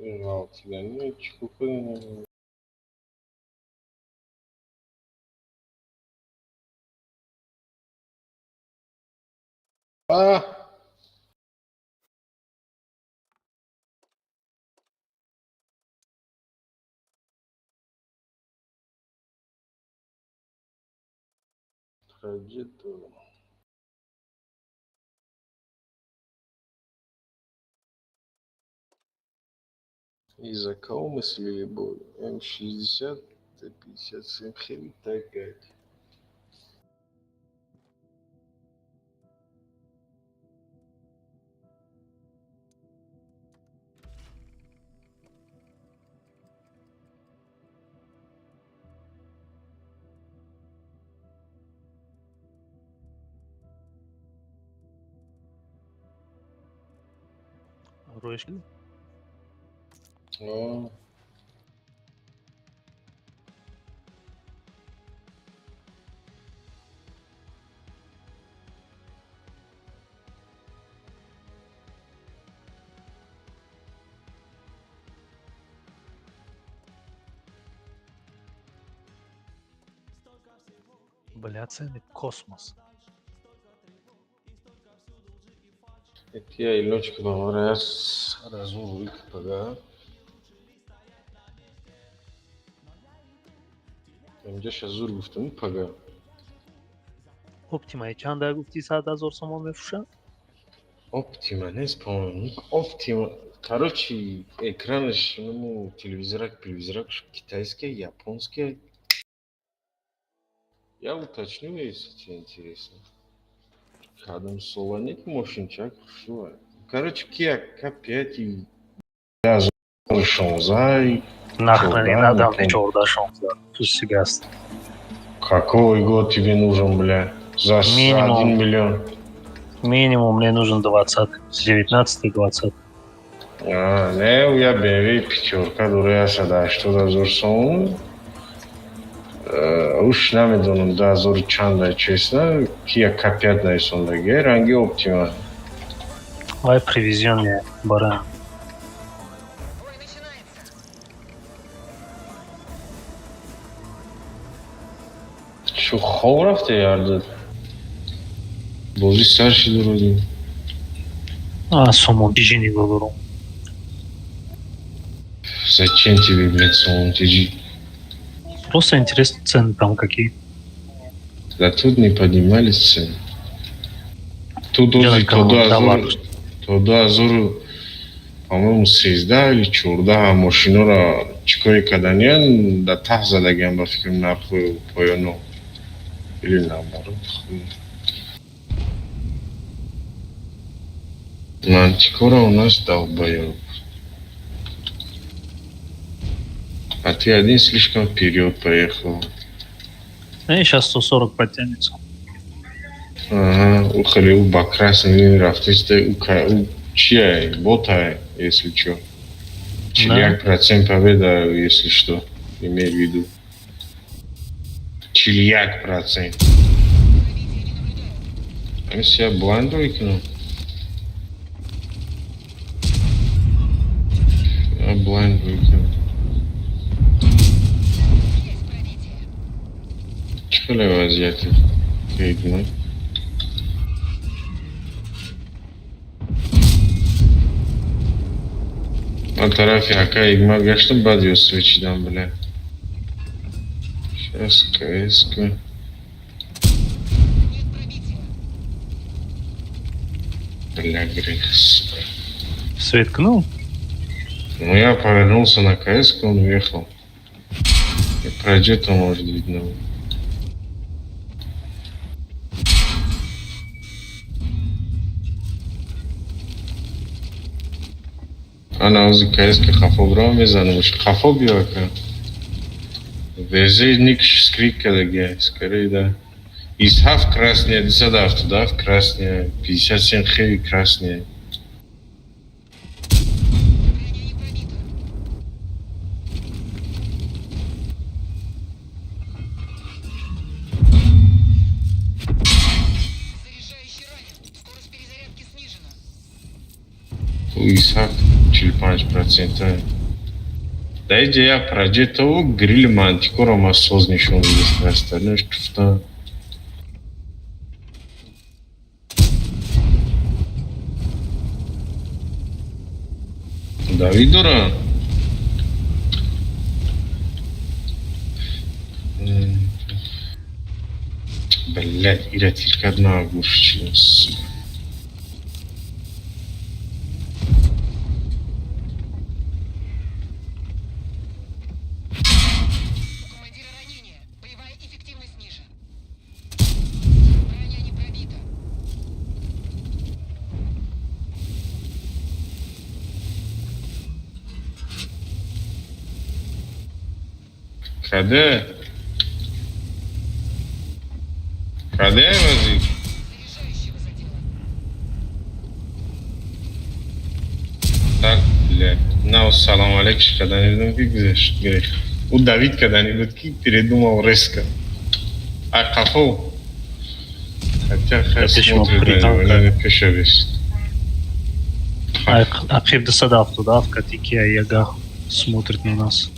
Ғалтиданӣ чӣ кунем? А! Траджету. И за кого мы слили бой? М60, Т-57, хрень такая. Роиш кардӣ? О. Бля, цены космос. Тия илочка бавара разум вик пага. Инҷа зур гуфтам пага. Оптимаи чанд гуфтӣ 100 000 сомон мефурӯшад? Оптима нест, по-моему. Оптима. Короче, экранаш, ну, телевизорак, телевизорак китайский, японский. Я уточню, если тебе интересно. Кадом солоник мошинчак шо. Короче, Kia K5 и 16. Нахрен не 14, надо не мне помню. 14 16. Пусть себе оставит. Какой год тебе нужен, бля? За Минимум. 1 миллион. Минимум мне нужен 20, 19 20. А, не, я BMW пятёрка дора 180 000 сом. Уш намедонам, ду ҳазору чанда, честно. Kia K5 нависондаги, ранги Оптима. Вай привезённые бара. Бой начинается. Чо, хоб рафте ярдад? Бозӣ сар шиду родим. А, сомон тиҷи нигоҳ дорам. Зачем тебе, блядь, салон TG? Просто интересно, цены там какие. Да тут не поднимались цены. Тут Делать ози то кому товар. То 2000, по-моему, 13 или 14 мошиноро чӣ коре карданиян, да таҳ задагиам, ба фикрам, нархҳои поёно. Или наоборот, хуй. Мантикора у нас долбоёб. А ты один слишком вперед поехал. И сейчас 140 подтянется. Ага, у хеле у ба красный линии рафтеста, у чия, ботай, если чё. 41% победа, если что, имей в виду. 41%. Пробитие не наблюдаю. Они себя блайнд выкинул. Я блайнд выкинул. Есть пробитие. Чӣ хеле вазъияти Кейтман? Ман тарафи ака Игма гаштам, баъд ё свечидам, бля. Сейчас КС-ка. Нет пробития. Бля, грех, сука. Свет кнул? Ну, я повернулся на КС, он уехал. И пройдет он, может, видно. Ана ози КС-ка хафо бро мезанам. Хафо биё, ака. Везе ник скрик кадаги, скорее, да. Из ҳафт красная, 277 красная, 57 хеви красная. Броня не пробита. Заряжающий ранен. Скорость перезарядки снижена. Исҳақ 45 процента. Дар иҷа як проджетову грили мантикоро ма соз нишон додааст, остальное туфта. Давид дора. Блядь, ира тир кард, на гӯш. Сука. У командира ранение. Боевая эффективность ниже. Броня не пробита. Каде? Каде вазик? Заряжающего задело. Так, блядь. На, салом алейк кардани будам, ки гузашт, гирифт. Ӯ давид кардани буд, ки передумал резко. А қафо? Хотя хай Да пешмо смотрит на при него, не пеша висит. Ақиб 277 катики Ягах смотрит на нас.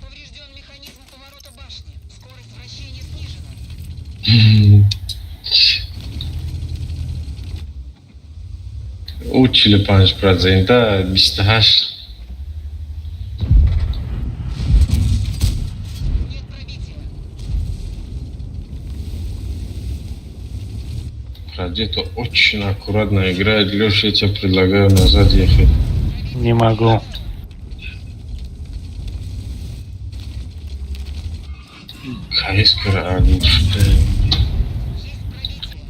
Поврежден механизм поворота башни. Скорость вращения снижена. Ӯ 45 процента, 28. Нет пробития. Проджето очень аккуратно играет. Леша, я тебе предлагаю назад ехать. Не могу. Каискара оглушит. Есть пробитие.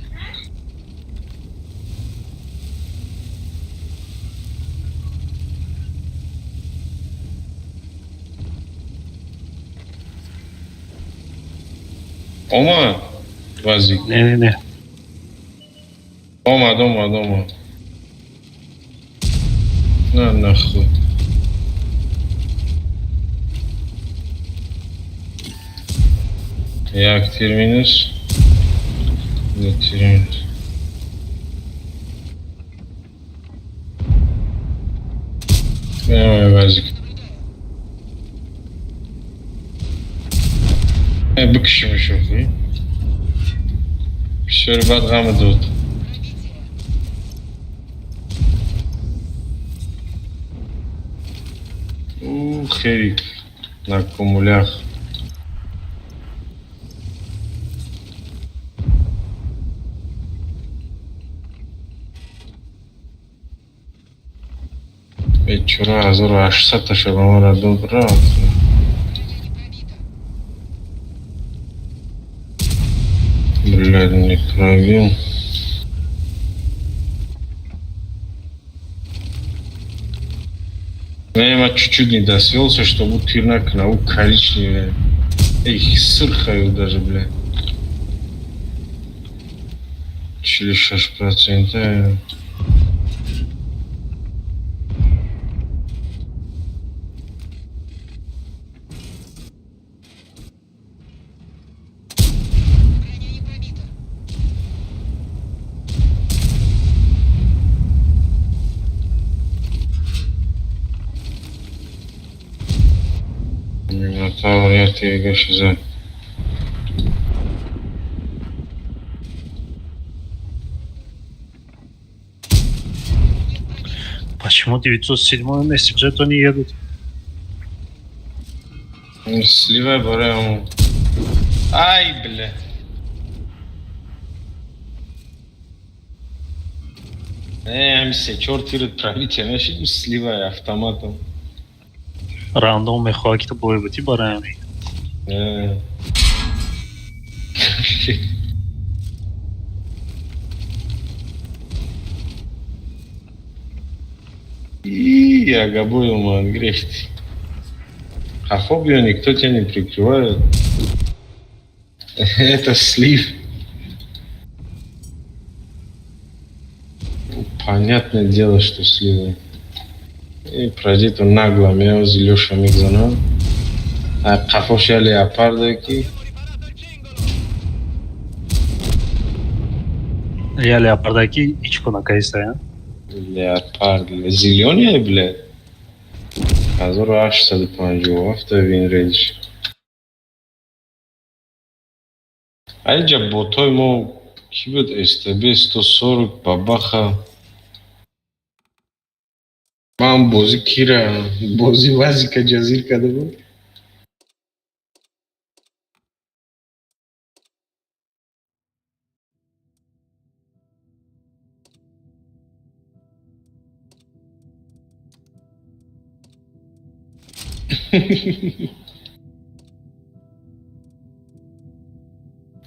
Омад? Вазик. Не-не-не. Омад, омад, омад. На нахуй. Як тир минус. Ду тир минус. Давай, Вазик. Наблюдаю. Бикшимиш охи. Бисёри бад ғама дод. Пробитие. Ӯ херик на кумулях. Бечора 1800 таша ба ман дод, рафт. Броня не пробита. Блядь, не пробил. Не, я чуть-чуть не досвелся, чтобы тир накна, у коричневый. Эй, сырхаю даже, бля. 46 процента. Броня не пробита. Минотавр, я тебе за. Нет пробития. Почему 907 на Сиджету не едут? Сливай барам. Ай, бля. Не, ами се чор тират пробитие, меши сливай автоматом. Рандом мехоҳад ки ту бой бутӣ барои. Не. И я габой омад, грехти. А фобию никто тебя не прикрывает. Это слив. Понятное дело, что сливы. И пройдет он нагло, меня Леша мигзана. А қафош я леопарда ки. Я леопардаки ичко накайса. Леопард. Зелёный, блядь. 1857 win rate ш. Айҷа ботои мо кӣ буд? СТБ 140 бабаха. Ман бозӣ кира бозӣ вазика ҷазир карда буд.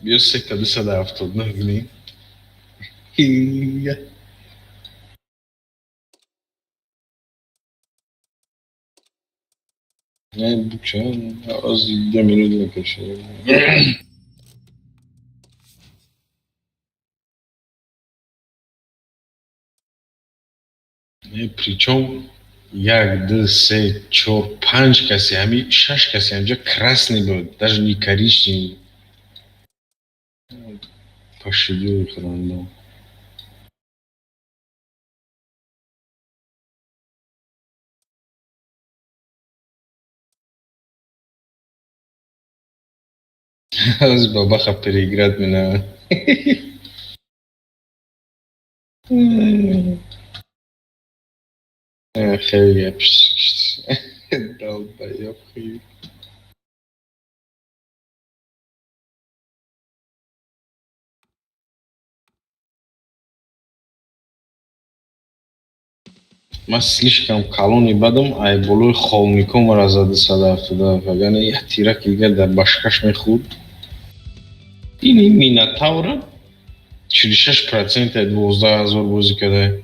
Биё сета 279 гни. Не, буча, аз 2 минут мекашад. Не, причём як, ду, се, чор, панҷ касе, ҳами шаш касе ҳамҷа красный буд, даже не коричневый. Пошибил их рандом. Аз бабаха переиграть меня. Хеле долбоёб хеле. Ман слишком калони бадам, ай болои холникҳо мара зада 177, вагарна як тираки дигар дар башкаш мехӯрд. Ини Минотавра 46% 12 000 бозӣ карда.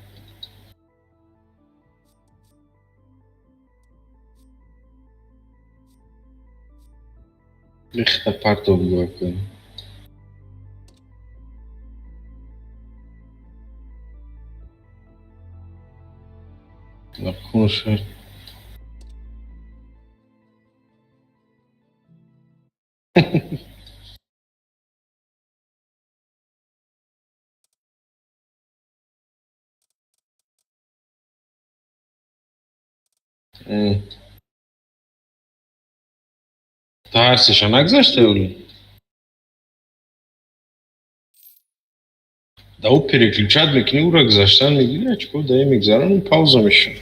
Лихта партов гӯя. Накунша. Та ҳар сеша нагзашта ё? Да ӯ переключать мекунӣ, ӯро гузаштан мегирӣ, очко даи мегзарон, пауза мешавад.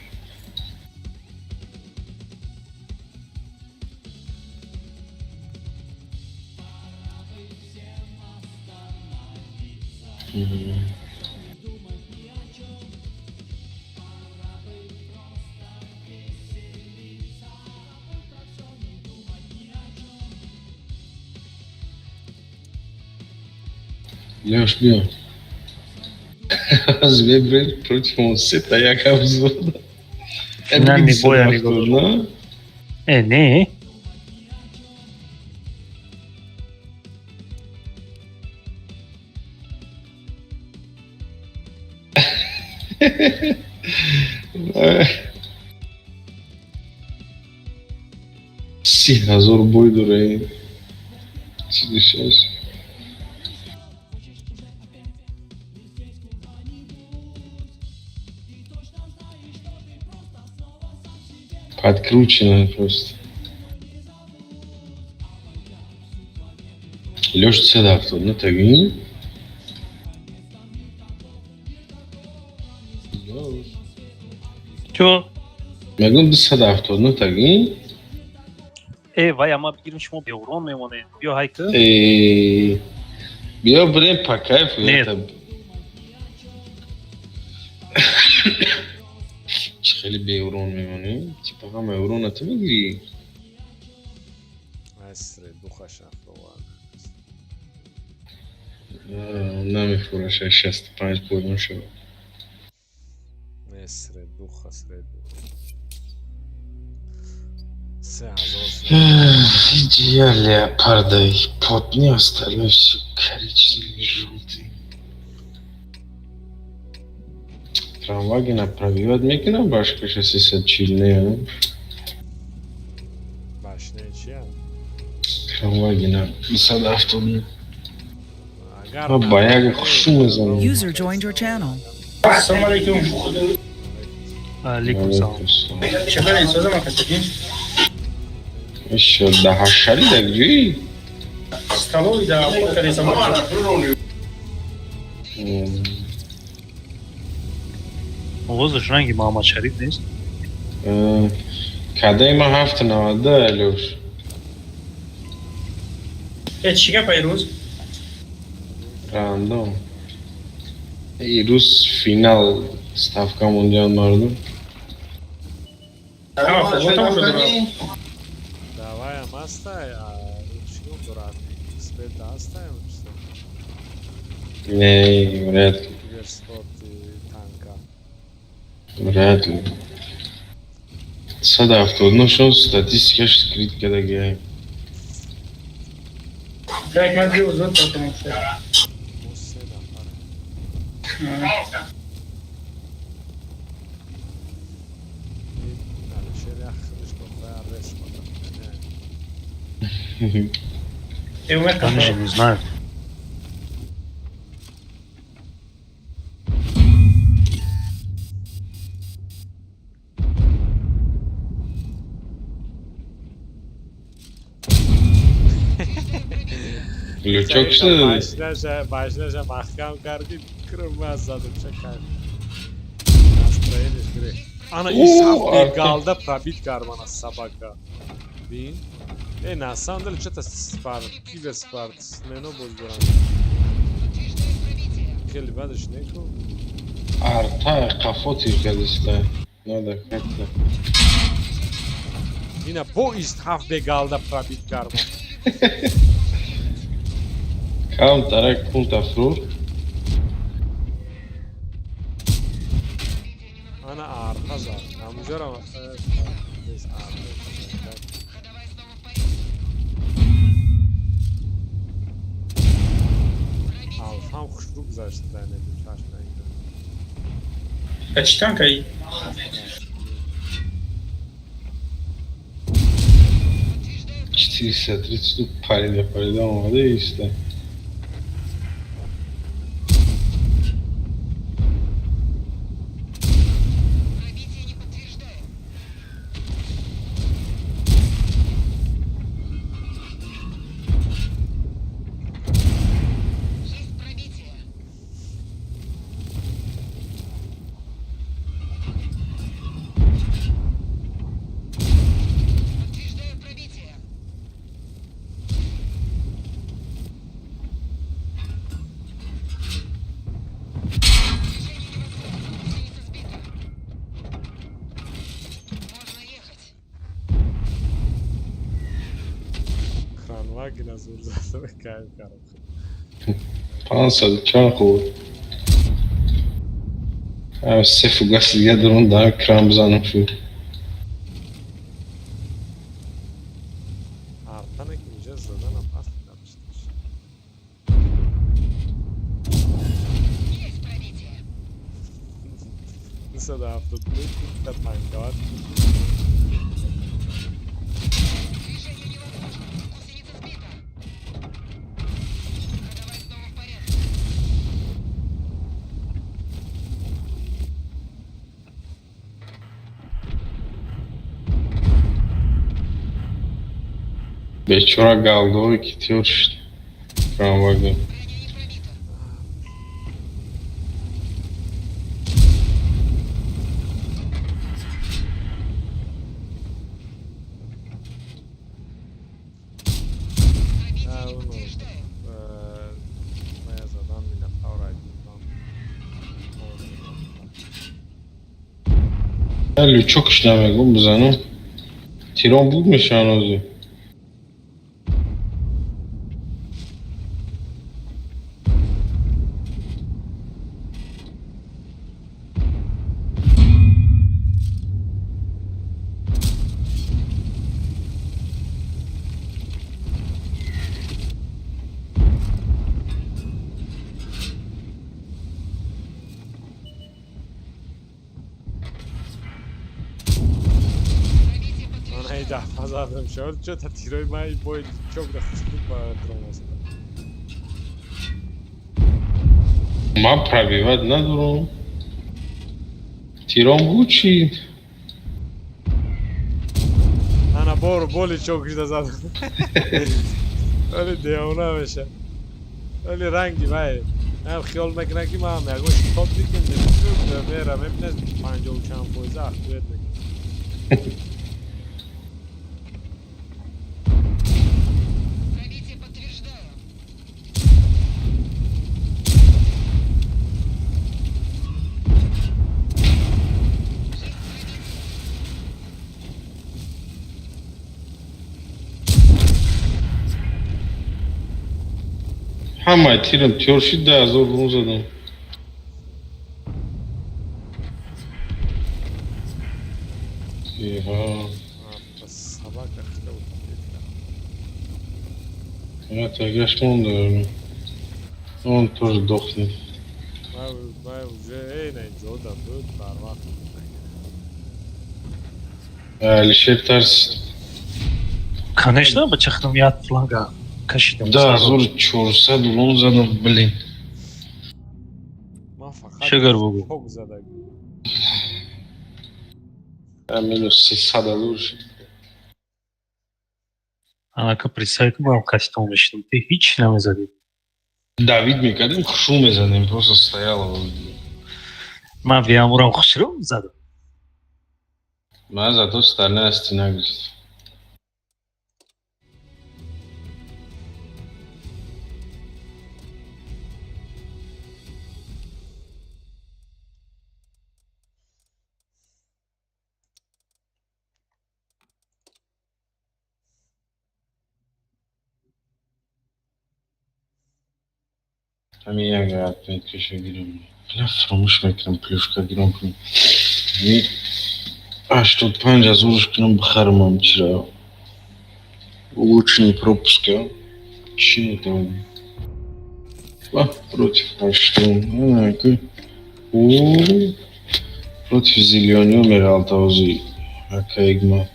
Лёш, биё. Аз вебред против он сета як обзор. На, не боя ми го. Е, не. 30 000 бой дора. 46. Подкрученная просто. Лёш 179 тагин. Чо? Мегӯм 279 тагин. Э, вай, ама бигирим, шумо беурон мемонед. Биё ҳайка. Э, биё бирем по кайфу. Нет. Чӣ хеле беурон мемонем? Типа ҳама урона ту мегирӣ? Асре духаша фровард. Намефураш, 65 поён шавад. Не, средуха, средуха. 3000. Иди я леопарда их потни, остальное все коричневый, желтый. Кранвагена пробивать мекунам, башкаша 340 не? Башняи чия? Кранвагена 270. Агар Ба як хушу мезанам. User joined your channel. Ассалому алайкум. Алейкум салом. Чӣ хабар, созам акасакин? Ишо даҳашари даг ҷӯи? Столовый да кор кардесам. Овозаш ранги Маҳаммадшариф нест? Кадаи ман 7,92, Алёш. Э, чӣ гап ирӯз? Рандом. Ирӯз финал ставка мондиан мардум. Ама футбол тамошо дорам. Даваям ҳастай, чӣ ном дорад? Эксперт ҳастай? Не, вряд ли. Киберспорти танка. Вряд ли. 179 шон статистикаш скрит кардагиай. Так, ман ди узод тамошо. Мо се нафар. Алишер як худаш дохтар рес мада. Э, умед. Они же не знают. Лючок шуда. Башнаша маҳкам кардӣ, кирма задам шакар. Настроение гирифт. Ана исаф галда пробить кармана собака. Бин? Э, на самом деле что-то спар, киберспортсмено боз дорам. Подтверждаю пробитие. Хеле бадаш неку. Арта қафо тир кардиста. Надо как-то. Ина бо ист ҳафт бегалда пробить карман. Кам тарак пункта фрур. Ана арта зад. Ҳамуҷарам арта. Ходовая снова в порядке. Пробитие. Алфам хушрӯ гузашт, чашм. Чӣ танкаи? Подтверждаю пробитие. 432 парида парида омада иста. Пробитие не подтверждаю. Есть пробитие. Подтверждаю пробитие. Движение невозможно. Гусеница сбита. Можно ехать. Кранвагена зур зада, кайф кардам. 500 чанд хӯрд. Се фугас дига дорум, дар кран бизанам шуд. Артане ки инҷа заданам аст надошташ. Есть пробитие. 272 пункта танковат. Движение невозможно. Гусеница сбита. Ходовая снова в порядке. Бечора галдове ки тёр шуд. Кранваген. Броня не пробита. Пробитие А, не ну, подтверждаю. Моя задан Минотавра. Лючокш намегум бизанам. Тирон буд мешаван ҳозир. Ай дафъа задам шо, чё-то тирои ман и бой чок да хушбуд ба дромоз. Ман пробивать надорам. Тиром буд чи? Ана бору боли чокиш да задам. Оли девона меша. Оли ранги вай. Ам хиёл мекунад, ки ман ягон шитоб мекунам, мера мебинад, панҷоҳу чанд фоиза ахтует мекунад. Пробитие подтверждаю. Есть пробитие. Ҳамаи тирам тиёр шид, 10 000 рум задам. Иҳа. Собака хита буд. Я тагаш монда. Он тоже дохнет. Ман уже эй на ҷода буд барвақт. Алишер тарсид. Конечно, ба чахтам як фланга кашидам. 10 400 урон задам, блин. Ман фақат Шугар бугу. пок задаг. Минус 300 000 шид. Анака представь, ки бам кашидам мешидам. Ти ҳеч намезадӣ. Давид мекардем, хушу мезадем, просто стояла. Ман виамурам хушрӯ задам. Ман зато стальная стена гирифт. Ҳамин як отметкаша гирам. Бля, фаромӯш мекунам, плюшка гирам кунам. 85 000 кунам, бихарам чира. Улучшенный пропуск, а? Чӣ метавонам? Ба, против ҳаштум. О, против зелёниё мералтавози ака Эгмат.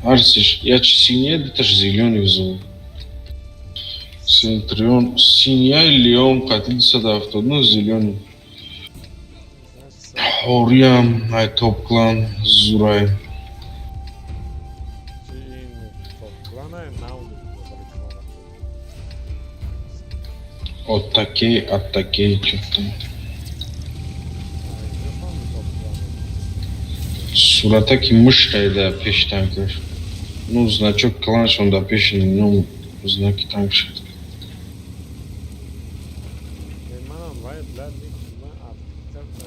Ҳарсиш, як синия, дуташ зелёный взол. Центрион, синия Леон қати 279 зелёный. Ҳориям, ай топ-клан, зурай. Чи ин топ-клана нав реклама. Оттакей, аттакей, чё там. Топ-клана. Суратаки мышкай да пеши танкаш. Ну, значок кланшон да пеши ном знаки танкша. Манам вай блядь ман открыта.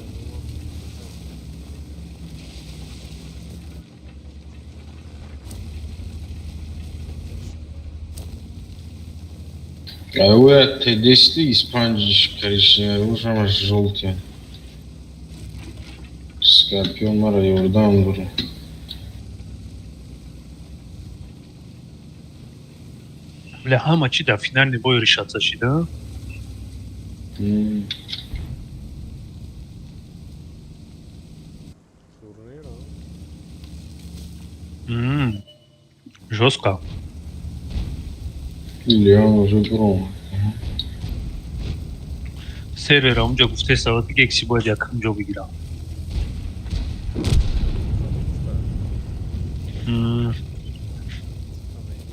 А ӯя Т10 испанҷ коричневый, уж ҳамаш жёлтый. Скорпион мара ёрдам дора. Бля, ҳама чи дар финальный бой решаться шида. Турнир, Жёстко. Леон уже гром. Сервера унҷо гуфтеста, ки гекси бояд якум ҷо бигирам.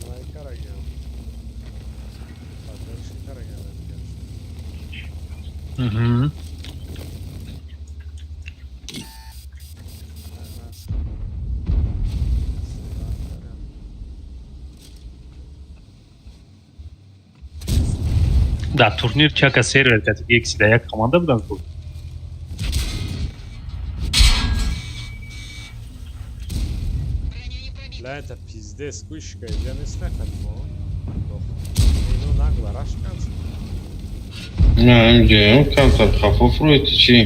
Вай карагам. Поддержка карагам. Мгм. Да, турнир чака сервер кати гекси да як команда будан ку. Броня не пробита. Бля, это пиздец, кушка, я не знаю, как Ино нагло рашканс. Не, ҳамҷоям камтар хафоф рӯйти чӣ?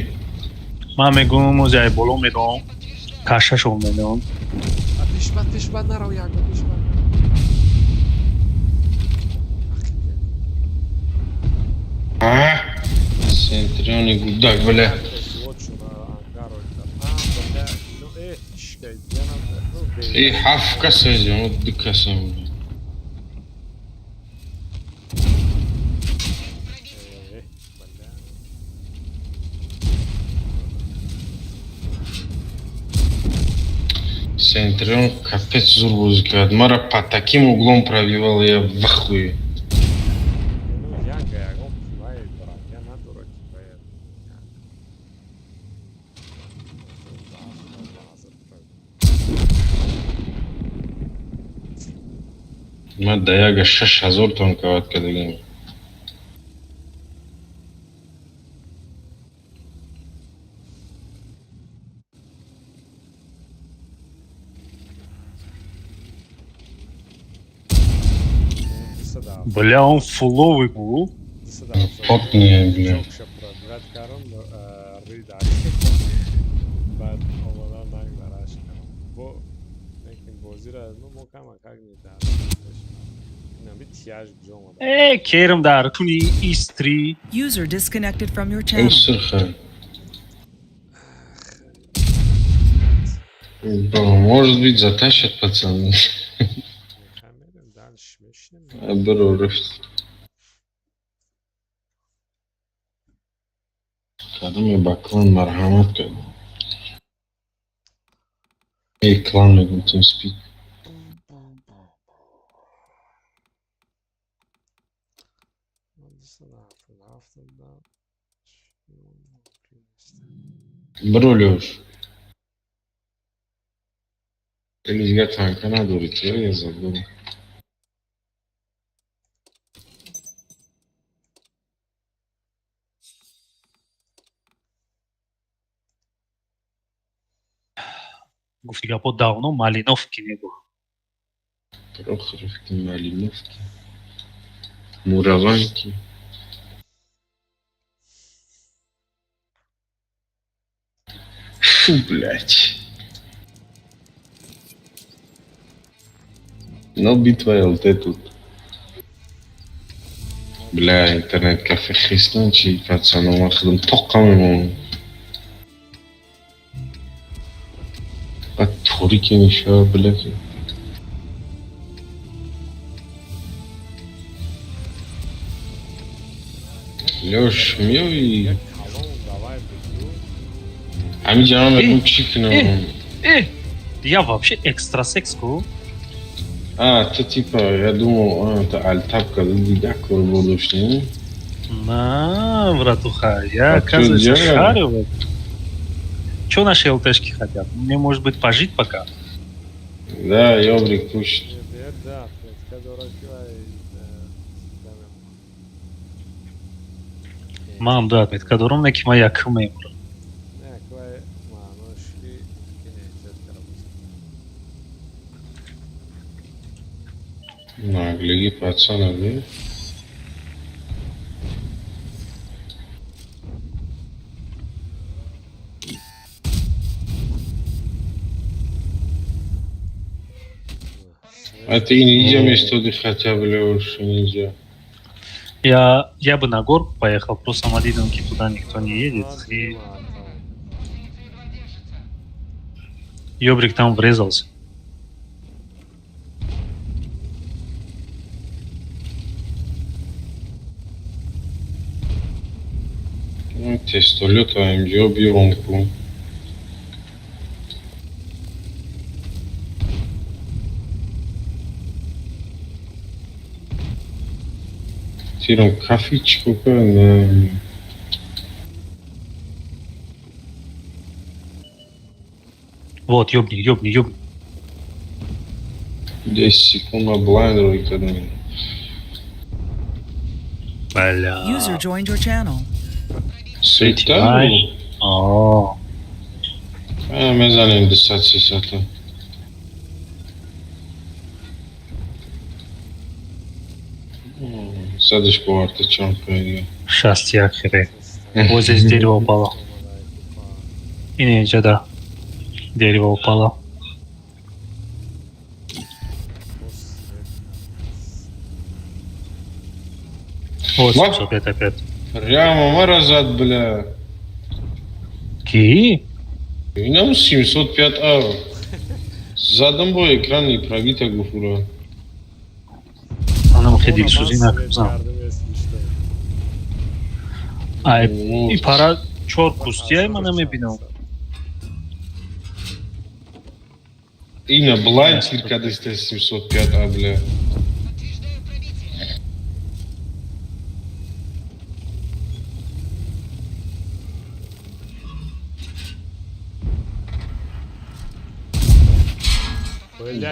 Ман мегӯм, ози ай боло медом, Подтверждаю. кашашон медом. А пишбат, пишбат нарав як, пишбат. Ах, бля. А? Центриони гудак, бля. Вот шуна Ангар ойта. А, бля, ну шкай, янам. И ҳафт каса ҷамо, ду каса. Бля. Центрион капец зур бозӣ кард. Мара под таким углом пробивал, я в ахуе. Ну, яга, ягон вай броня надора ки вай. Ман да яга 6000 танковать кардагим. Бля, он фуловый был. Потные, бля. Пробивать кардам, рида. Баъд омадан нагзараш кардам. Бо лекин бозира, ну, мо кама как не дар. Наби тияж ҷо омада. Керм дар куни ИС-3. User disconnected from your Ӯ channel. сирха. Может быть, затащат пацаны. Мерем, дальше мешинем. Бро, рафт. Кадоме ба клан марҳамат кард. Эй, клан мегум, TeamSpeak. Ман 277 дам. Мумкин нест. Бро, Лёш. Хеле дигар танка надорӣ, чаро я забыл? Гуфти гапо, давно Малиновки не был. Прохоровки, Малиновки, Мураванки. Фу, блядь. Но битва ЛТ тут. Бля, интернет-кафе хистан чи пацану ман худам тоққа мемонам. Баъд торике мешавад, бля. Ки. Лёш, меои? Як калон давай бигӯ. Ҳамин ҷама мегӯм, чӣ кунам? Я вообще экстрасекс ку. А, ты типа, я думал, а, это альтап, когда дигар кор бурдошти. На, братуха, я, А чё оказывается, делаем? шарю в этом. Чё наши ЛТшки хотят? Мне, может быть, пожить пока? Да, ёбрик пусть. Да, отметка дора ки вай дамем. Мам, да, отметка дорум, неки ма якум мемурам. Не, вай маънош ки ки эҳтиёт кара бозӣ. Наглиги пацана, да? А ты ниндзя вместо хотя бы, Лёш, ниндзя. Я бы на горку поехал, просто Малиновки туда никто не едет. И Ёбрик там врезался. Ну, тестолёт АМГ биёрон ку. Тирам кафи чӣ кор на. Вот, ёбни, ёбни, ёбни. 10 секунд на блайнд рӯй кардем. Бля. User joined your channel. Сета? Знаешь. О, А, мезанем 200 300. Садиш поварта чанд кайга. 61 хере. Вот здесь дерево упало. И не, да. Дерево упало. Вот, Ма? 705 опять. Прямо мара зад, бля. Ки? Инам 705 А. Задам бо экрани пробита гуфура. Анам хе дилсӯзӣ накунам. Ай, и пара чор кустия ман намебинам. Ина блайн тир кадеста 705 А, бля. Подтверждаю пробитие.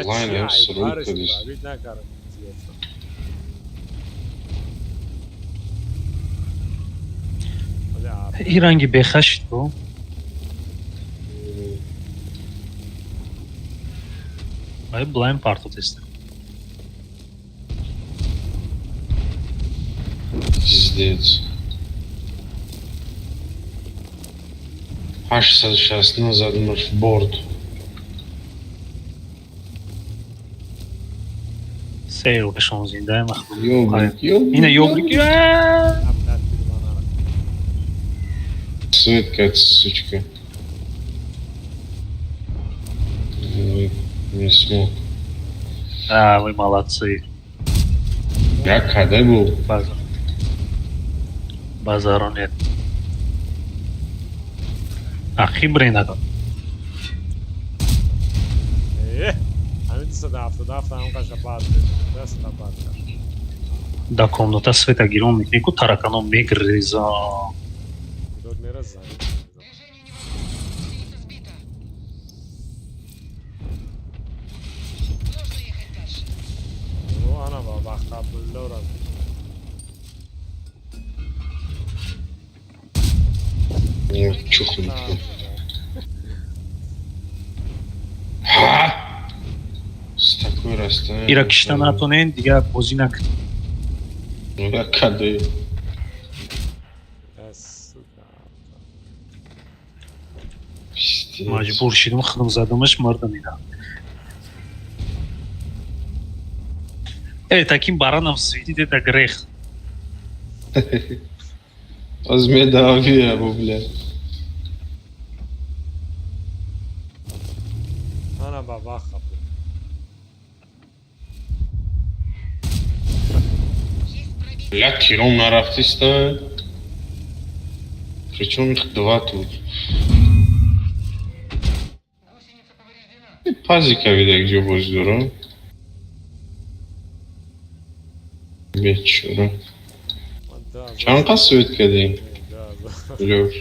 Блайн, я срок кадеста. Пробить накардам. И ранги бехашид бо. Ай, блайн партотеста. Пиздец. 869 задам в борт. Се зиндаем. Ёбрик, ёбрик. Ина ёбрик. Свет какая-то, сучка. Ну, не смог. А, вы молодцы. Я когда был? Базар. Базару нет. Ахи бренада. Ҳамин 277 ҳам қаша бад даста бад кард. Да комната света гирон мекунӣ ку таракано мегреза. Дод мера замин. Движение невозможно. Гусеница сбита. Нужно ехать дальше. О, ана ба вақт Абдулло ра. Чухнул. Ха! С такой расстояние. Ира кишта натонен, дига бозӣ накун. Я кады. Сука. Пиздец. Маҷбур шидум, худам задамаш, мардам ина. Э, таким баранам светит, это грех. Аз медавия, бля. Ана ба вақт Абдулло. Есть пробитие. Бля, тиром нарафтиста. Причем их два тут. Гусеница повреждена. Пазика вида где бозӣ дорам. Бечора. Чанд қас свет кардем? Лёш.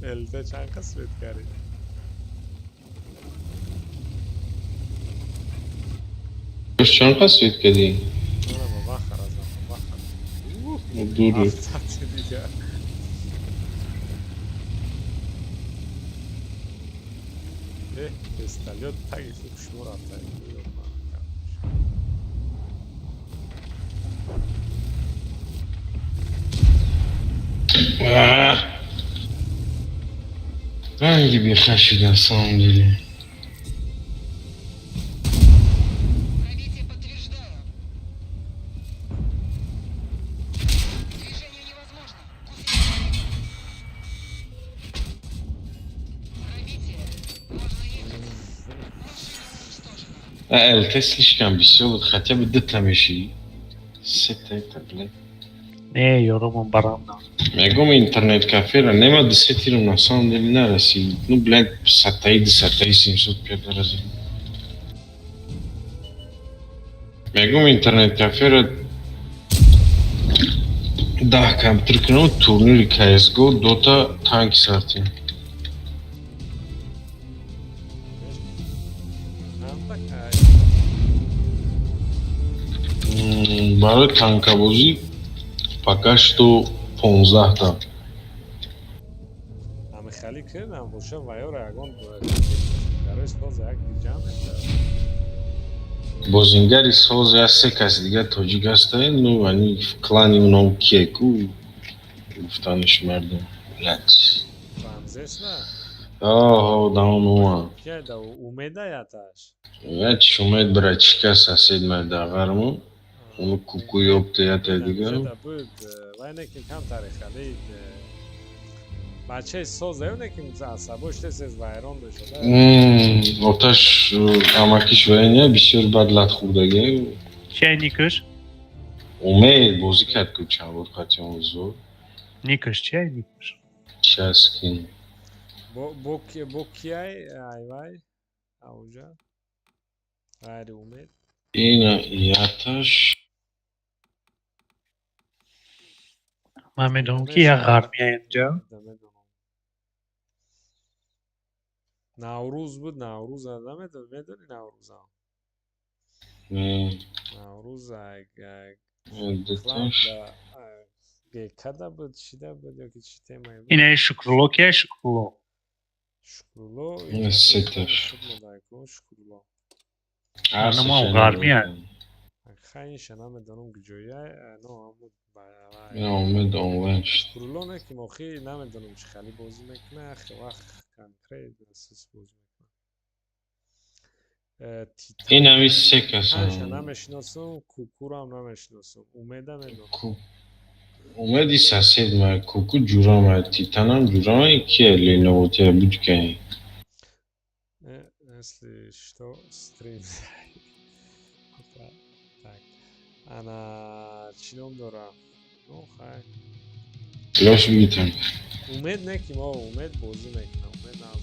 Элде чанд қас свет кардем? Лёш, чанд қас свет кардем? Ана ба вақт разам, вақт. Дури. Ҳафтати дигар. Э, пистолет таги хук шумо рафта. Ранги бехаши на самом деле. Пробитие подтверждаю. Движение невозможно. Гусеница пробита. Пробитие. Можно ехать. Машина уничтожена. А ЛТ слишком бисёр буд, хотя бы дута меши. Сета это, блядь. Не, ёромон баранда. Мегум интернет кафера, нема десетирам на самом деле нараси. Ну, блядь, сатаи, десатаи, 705 раза. Мегум интернет кафера 10 компютер кунам, турнири CSGO, Dota, танки сартем. Барои танкабозӣ пока что 15 та. Ами хали кардам боша ва ёро ягон барои соза як ҷамъ мешавад. Бозингари соз я се каси дигар тоҷик ҳастанд, ну они в клани уном кие ку гуфтаниш мардум. Блядь. Рамзеш на? Оҳо, даун ума. Кия да умеда яташ? Я чумед братчика сосед май дағарму. Уну куку ёпта ята дигар. Да буд вай не ки камтари хали. Бачаи созаю не ки асабош тез вайрон мешад. Оташ амакиш вайня бисёр бад лат хӯрдагӣ. Чия никаш? Умед бозӣ кард ку чанд бор қатъиён зур. Никаш чия никаш? Часкин. Бо кияй айвай ауҷа ғайри Умед? Ина яташ. Ман медонам ки як ғармия инҷа. Намедонам. Наврӯз буд, Наврӯз намедонам, медони Наврӯзам? Не. Наврӯз Дуташ. Гекада буд, чида буд ё ки чӣ темае буд? Инаи Шукрулло кия Шукрулло? Шукрулло. Ина сеташ. Шукрулло. Намо ғармия. Хайниша намедонам куҷоя, но ҳамун Ина Умед онлайн шуд. Шукрулло не ки охи намедонам чӣ хали бозӣ мекунад, ахи вақт конкрет сис бозӣ мекунад. Ин ҳами се каса. Хайниша намешиносам, Кукурам намешиносам, Умеда медонам. Умеди сосед ма, Куку ҷурама, Титанам ҷурама, кия Леновотия буд кай. Если что, стрим. Так. Ана чӣ ном дора? Ну, хай. Лош бигитам. Умед не ки мо Умед бозӣ мекунад, Умед нағз.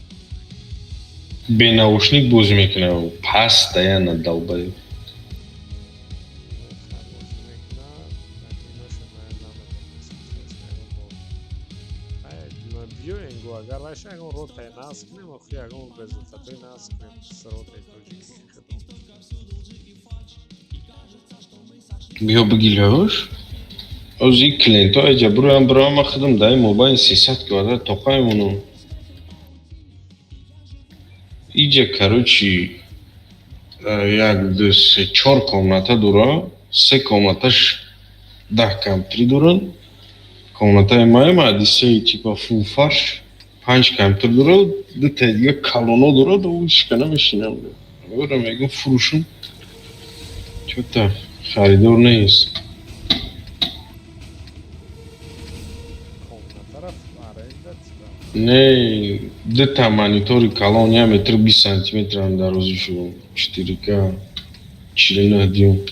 Бе наушник бозӣ мекунад, постоянно долбоёб. Умед хай бозӣ мекунад. Так, иноша намедонам. Хай, биёен го, агар вайша ягон ротаи нағз кунем, охи ягон результатои нағз кунем с ротаи тоҷикӣ худом. Биё биги Лёш. Ози клиентҳо эҷа буроям буроям, ма худам дар ин мобайн 300 квадрат тоқаемону. Иҷа, короче, як, ду, се, чор комната дора, се комнаташ 10 компютери доранд. Комнатаи маем Одиссеи типа фул фарш панҷ компютер дорад, дутаи дига калоно дорад, ишка намешинам. Ора мегӯм фурӯшум. Чё-то харидор нест. Комнатара аренда типа? Не, дута монитори калон, як метр бист сантиметрам дарозишу, 4К, 49 дюйм.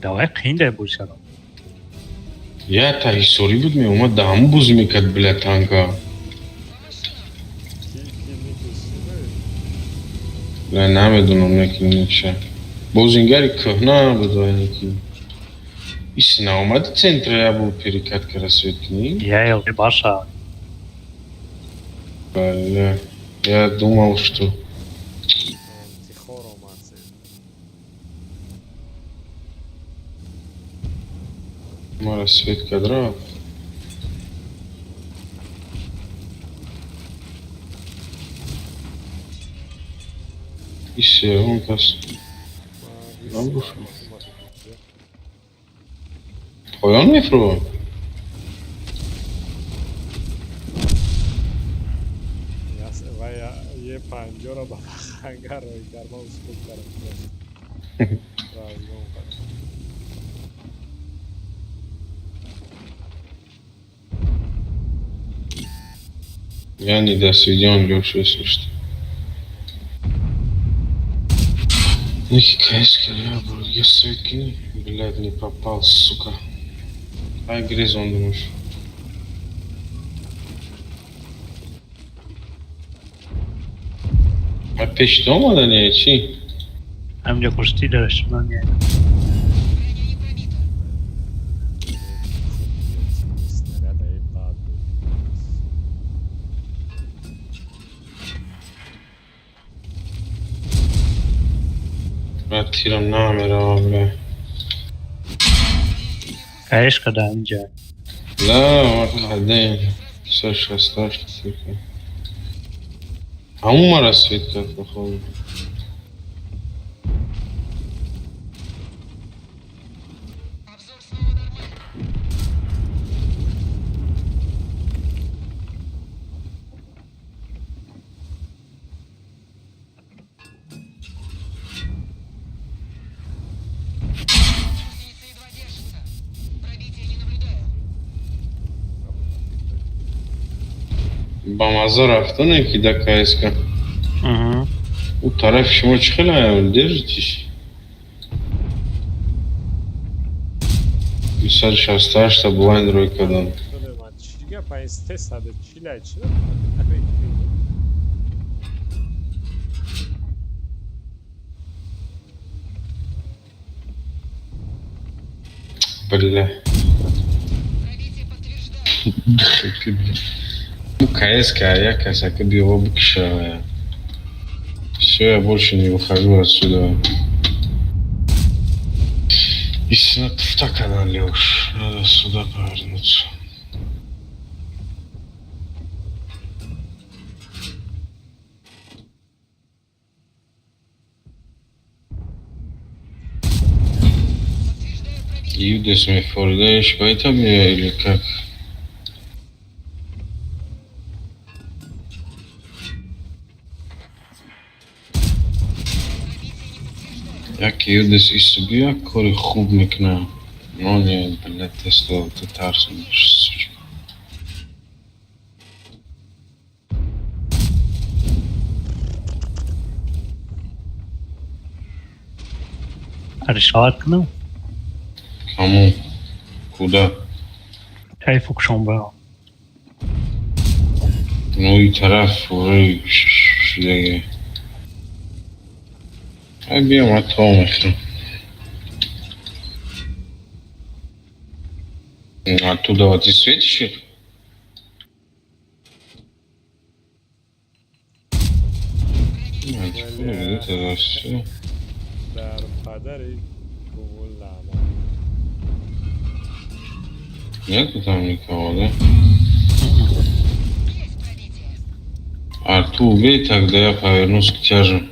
Давай қиин бошад. Якта ҳисорӣ буд, меомад да ҳамун бозӣ мекард, бля, танка. Ки никиш чӣ? Бля, намедонам, некиша. Бозингари кӯҳна буд вайнеки. Ис наомади центра як бор перекат кара свет кунӣ? Я баша. Бля, я думал, что Интихор омад центр. Мара свет кард рафт. Ис ягон кас набошад. Поён мефурӯд? Ва е панҷоро ба хангар рой кард, ман успел кардам. Разгон кардам. Я не досвидён, Лёша, если что. Ники КС, я буду, я свет кини. Блядь, не попал, сука. Ай, грезон, думаешь. А пеш дома не, чи? Ҳамҷа хушти дарашудан. Броня не пробита. Снарядаи бад буд. Брат, тирам намерава, бля. Каеш када ҳамҷа. Да, ма кадем. Все шасташ тика. Ҳамун мара свет кард, походу. Обзор снова нормальный. Гусеница едва держится. Пробития не наблюдаю. Ба маза рафтане ки да КСК. Угу. У тарафи шумо чӣ хеле держитесь? 568 блайнд рӯй кардам. Ман чӣ гапа, ин 340 чӣ? Бля. Пробитие подтверждаю. Ну, КСК, я косяка его быкша. Все, я больше не выхожу отсюда. Истинно, туфта канал, Леуш. Надо сюда повернуться. Подтверждаю пробитие. Юдес мефордаешь, поэтому или как? Пробитие не подтверждаю. Як Юдес исто бия кори хуб мекунам. Но не, блядь, тесто, ты тарсом, сучка. Решават кунам? Кому? Куда? Кайфу кушон ба. Ну и тараф уже шудаги. Ай биям ато мехрам. Оттуда вот ты светишь их? Ну, типа, это всё. Дар падари гумул лаънат. Нету там никого, да? Есть пробитие. Арту убей, тогда я повернусь к тяжам.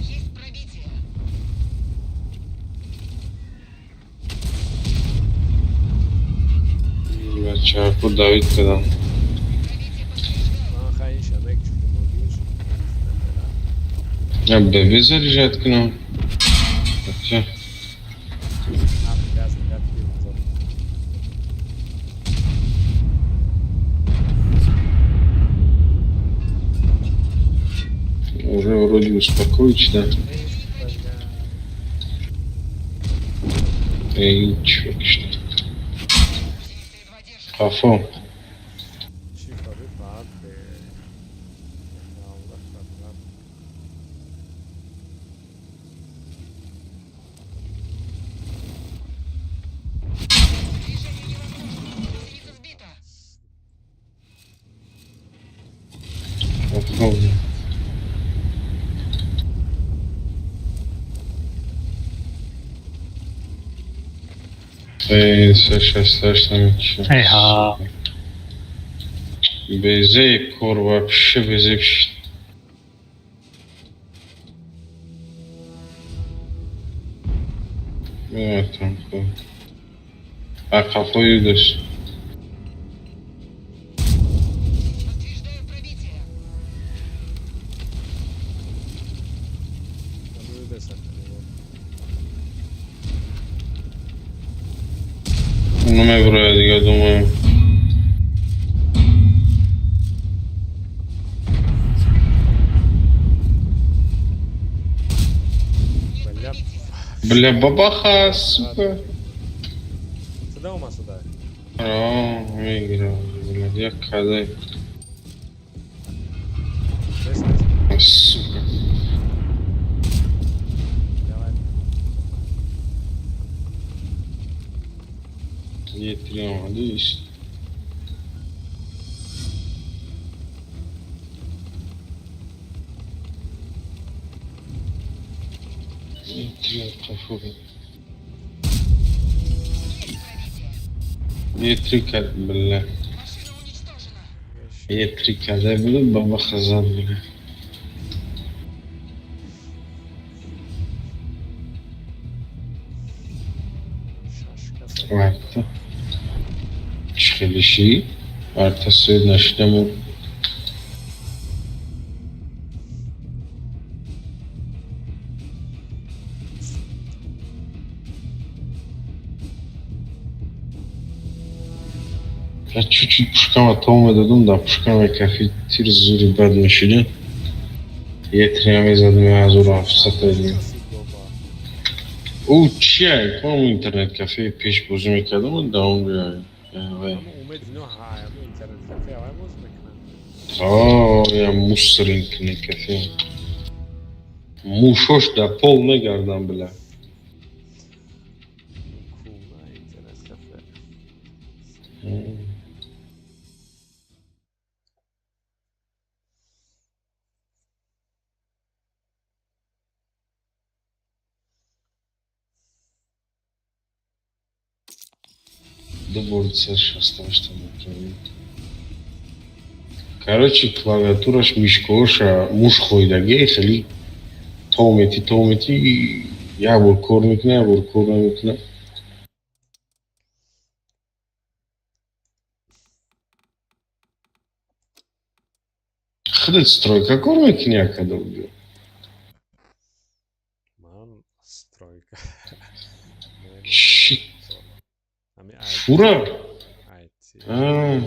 Броня не пробита. Есть пробитие. Бачаку давид кардам. Пробитие подтверждаю. Ман хаиша мекчукумогиш. Я ББ заряжать к нам. Хотя, Ҳафт газ мегад фирмазад. Уже вроде успокоить, да? Эй, чё, что? Гусеница едва держится. Хафо. Чӣ хоби баъд бе навлат. Движение невозможно. Гусеница сбита. Хафо. Эй, 68 мекши. Эйҳа. Безей кор вообще безей. Там А қафо юдаш. Подтверждаю пробитие. Намеброя дига, думаю. Нет Бля. пробития. Бля, бабаха, сука. Сюда ума сюда. А, мегирам, бля, як кадай. Нес, нес. Сука. Давай. Е3 омади ист. Е3 қафо. Есть пробитие. Е3 кад, бля. Машина уничтожена. Е3 кадай буду, бабаха зад, бля. Шаш каса. Ладно. Чӣ Хелиши арта свет нашидаму. Я чуть-чуть пушкама то медодум, да пушкама кафи тир зури бад мешида. Е три мезадум 1700 дим. Ӯ чия? Ком интернет кафе пеш бозӣ мекардам, да он ҷо. Ҳамун Умед, ино ҳамун интернет кафе авай боз мекунанд. Я мусор интернет кафе. Мушош да пол мегардам, бля. Куна интернет кафе. Ду бор 268 метавонӣ. Короче, клавиатураш мишкоша муш хӯйдагӣ, хеле то мети, то мети, як бор кор мекуна, як бор кор намекуна. Худат стройка кор мекунӣ, акада уҷо? Ман стройка. Чӣ? Ҳами Фура? IT. А.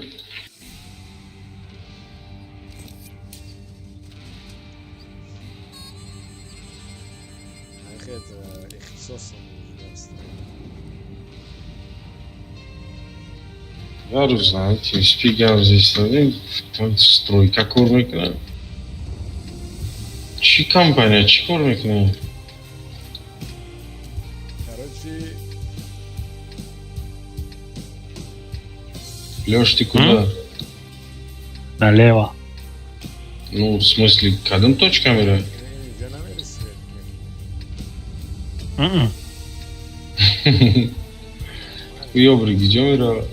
Хед ихтисосам аст. Я знаю, TeamSpeak гап зистадем, там стройка кор мекунад. Чӣ компания, чӣ кор мекунад? Короче, Лёш, ты куда? Налево. Ну, в смысле, кадом точка мера? Инҷа намери свет ки. М-м. Ёбри, гиҷо мера?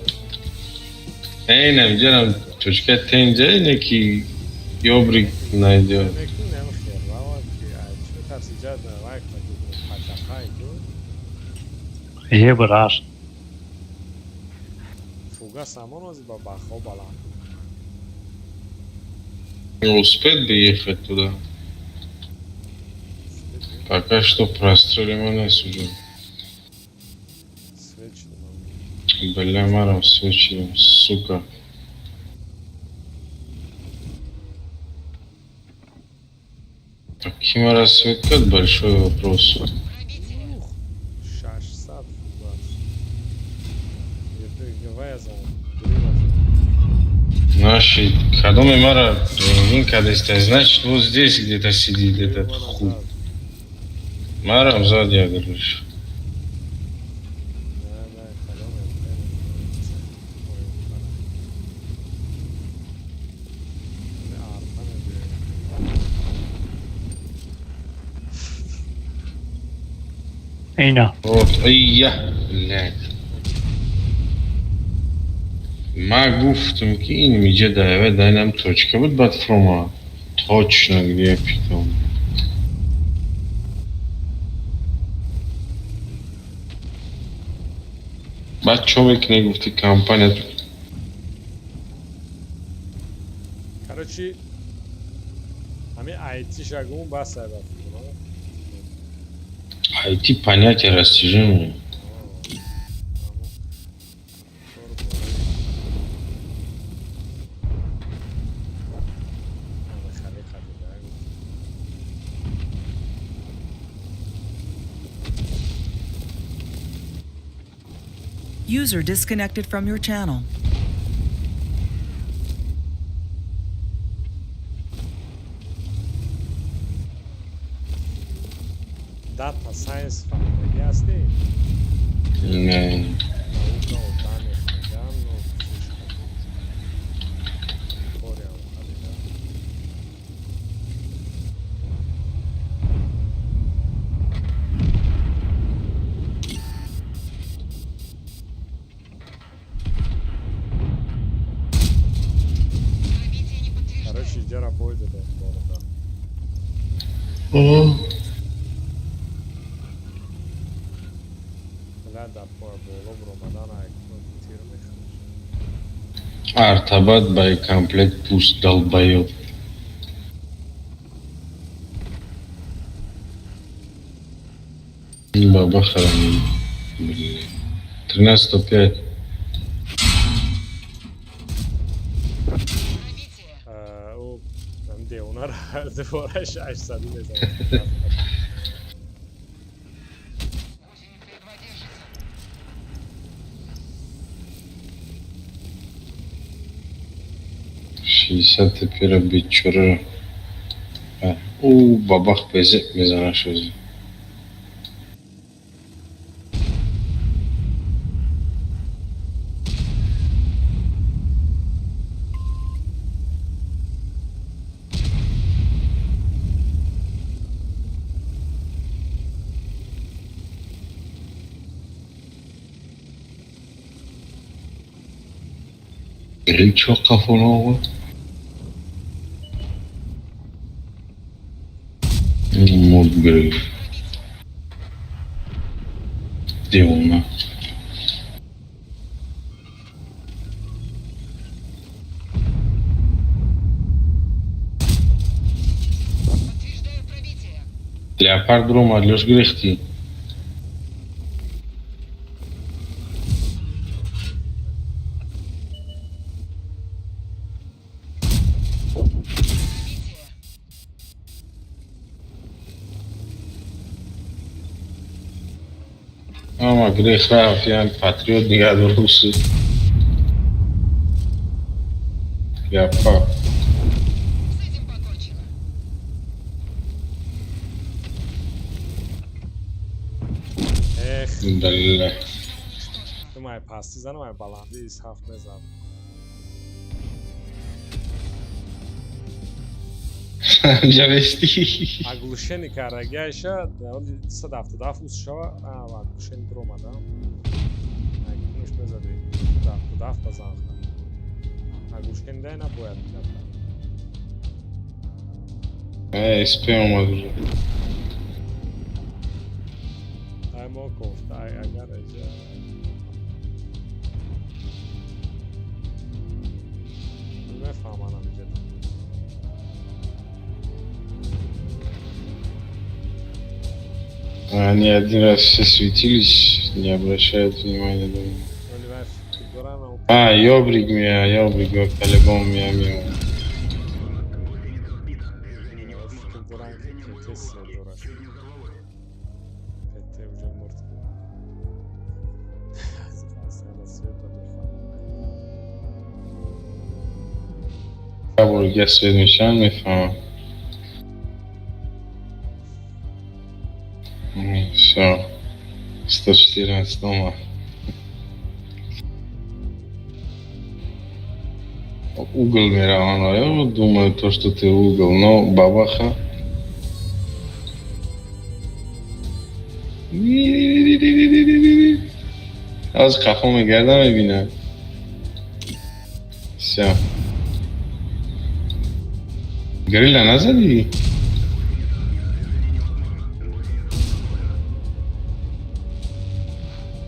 Эй, намиҷарам, точка тенҷа, ине ки ёбрик найдёт. Мекунем хер, рава ки чӣ метарси ҷад вай пачақай ку. Е, браш. Фуга самон ози ба бахо баланд. Не успеть доехать туда. Пока что прострелим нас уже. Свет шудам. Бля, марам свечи, сука. Так, кимара свет кард, большой вопрос. Пробитие. 600 фугас. Вая зан. Наши, кадоме мара рентген кадеста, значит, вот здесь где-то сидит этот хуй. Марам сзади, я говорю. Не, не, кадоме. Арфа мебиёем. Ина. Вот, ай я, блядь. Ма гуфтам, ки ин миҷа даева дайнам точка буд, баъд фрома. Точно где я питом. Баъд чо мекунӣ, гуфти компания? Короче, ҳами IT шагум бас ай ба фикр. IT понятие растяжимое. Кор бораи ҳама хали қабила гуфт. User disconnected from your channel. Data science фаҳмидагӣ ҳастӣ? Не. Наука о данных меган, но слишком кори ҳам қабила. Пробитие не Короче, подтверждается. иҷара бой додем борода. Бля, да боло буромадан ай тир мехӯрд. Артабат боекомплект пуст, долбоёб. Бабаха, блин. 13.05. Пробитие. Ӯ девонара дубора 600 мезанад. Гусеница едва держится. 60 тепера бечора. Ӯ бабах безеб мезанаш ӯзи. Гриль чо қафоно омад? Мурд гриль. Девона. Подтверждаю пробитие. Леопард ромад, лёш гирехтӣ. Пробитие. Ама грех рафт, ян патриот нигаҳ дор усу. Леопард. С этим покончено. Эх, Далила. ту май пастӣ зана, май баландӣ саф мезад. Ҷавестӣ. Оглушение кардагиаша 177 ус шава, оглушение дуромада. Нуш мезади 77 ба зан. Оглушение дай набояд мекард. СП омад уже. Ай, мо кофта, ай, агар эҷа мефаҳманам иҷа. Они один раз все светились, не обращают внимания, думаю. Оли вай фикр дорам. А, ёбрик меня, ёбрик, по-любому меня мимо. Фикр дорам, ки ПТ се дорад. ПТ уже мурд. Постоянно света мефаҳмам. Бор дига свет мешаванд, мефаҳмам. Все. 114 дома. Угол мераванд. Я вот думаю, то, что ты угол, но бабаха. Аз қафо мегардам, мебинам. Всё. Грилля назадӣ?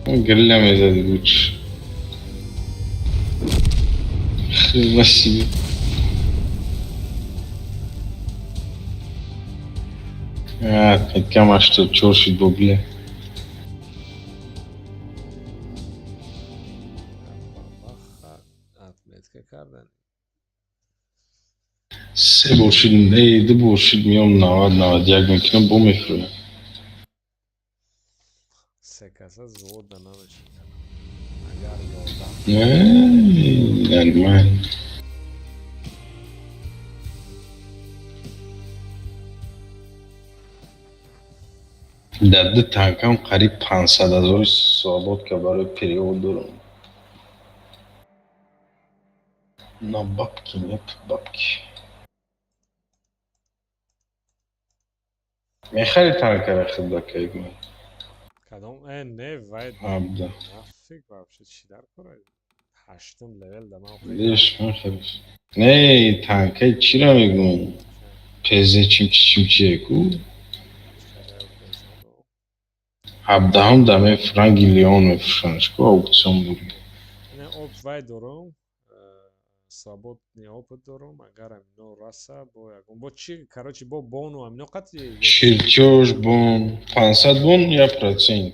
Грилля мезадӣ лучше. Хрена себе. А, кам 84 шуд бо бля. Бабаха отметка кардан. Се бор шуд, не, ду бор шуд, меом 90 91 мекунам, бо мефурӯям. Се каса зода намешиканам. Агар 11. Не, нормально. Дар ду танкам қариб 500 ҳазори свободка барои перевод дорам. Но бабки нет, бабки. Мехари танкара худда кайгман? Кадом? Э, не, вай. Абда. Нафиг вообще, чӣ дар кора? Ҳаштум левел да ман. Леш мехариш. Не, танкаи чиро мегӯм? ПЗ чимчи чимчие ку? 17-ҳум даме франги Леон мефурӯшандш ку, аукцион буд. Не, оп, вай дорам. Свободный опыт дорум, агар амино раса, бо ягон бо чи, короче, бо бону амино қати. Чертёж бон 500 бон, 1%.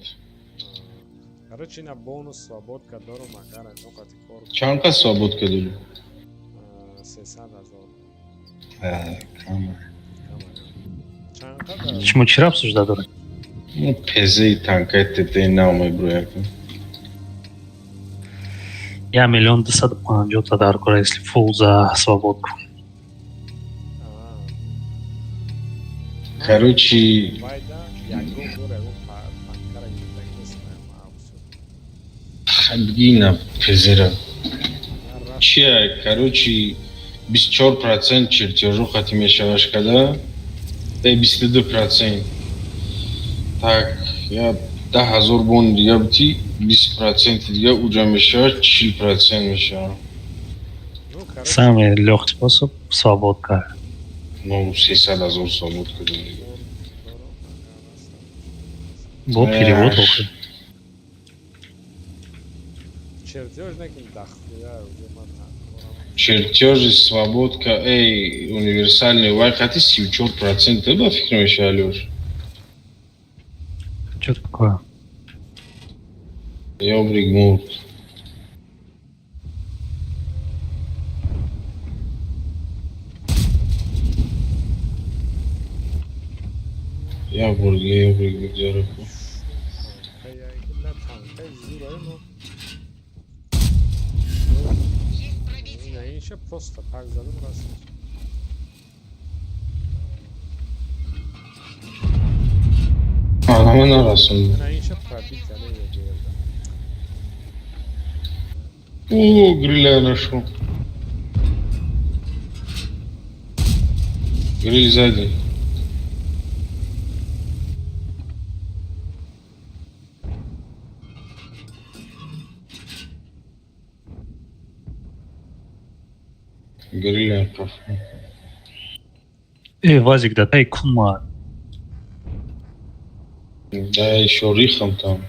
Короче, ина бонус свободка дорум, агар амино қати кор. Чанд қад свободка дорӣ? 300 000. Кама. Чанд қадар? Шумо чиро обсуждать доред? Ну, пезаи танкаи ТТ нав меброяд. 1 250 000 дар кора, если фул за свободку. Короче, Вайда ягон бор ягон танкара гирифтагӣ нестам. Бигина пезера. Чия, короче, 24% чертёжу хати мешаваш када, 22%. Так, я 10 000 бон дига бити, 20% дига уҷа мешавад, 40% мешавад. Ну, короче, Самый легкий способ — свободка. Ну, 300 000 свободка дорем. Бо перевод охи. Чертёж накин дахуя уже ман танкорам. Чертёжи свободка, эй, универсальный вай хати 34% ба фикр мешава, Алёш. Что такое? Ёбрик мурд. Я бурги, ёбрик бигзара. На танкаи зураи мо. Есть пробитие. На инша просто так задам, расид. Ама нарасонд. На инша пробитие намегирда. О, гриля нашел. Гриль сзади. Гриля кафе. Э, Вазик, да тай кума. Да, еще рихом там.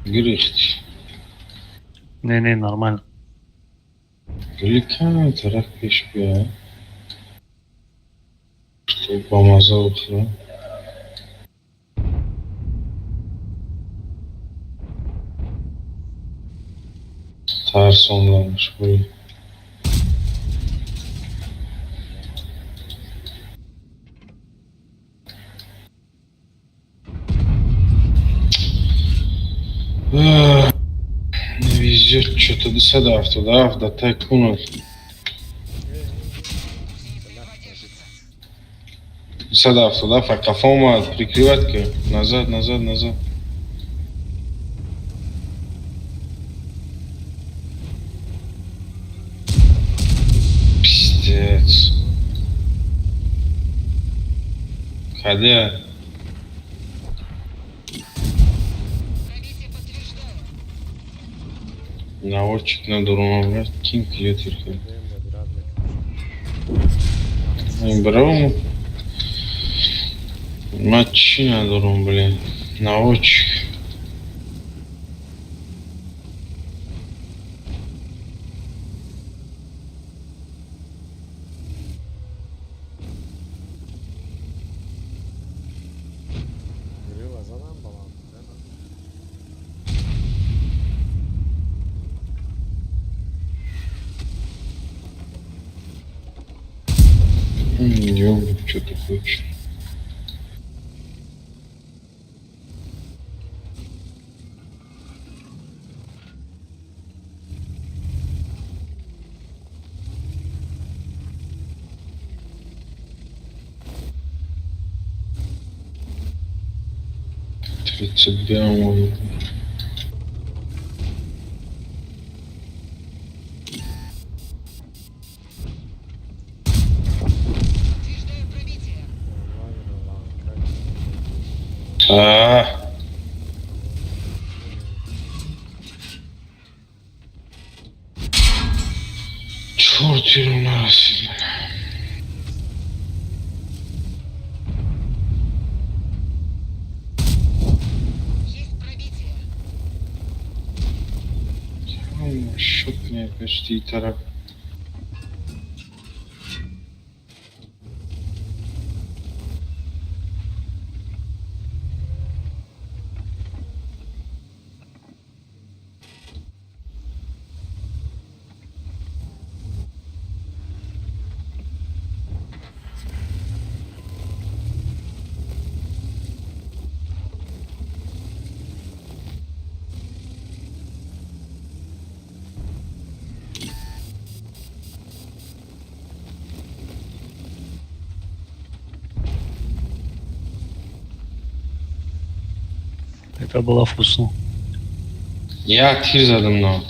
Грихт. Не, не, нормально. Гриль кам тараф пеш бия. Что бамаза бихӯрам. Тарсондамаш бой. Не везет что-то, 277 да тай кунад. Едва держится. 277 қафо омад, прикрывать ки. Назад, назад, назад. Пиздец. Каде? Пробитие подтверждаю. Наводчик надорум, брат. Ким клетер. Набират мекунам. Браво. Ма чӣ надорум, блин. Наводчик. Грила задам баланд. Да? Ёб, что ты хочешь? 32 может. Подтверждаю пробитие. А, чёрт у нас. Есть пробитие. Шот мепешти тараф. Это было вкусно. Я тир задам на.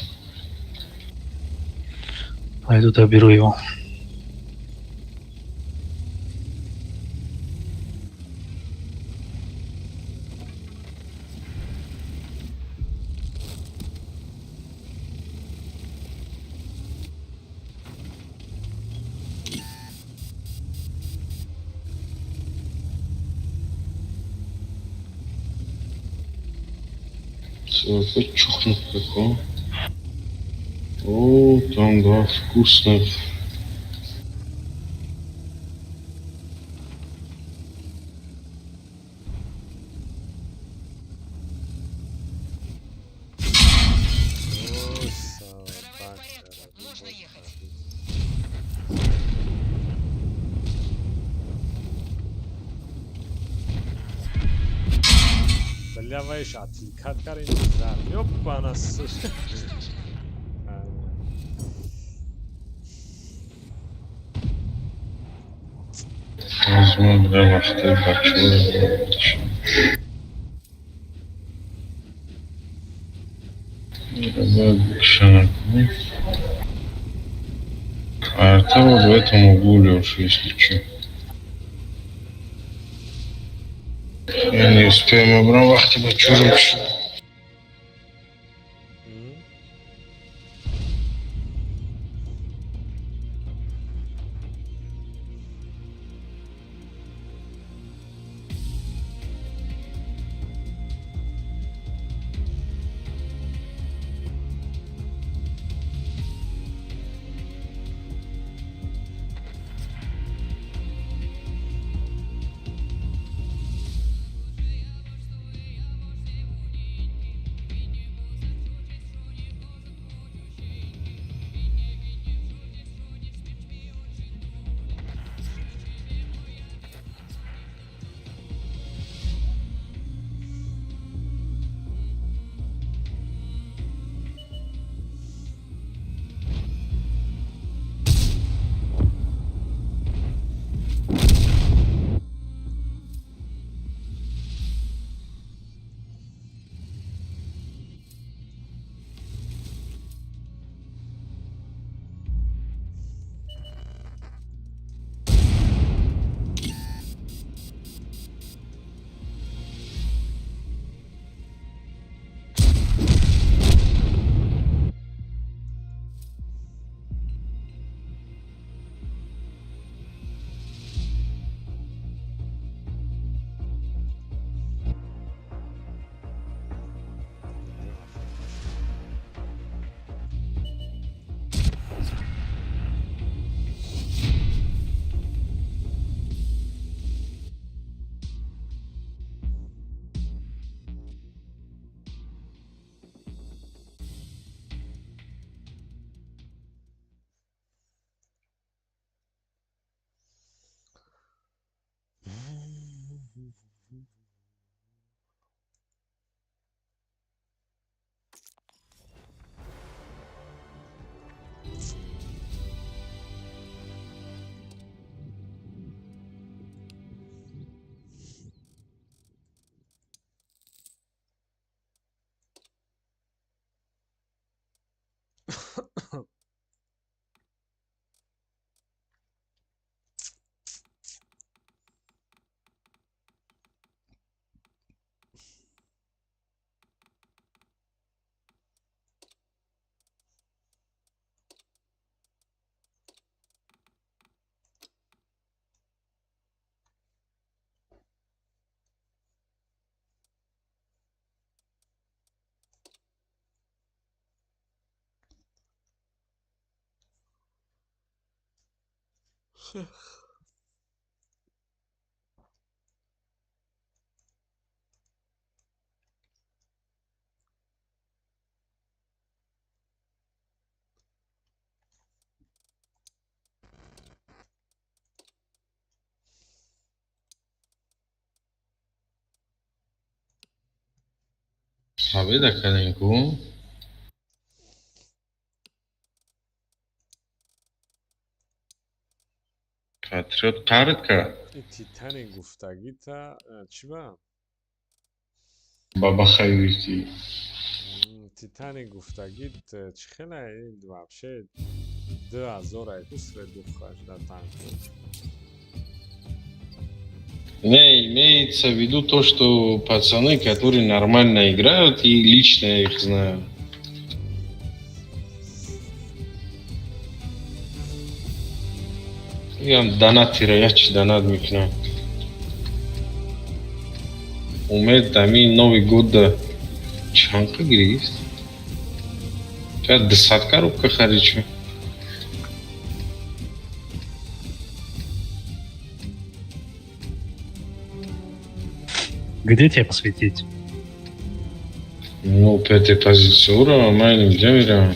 Пойду доберу его. Всё, чухнул какого. О, там, да, вкусно. О, Кадавай в порядке. Можно ехать. Бля, вайш, отвлекат карин зар. Ёпана, слушай. Возьму, бля, вахты, бачу. А это вот в этом углу, Леша, если что. Я не успею, мы брам вахты бачу. Победа кардем ку. Патриот қард кард. Ин Титаник гуфтагита чӣ ба? Баба хайвити. Титаник гуфтагит чӣ хела, ин вообще 2000 айку средухаш дар танку. Не, имеется в виду то, что пацаны, которые нормально играют, и лично я их знаю. Ям донатира, я чи донат мекунам. Умед ами Новый год да чанқа гирифт? Шояд 200 коробка харид шуд. Где тебе посветить? Ну, пятой позицию, ман инҷа мерам.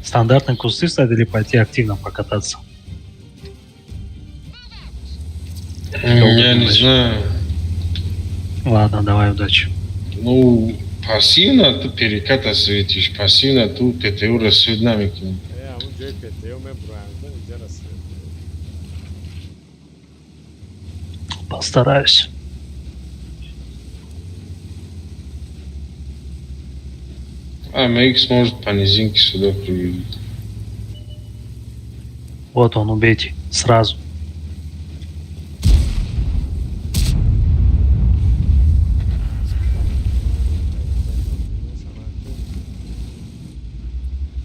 Стандартные кусты встать или пойти активно покататься? Я не знаю. Ладно, давай, удачи. Ну, пассивно ты переката светишь, пассивно ту ПТУ свет намекни. Э, ҳамун ҷои ПТУ мебуроям, инҷара свет. Постараюсь. А МХ может по низинке сюда приведет. Вот он, убейте. Сразу.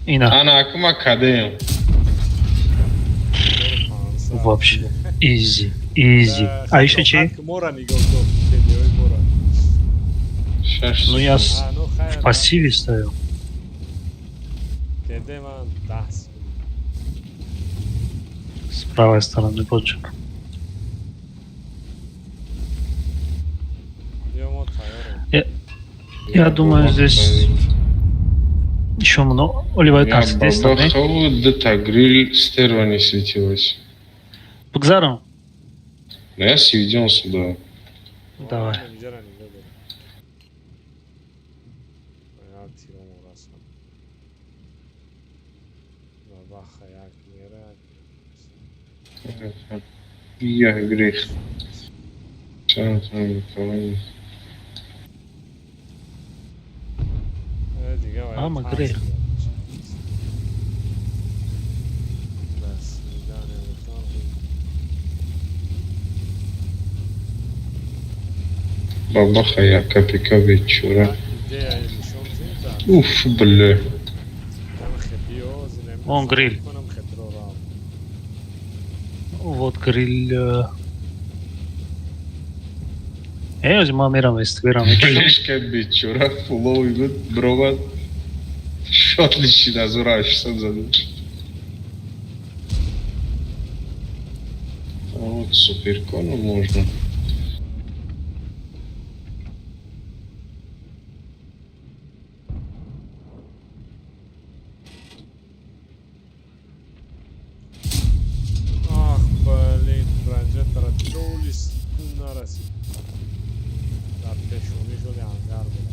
Ина. Ана акума кадем. Вообще. Изи. Изи. А еще чей? Мора нигоҳ кун, ПТУи мора. Шаш. Ну я в пассиве стою. КД ман 10. С правой стороны поджиг. Биё, мо тайёрем. Я думаю, здесь еще много. Оливай Я так, с этой стороны. бабахаву, дта гриль стерва не светилась. Букзаром? Но я сведен сюда. Давай. Инҷара нигоҳ дорем. Як тиромо расам. Бабаха як мера. Я грех. Чам там никого. Э, дига вай. Ама грех. До свидания, гуфтан. Бабаха я КПК вечера. Идея нишон тида. Уф, бля. Он гриль. Вот гриль. Э, ма мерам естверам. Блишка бечора фуловый буд бровад. Шотлиши 1600 зада. А вот суперкону можно. Ах, блин, ранҷатара доли секунд нарасид. Дар пешонӣ шуди ангар буд.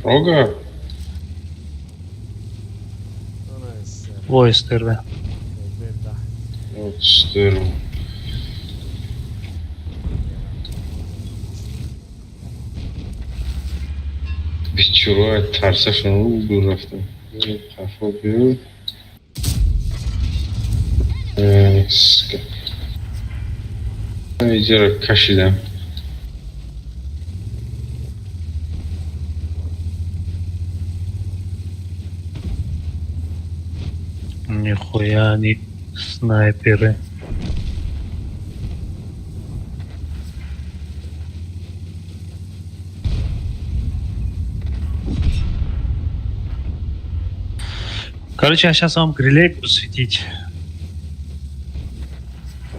Прога? Ана сер. Ой, стерве. КД 10. Вот стерва. Бечора тарсашон рӯ рафтам. Қафо биё. Сука. Иҷара кашидам. Нихуя они снайперы. Короче, я сейчас вам грилей буду светить.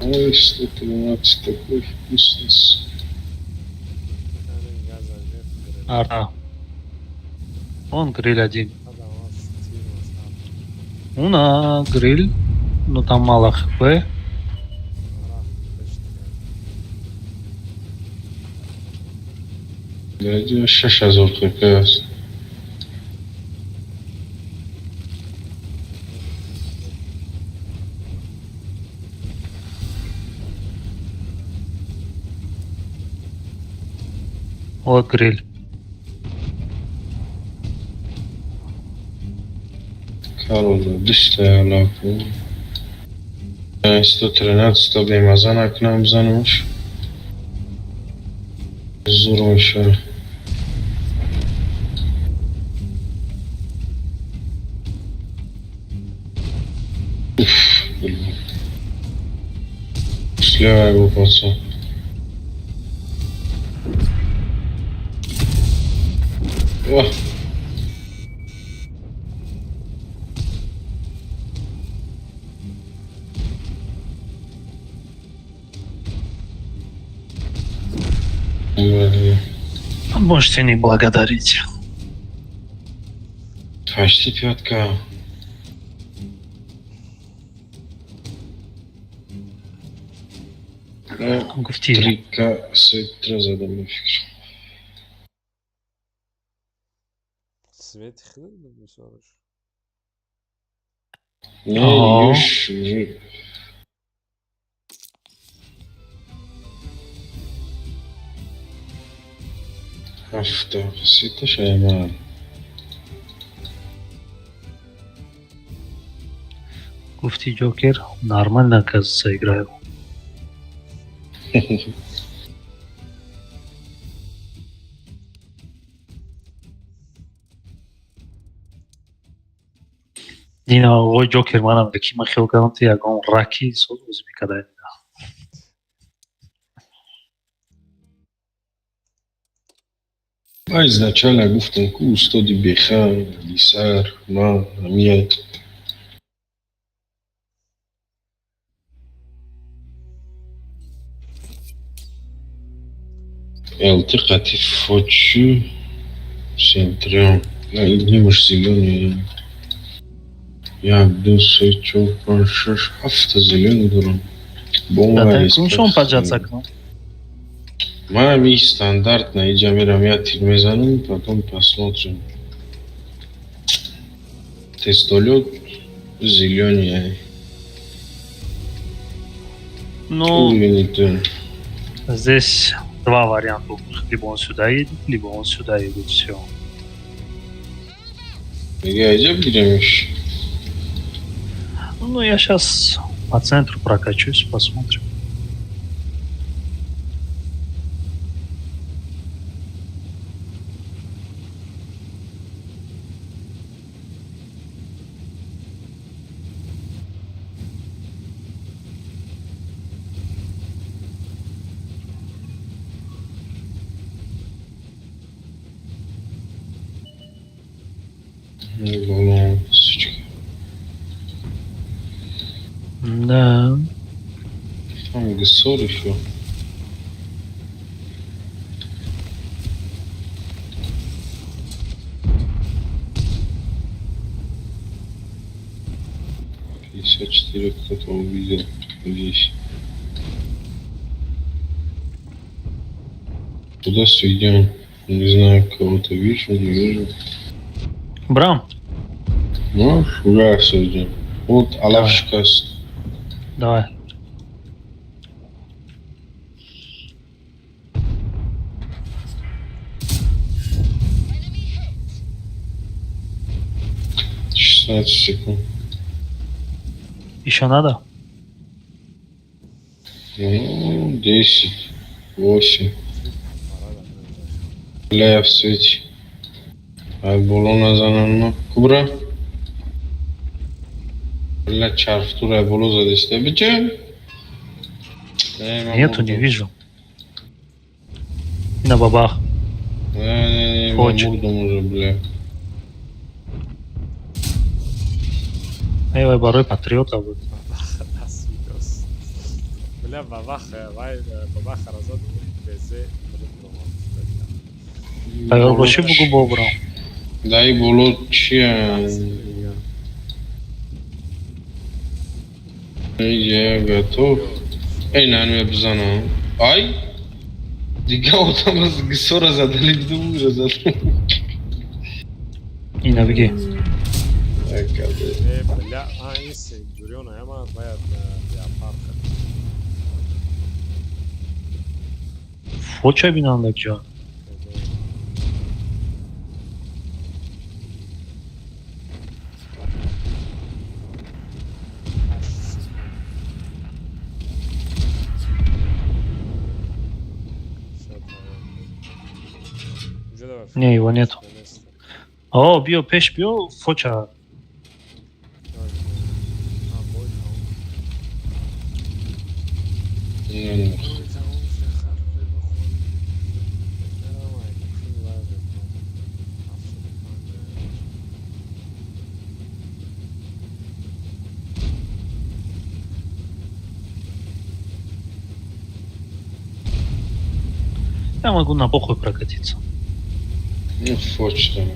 Ой, 113, такой вкусный. Ҳамин газа гирифт, гриль. Арта. Он гриль один. Адам аст, тир масалан. Уна гриль. Ну там мало хп. Рафт пеш дигар. Даҷа 6000 хп аст. Вот гриль. Каролда дуста алаку. 113 бемаза накунам, бизанамаш. Зур мешавад. Уф, блин. Слева его пацан. О! Блин. Можете не благодарить. Почти пятка. Ну, Гуфти. 3К сетра задам фикр. Свети худат буд бисёраш. Не, Ага. юш, уже. Ҳафта, сета шайман. Гуфти Джокер. Нормально, оказывается, играю. Дина оғои Ҷокер манам ки ман хиёл кардам, ту ягон раки соз бозӣ мекардай. Ман изначально гуфтам, ку устоди бехан, лисар, ман ҳамия. Элти фочу центрион. Нимаш зелёный. Як, ду, се, чор, панҷ, шаш, ҳафта зелёный дорам. Датай куншон поджаться кунам. Ман и стандартно иҷа мерам, як тир мезанам, потом посмотрим. Тестолёт зелёный. Ну, Уровень то. здесь два варианта. Либо он сюда едет, либо он сюда едет. Все. Дига иҷа бигиремш. Ну, я сейчас по центру прокачусь, посмотрим. Болон, сучка. Да. Там гсор ещё. 54 кто-то увидел здесь. Туда идем. Не знаю, кого-то вижу, не вижу. Брам, Ну, куда идем? Вот Алавшка. Давай. Enemy hit. 16 секунд. Еще надо? Ну, 10, 8. Парада мегузашт. Бля, я в свете. Ай, болона зананно. Кубра. Бля, чарфтура боло задеста. Биче? Нету, не вижу. И на бабах. Не, не, не, Очень. мурдом уже, бля. Эй, барой патриота вот. Даст видос. Бля, бабаха, вай, бабаха разад безе Тайёр бошӣ, бугу бобурам. Дай боло чия? Я готов. Эй, наверное, бизанам. Ай! Дига одам аз гисора задали, буду задали. Ина бигӣ. Э, бля, а, ин Сентуриона, ама бояд леопард. Фоча бинандак ҷон. Не, его нету. О, биё пеш, биё, фоча. Я могу на похуй прокатиться. Ну, фоч там.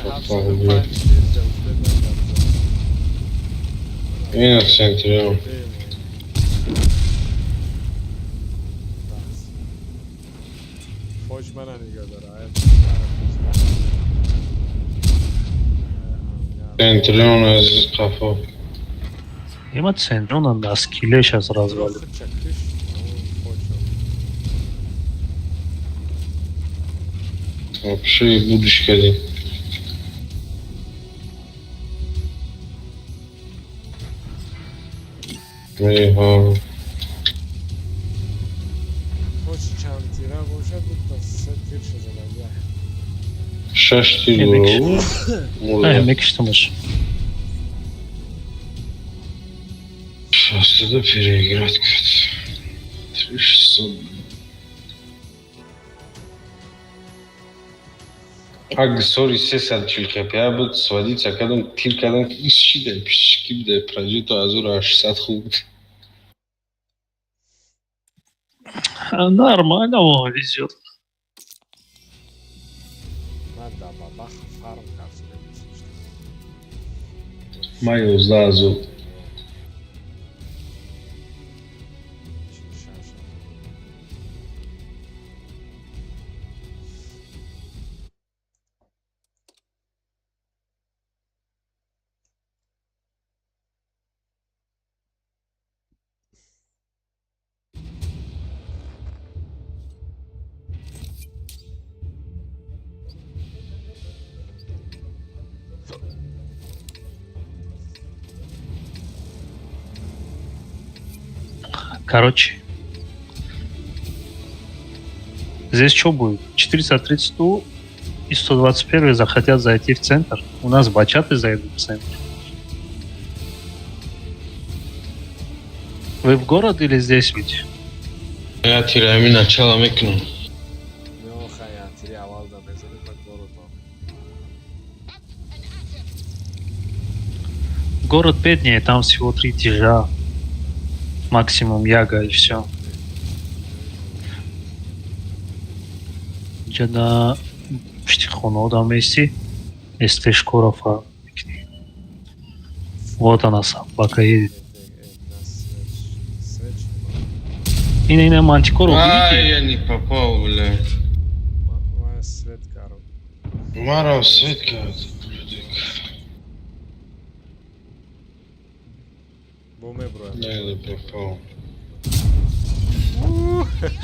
Попал, блядь. И на центре. Фоч мана нигоҳ дора. Центрион аз қафо. Има центриона на скиле сейчас развалит. Вообще будешь кади. Ха. Фоч чанд тира бошад, дута се тирша задага. Шаш тир Э, дора. Э, мекиштамаш. Шастада переиграть кард. 3600. Аг сори 340 кпа буд, сводиться кардам, тир кардам, ис шида, пишки буде, пранжито 1800 хуб буд. Нормально, о, везет. Ман да бабаха фарм кард. Май 11 азор. Короче. Здесь что будет? 430 и 121 захотят зайти в центр. У нас бачаты зайдут в центр. Вы в город или здесь ведь? Я тирами начало мекунам. Тири аввал да мезанем, ба город. Город беднее, там всего три тяжа. Максимум яга и все. Ҷада пишти хона одам мести, СТшкора фа. Вот она, собака едет. Ина, ина, мантикору Ай, видите? я не попал, блядь. Свет кард. Мара свет кард. Бо меброям. Не, не попал.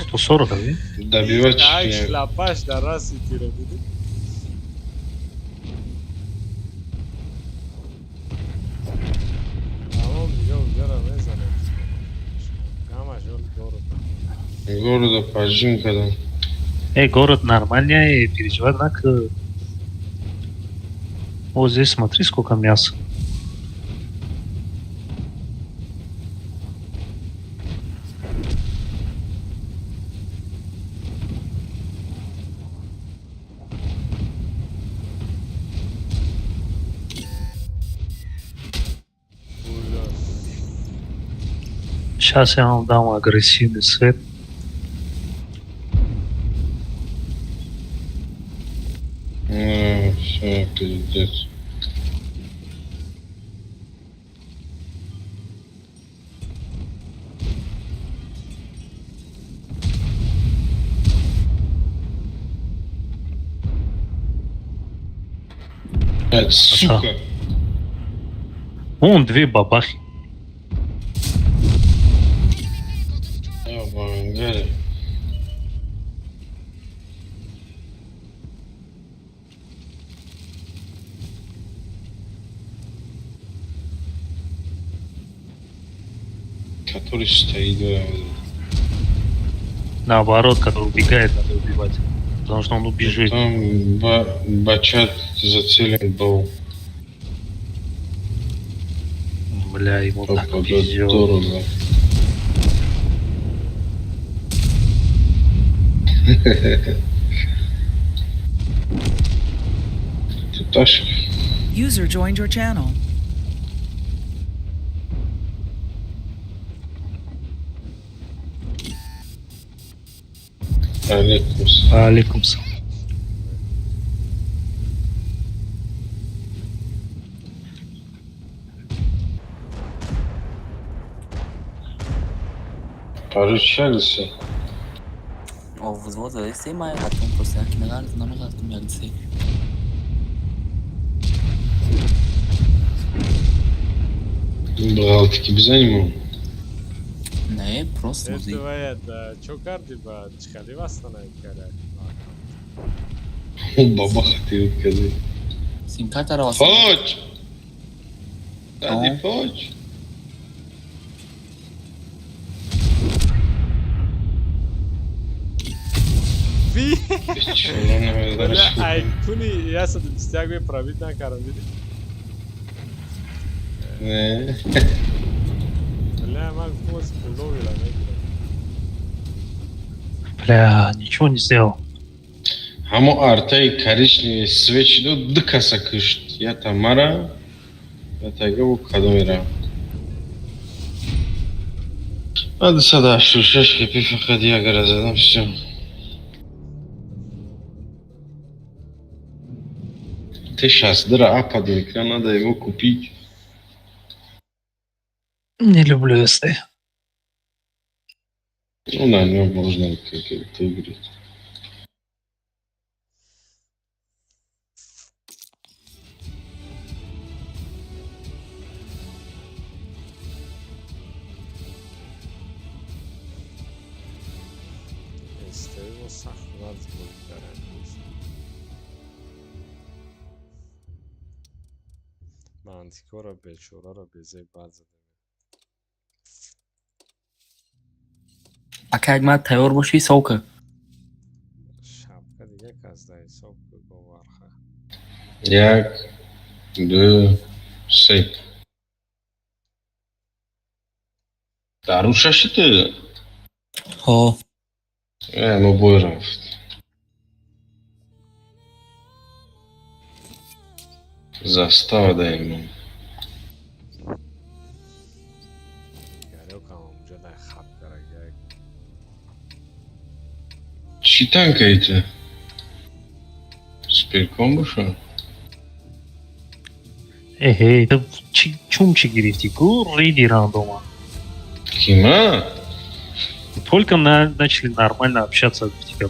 140, ви? Добивать Ай, не. шлапаш дар раси тира дидӣ. Тамом, дига унҷаро мезанем. Ҳамаш ҳоли город. Города поджим кардам. Эй, город нормальный, переживай, однако. Вот здесь смотри, сколько мяса. Сейчас я вам дам агрессивный свет. Ну, все, пиздец. Блядь, сука. Вон две бабахи. Я в ангаре. Который стоит, да. Наоборот, который убегает, надо убивать. Потому что он убежит. Там бачат зацелен был. Бля, ему так Попадет везет. дорого. Ты ташка? User joined your channel. Алейкум салам. Алейкум салам. Поручались. О, взвод за мая, потом просто я киногар, намагар, мягцы. Балтики бизаним. Не, просто Э, музей. ту бояд чо кардӣ ба чихали вастанай кард? Баба хотел сказать. Сим-карта ра Поч! Сади Ну. поч! Ви! Чего Бля, ай куни 121 бе пробит накардам, дидӣ? Не. Бля, ман гуфтам ози пуловира мегирам. Бля, ничего не сделал. Ҳамо артаи коричневый свечи дод, ду каса кушт. Я Тамара, я тагаву кадомира. Ма 286 хпи фақат як гара задам, всё. Т-62 апад мекунам, надо его купить. Не люблю СТ. Ну, на нем можно как-то играть. Эстаи мо сахт нағз буд дар имрӯз. Мантикора бечораро безеб бад задем. Ака, як ман тайёр бошӣ, ҳисоб кун. Шапка дига кас да ҳисоб ку говарха. Як, ду, се. Даруша шиты? Ҳо. Ну бой рафт. Застава даем. Гарёкам онҷа дай хап карак як. Чӣ танкаите? Суперком боша? Эй, ты чум чи гирифти? Ку риди рандома. Кима? Только начали нормально общаться в тебя.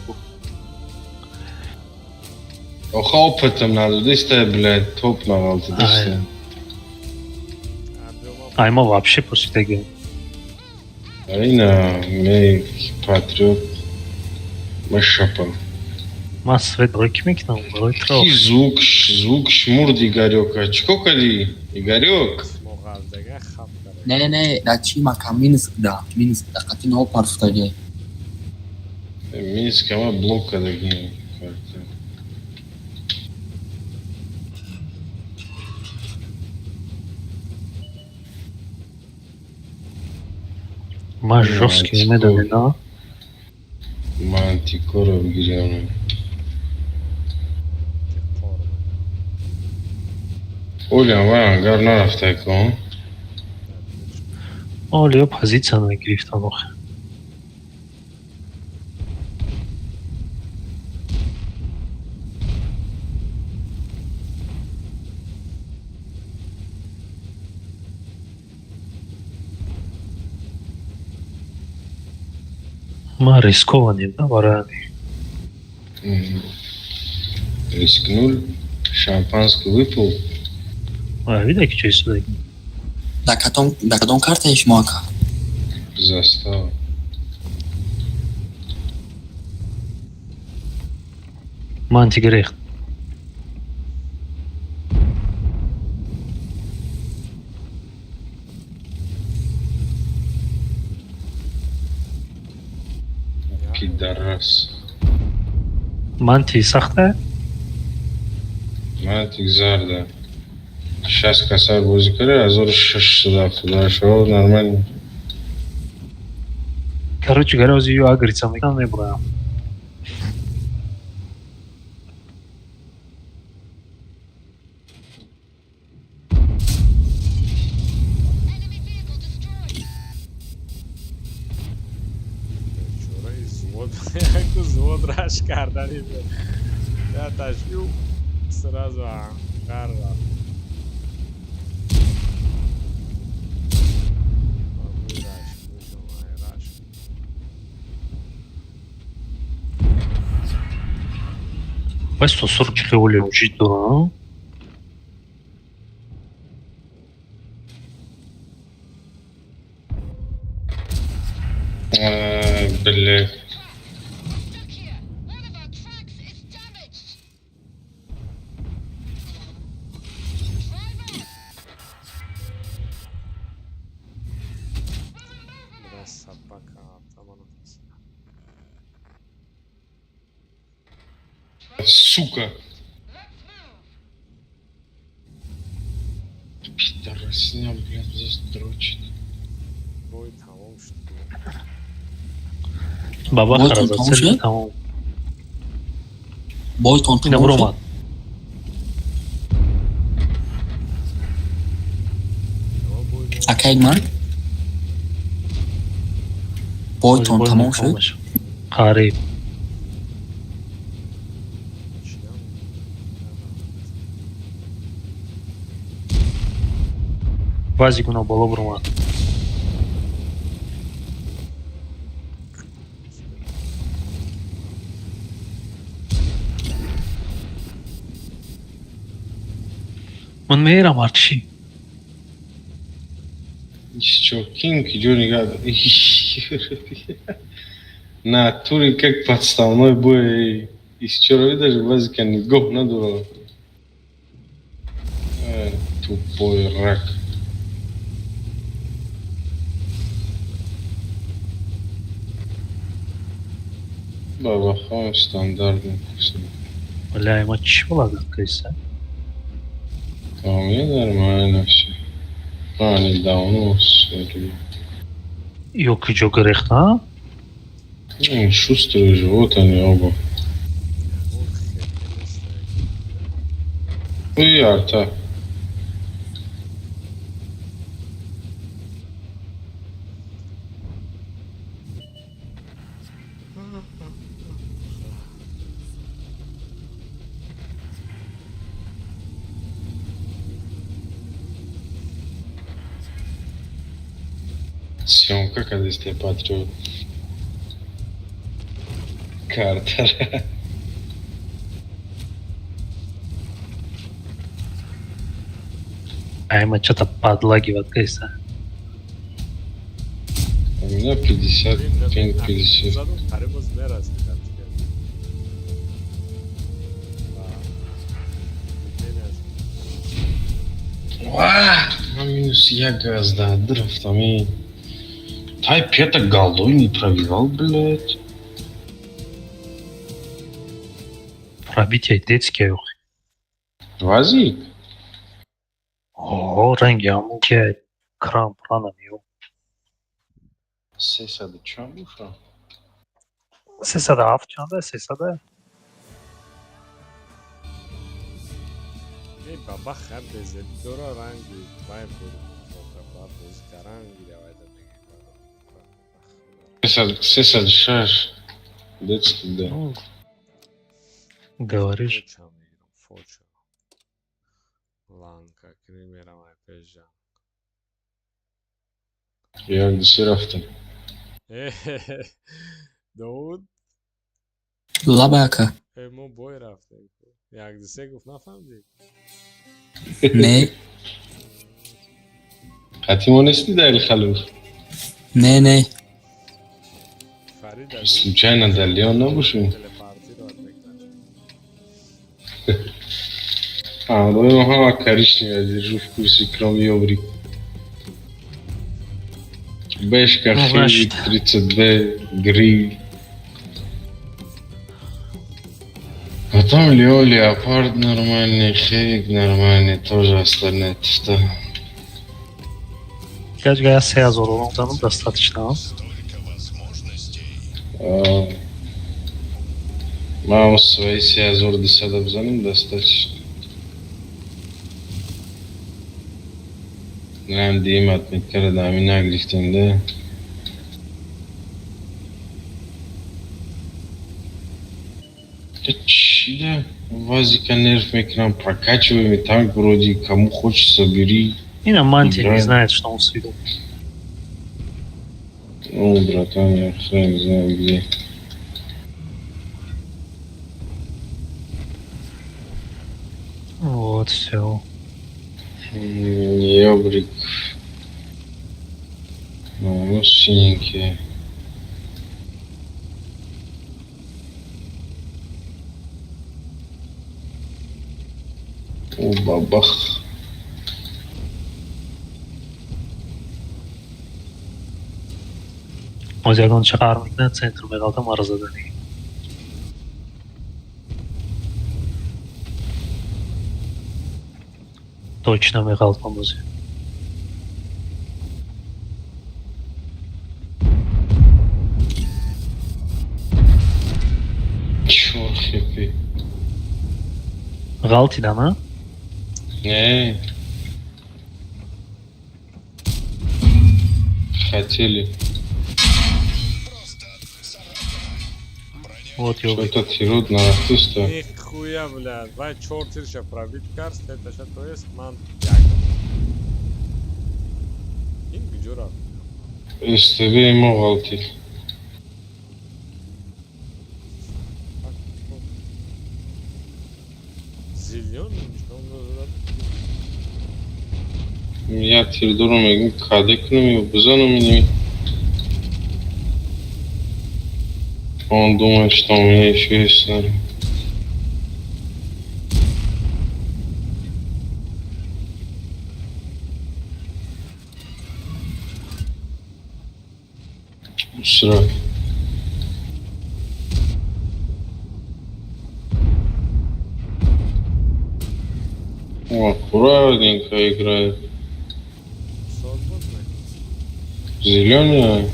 Оха опытом надо, блядь, топ навалты, Ай. А ему вообще после таги. Арина, мей патриот, машапа. Ма свет барои ки мекунам? Барои тро. Ки звук, звук шмурд Игорёка. Чико кади, Игорёк? Моғалдага хап карак. Не, не, да чи мака Минск да, Минск да, қати нао партуфтаге. Минск, ама блок кадаги. Ма жёсткий медони, да? Мантикора бигирам. Қор. Олям вай ангар нарафтай кон. Олиё позитсия нагирифтан охе. Ман рискованем да барои ҳамин. Рискнул, шампанский выпил. Вида ки чо истодаги. Дар кадом картаи шумо, ака? Застава. Мантик рехт. Пидорас. Манти сахта? Мантик зарда. 60 касар бозӣ кард, 1678 нормально. Короче говоря, ози ю агрица мекунам, мебурам. Enemy vehicle destroyed. Бечораи взвод, яку взвод раш кардани буд. Я ташбиҳ сразу анғар рафт. Раш, раш. Вай сосур чӣ хеле вуҷуд дорад? А, блядь. Stuck here. One of our tracks is damaged. Driver! Бля, собака, автомат. Сука. Let's move. Пидорасня, блядь, здесь дрочит. Бой тамом шуд. Баба Бойтон хараза тамом цели шуд? тамом. Бойтон Ина тамом шуд? буромад. Бой. Акаи ман? Бойтон Бой тамом шуд? Қариб. Чинам? Баъзи гуна боло буромад. Ман мерам артиши. Чё, кинг, ҷо нигаҳ. Натуре как подставной бой. Исчоро даже базика нигоҳ надорад. Тупой рак. Бабахон стандартный. Бля, ма чӣ боладат кайса? А у меня нормально все. А, они давно все. Ё куҷо гирехта? Ну, шустрые же, вот они оба. Он хеле нест. И арта. Съемка, когда сте патриот. Картер. Ай, ма чё-то подлагивает кайса. У меня 50, пинг 50. Задум қариб боз мерасид дигар. Ва намеяш. Ва, на минус як газда, драфтами. Тай пета голдой не пробивал, блядь. Пробитие детское. Вазик? О, ранги аму ки крам пранам ё. 300 чанд боша? 307 чанда? 300? Эй, баба хар безеб дора ранги вай буд. Ба бозӣ каран гиря вайда мегирад. 306. Детский, да. Ну, говоришь. Фоча мегирам, фоча. Ланка, кини мерам ай пежа. Як дусе рафтем. Довуд, Лаба ака. Мо бой рафтем. Як дусе гуфт, нафаҳмидӣ? Не, Қатъи мо нести дар халух? не, не. Фарид Случайно дар Леон набошем? Телепортировать мекунад. А, давай ма ҳама коричневая держу в курсе, кроме Ёврик. Бэшка, Ну, Хевик, значит. 32, Гриль. Потом Леон, Леопард нормальный, Хевик нормальный, тоже остальные что. Гачга я 3000 ором достаточно. А? Мам свои 3200 бизанем, достаточно. Нам диим отметкара дами нагирифтем, да? Чӣ да? Вазика нерв мекунам, прокачиваем танк вроде, кому хочется, бери. И на мантия не Играем. знает, что он свидел. Ну, братан, я хрен знаю где. Вот, все. Ёбрик. Ну, синенькие. О, бабах. Оз ягон чақар мекунад, центр меғалта мара заданӣ. Точно меғалтам ози. Чёр хепи. Ғалтидам, а? Не. Хотели. Вот ёбрик. Что-то тирут на артиста. Нихуя, блядь. Вай чор тирша пробит кард, сеташа, то есть ман як. Ин куҷо рафт? СТВ мо ғалтид. Зелёный, что он зад? Я тирдору мегум каде кунам ё бизанам инами. Он думает, что у меня еще есть снаряд. Срак. О, аккуратненько играет. Соз буд мекунад. Зеленая.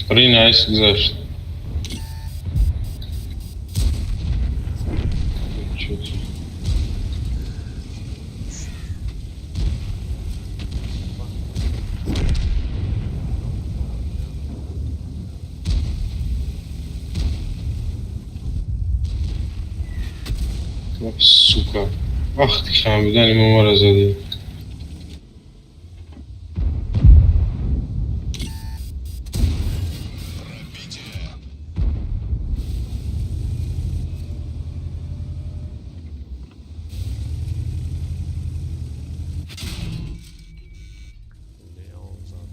Принайс гузашт. Чё-то. Ах, сука. Ах ты хамидани мамара задӣ. Леон зад.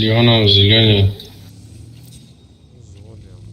Леоном зелёный. Зодиам.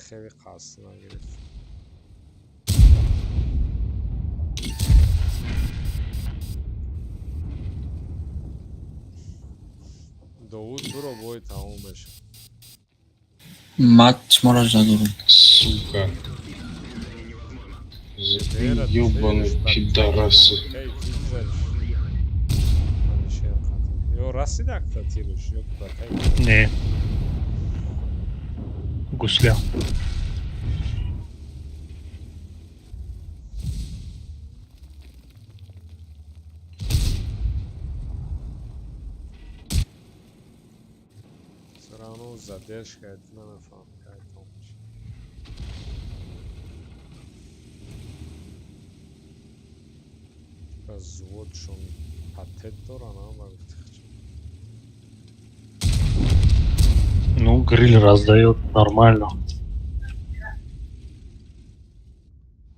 Хеле қасд нагирифт. Довуд, буро, бой тамом мешавад. Ман шуморо надорам. Сука. Ёбаные пидорасы. Ё расид акта тирш ё бакай? Не. Гусля. Всё равно задержка это нафаҳм кай тамом мешавад. Типа взводшон патет доран, а ба гуфти хчи. Ну, гриль раздает нормально.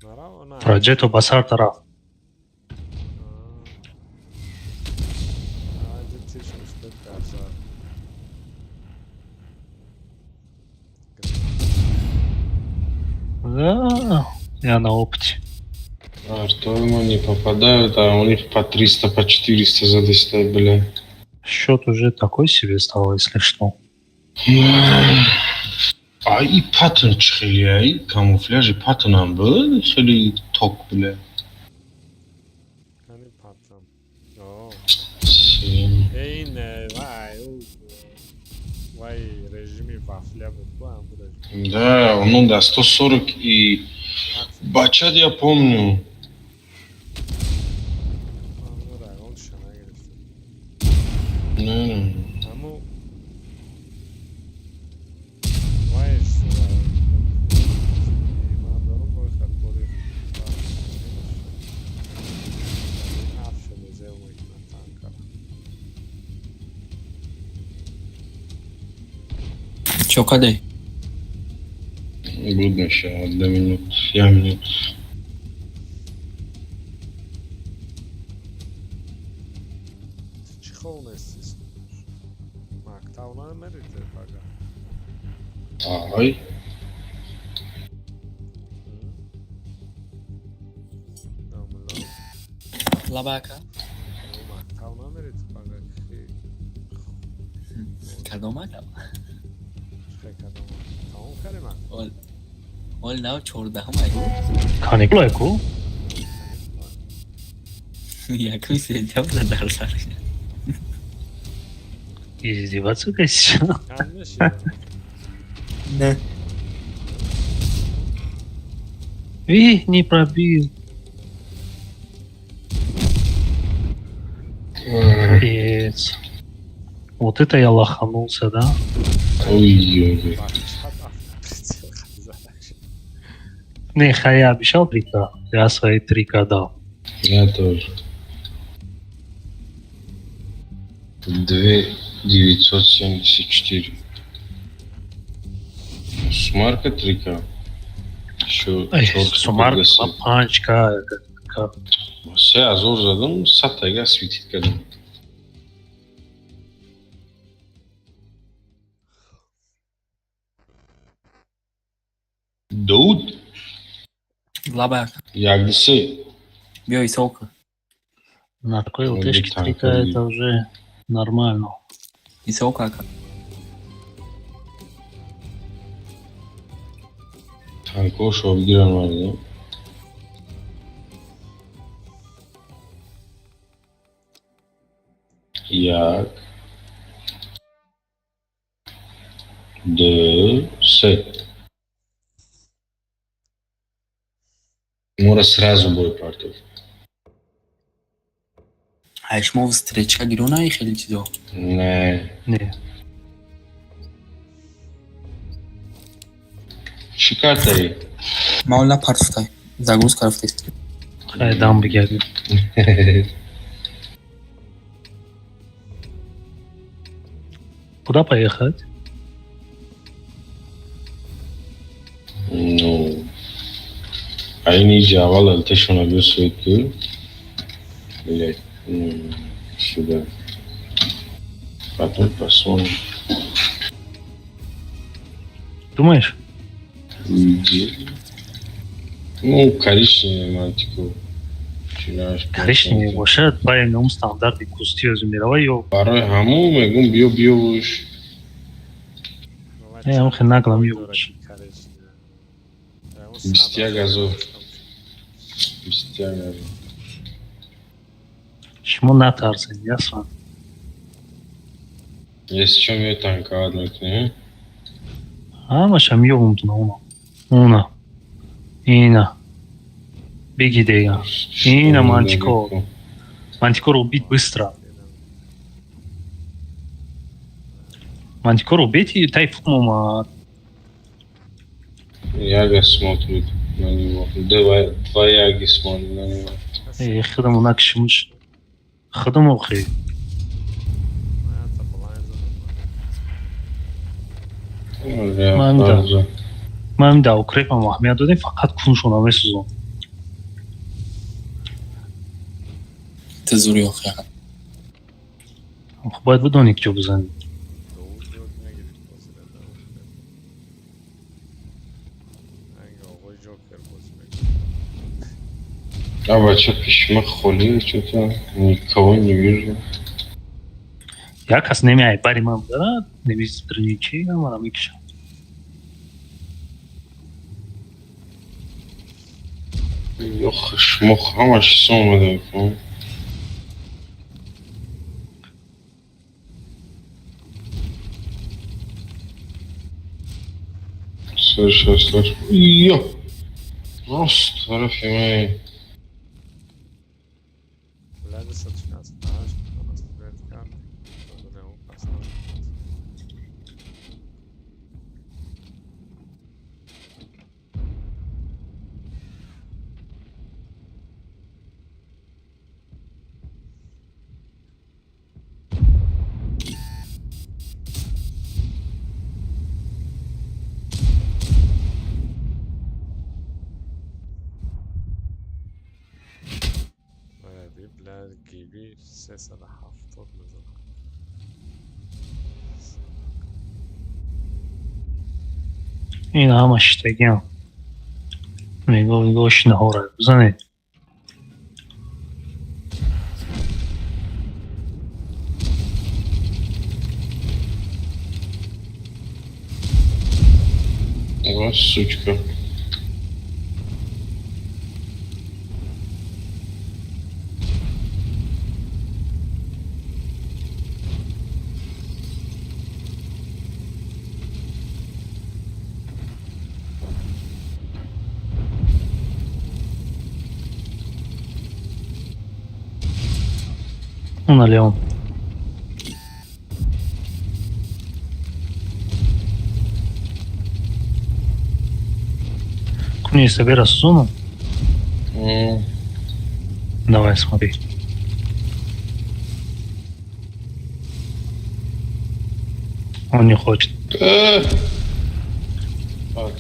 Нараво на. Проджето басар тараф. Аҷа тирш успед кард зад. Да, я на опыте. Артема не попадают, а у них по 300, по 400 задастать, бля. Счет уже такой себе стал, если что. А и Паттон чӣ хеле, ай камуфляжи Паттонам буд, хеле ток, бля. Кани патам? О. Сем. Ин вай ӯ вай режими вафля буд ку ам буд. Да, ну да, 140 и бачат, я помню. Рагонша нагирифтем. Не, Ҳаму вайш ман дорум бой хатбори афшо мезев мекунад танкара. Чо кадай? Буд мешавад, 2 минут, я минут. Чӣ хол нести? Мактаб намерите пага? Ай. Намула. Лабака. Мактаб намерите пага ки? Кадом мактаб? Чӣ кардам, тамом кардем мактаб. Ҳол нав 14-ум айгу. Каникулай ку? 1 сентябр дар сар. Издеваться, конечно. Чанд мешида? Не. И не пробил. Капец. Вот это я лоханулся, да? Ой-ой-ой. Бачат прицел задаш. Не, хай, я обещал 3К. Я свои 3К дал. Я тоже. 2 974. Сумарка 3К. Еще Эй, сумарка, панчка. 3000 задам, садтага светить кардам. Довуд. Лабака. Як ду се. Биё исолка. На такой Ой, ЛТшке танк, 3К ой. это уже нормально. Исолка ака. Танкошо бигиран мардум. Як. Ду, се. Мора сразу бой партов. Ай, шумо встречка гирё наи хеле чизо. Не. Не. Чӣ картаи? Ман на партуфтай. Загрузка рафтест. Хай дам бигардим. Куда поехать? Ну, айни ҷавал ЛТшона бисӯед ку. Блять, сюда. Потом посмотрим. Думаешь? Иди. Ну, коричневый мантику. Коричневый бошад, баъд ном стандарти кусти озу мерава ё Барои ҳамун мегум биё биёвуш. Э, ҳам хел наглам ёвуш. 21 000. 21 000. Шумо натарсед, ясно? Если чё, меё танковать мекунӣ? Ҳамаша меёвум туна уна. Уна. Ина. Беги дега. Ина мантико. Мантикору убить быстро. Мантикору убить и тайфун омад. Яга смотрит на него. Давай, два яги смотрят на него. Э, худаму накшимуш. Худаму хе. Ман да. Ман да укрепам аҳамият додем, фақат куншона месӯзон. Ты зури охи. Хуб, бояд бидонӣ ки ҷо бизанӣ. А бача пишма холи, что-то никого не вижу. Як кас немеяй бари ман будара, немиздрничи, мана мекушам. Ёх, шумо ҳамаш омада. Слышь, слышь. Ё! Рост тарафи ман. Гиби 370 мезанад. Ин ҳама шиштагиам. Нигоҳ, нигоҳ, шинаҳора бизанед. Вот сучка. Уна Леон. Куни собира сумму? Давай, смотри. Он не хочет. Так,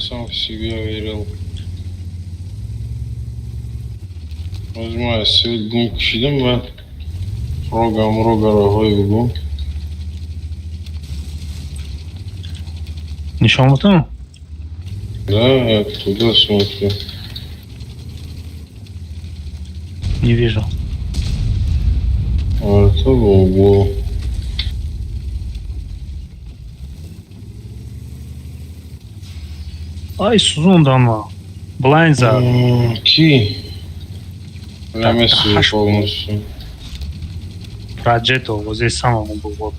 сам в себя верил. Возьму свет гум кашидам баъд рога мрога роҳҳои бугум. Нишон бутун? Да, я туда смотрю. Не вижу. А это в углу. Ай, сузундама. Блайн зад. Ки? Так, Намесу хаш- полностью. Праджето возле самого был.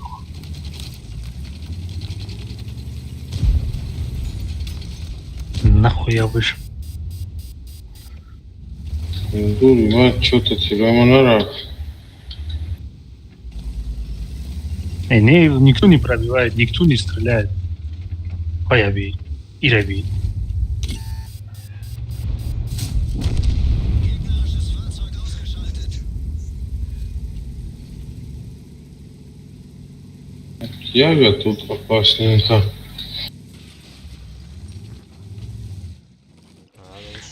Нахуй я вышел. Дури, мать, что-то тебя нарафт. Э, не, никто не пробивает, никто не стреляет. Появи. Ирави. Яга тут опасненько.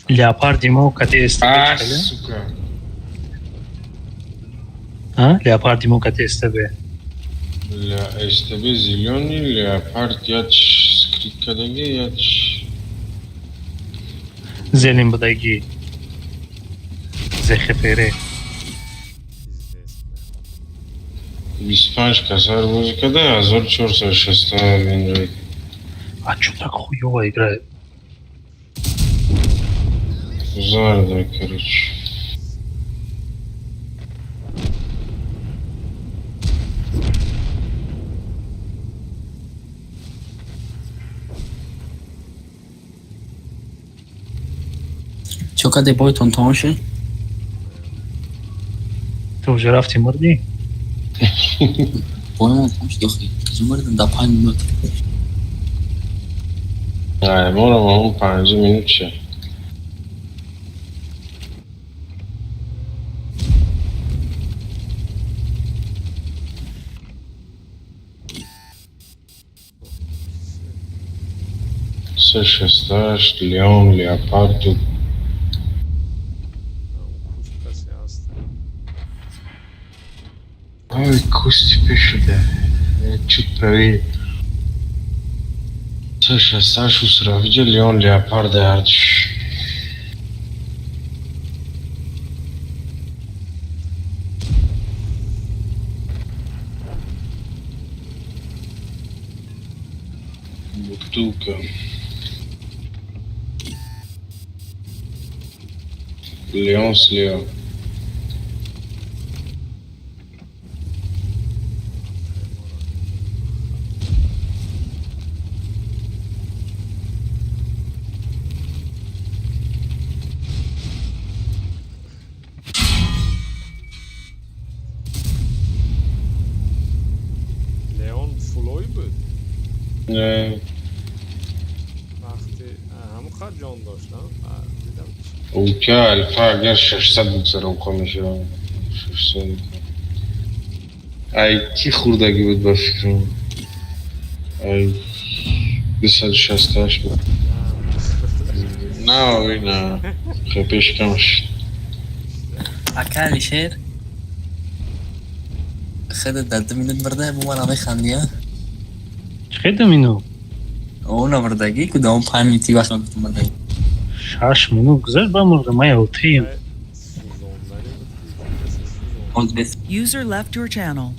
Леопард имо кате СТБ А, чикале? сука. А? Леопард имо кате СТБ. Ля СТБ зеленый, леопард яч скрит кадаги, яч Зелен будагӣ. Зехефере. Пиздец. 25 касар бозӣ карда, 1460 винрейт. А чё так хуёво играет? Зарда, короче. Чо каде бойтон тамом шуд? Ту уже рафти мурдӣ? Боимон тамом шуд охи. Куҷо мурдам дар 5 минут. Ай, морам ҳамон 5 минут ша. Се 68, Леон, Леопарду. Куст касе ҳаст. Ай, кусти пешуда. Чуть правее. Се 68 усравиҷа, Леон, Леопарда ҳардуш. Бутылка. Леон слева. Леон фулой буд? Не. Вақти ҳамон қад ҷон дошт, дидам. Ука альфа агар 600 бигзара, ука мешавад. 600. Ай, ки хурдагӣ буд ба фикрам. Ай, 268 буд. На, ой, на. Хе пеш кам шуд. Ака Алишер. Хеда дар 2 минут мурда, бо ман механдӣ, а? Чӣ хел 2 минут? О, намурдагӣ, ку дар он 5 минути вақт ман гуфтам мурдагӣ. 6 минут гузашт ба мурда, ман ялтием. Сӯзонданӣ буд, касе сӯзон. Боз бес. User left your channel.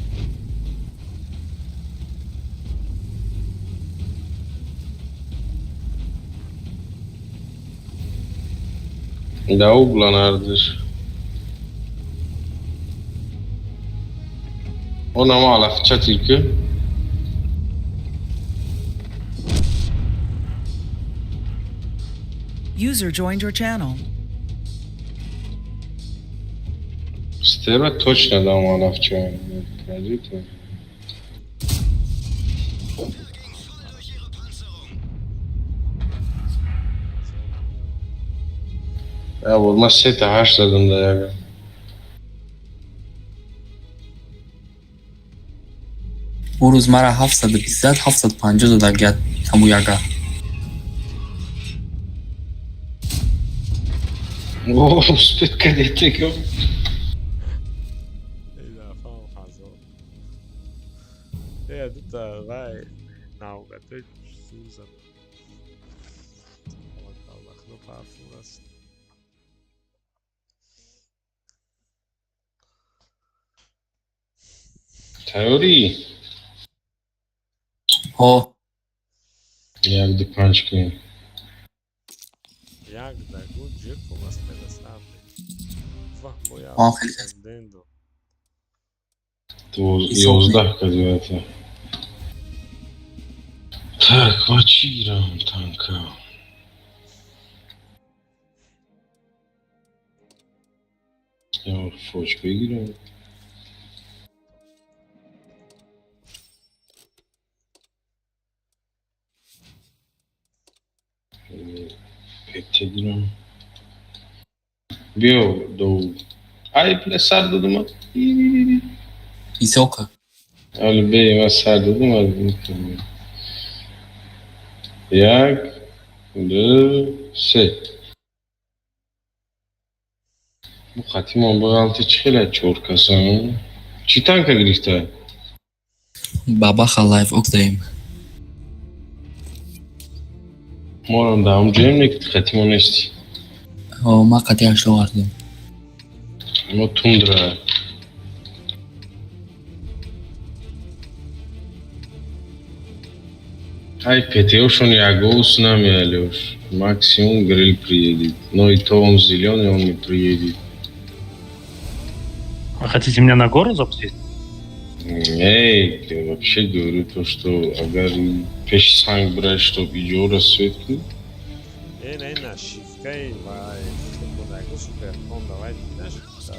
Да угла нардиш. Онама алафча тилки. User joined your channel. Стеба точно дам алафча. Пройдите. Я вот ма сета ҳашт задам да яга. Ӯ рӯз мара 720 зад, 750 зада гият ҳаму яга. О, успеть кадете. Ин дафъаам ҳазор. Е, дута вай навбатои зур задам. Таваккал парфюм аст. Тайёрӣ? Ҳо. Як ду панҷ кунем. Як дагу ҷирфу васпедасар. Вах, бояд. Он хеле Дендо. 11 кадиата. Так, ма чӣ гирам танка? Я фоч бигирам. Петте гирам. Биё, доу. Ай, пле сар додума. Исока. Али бе, ма сар додум, али метавонам. Як, ду, се. Бу хатимон бағалти чӣ хела чор касан? Чӣ танка гирифта? Бабаха лайф окдаем. Морам дар ҳам ҷоем, не ки хатимон нести. Ҳо, ма қати 80 ғалтидем. Мо тундра. Ай, ПТОшон ягоус намеяли уж. Максимум гриль приедет. Но и то он зеленый, он не приедет. Вы хотите меня на гору запустить? Эй, я вообще говорю то, что агар пеш санг брать, чтоб иҷора свет кунӣ. Э, на, нашивкаи вай будаку суперком, давай нашивка.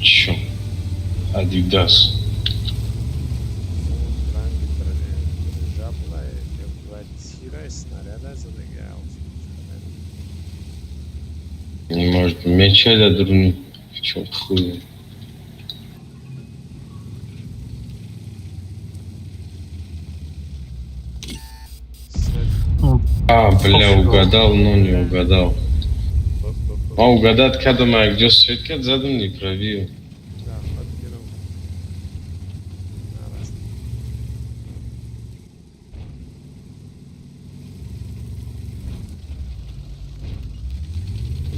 Чё? Адидас. Ранги дирижабла ё тирай снаряда задага. Не может, меча да друни. В чём хуй? Ну, А, бля, Пофигу. угадал, но не угадал. А угадать когда моя где свет кад задом не пробил.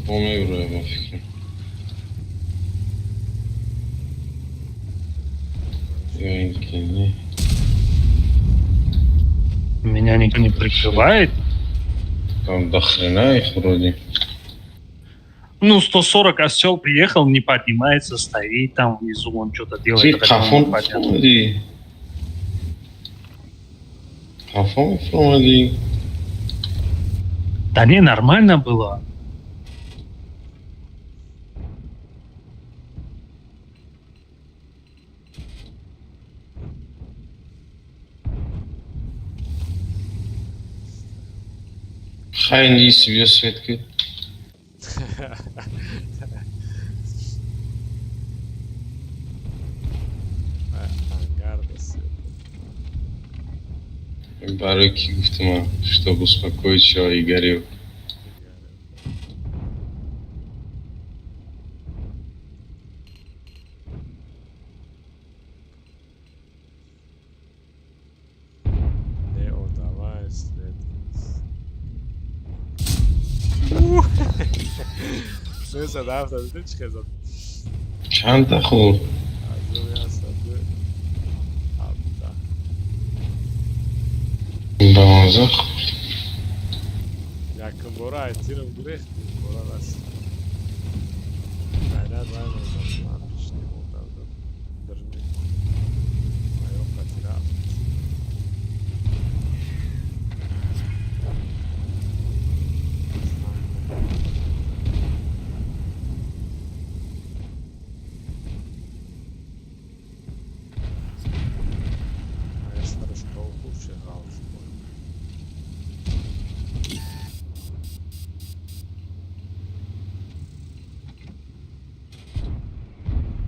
Помню, ба фикрам. Ё ин ки не. Меня никто не прикрывает. Там до хрена их вроде. Ну, 140 осел приехал, не поднимается, стоит там внизу, он что-то Ти делает. хотя он қафон не поднялся. фуромадӣ. Қафон фуромадӣ. Да не, нормально было. Хай не себе свет ки. Ангар дас. Барои ки гуфтам, чтобы успокоить чё Игорев. Не, о, давай, свет. 972 чӣ хел зад? Чанда хӯрд? 1117. Ба маза хӯрд. Якум бора ай тирам гурехт, бора раст. Айнат вай мезад, ман пишти монда будам. Дрни. Аё қати рафт. Ая сараш ков хуб шед ғалт шуд.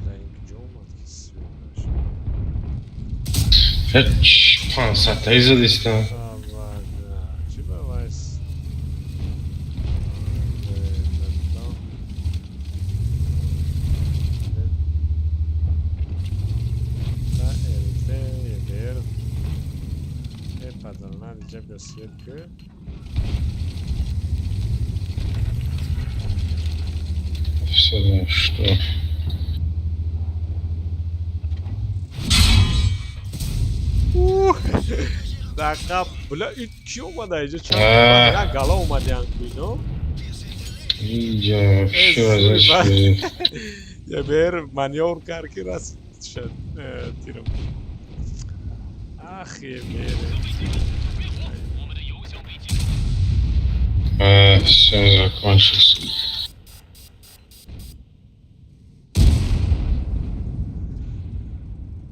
Бля, ин куҷо омад ки свет нашуд? Ҳеч 500-таи задистам. Авага, чӣ ба вайс? Свет. Всё, что? Дақиқа, бля, ин кӣ омада иҷо? Чанд А. як гала омадян ино? Инҷа вообще Э, зашли. Я бер манёвр кард ки раст шад тирам. Ах, ебер. А, всё, закончился.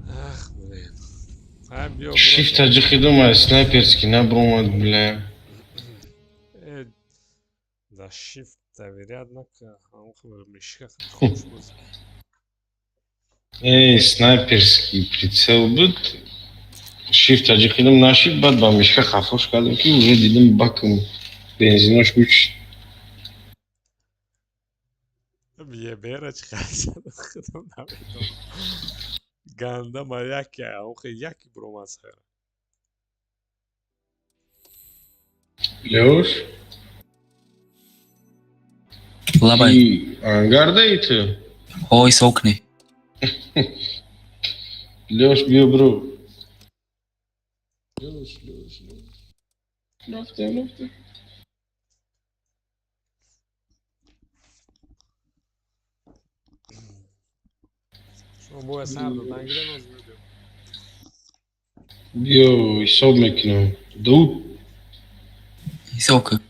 Ах, блин. Ай, биё. Шифта ҷихидум, ай снайперский набромад, бля. Э, да shift доверять нака. Мишка хуш буд. Эй, снайперский прицел буд. Шифта ҷихидум нашид, баъд ба мишка хафош кардам, ки уже дидим бакум бензинош гуч. Ебера чӣ хел худам намедонам. Ганда ма яке, охе яке бромад сара. Лёш? Лабай. И ангардаи ту? Ҳо, ҳисоб кунӣ. Лёш, биё бро. Лёш, Лёш, Лёш. Рафтем, рафтем. Шумо бояд сар додан гира боз медиҳем. Биё ҳисоб мекунам. Ду, Ҳисоб кун.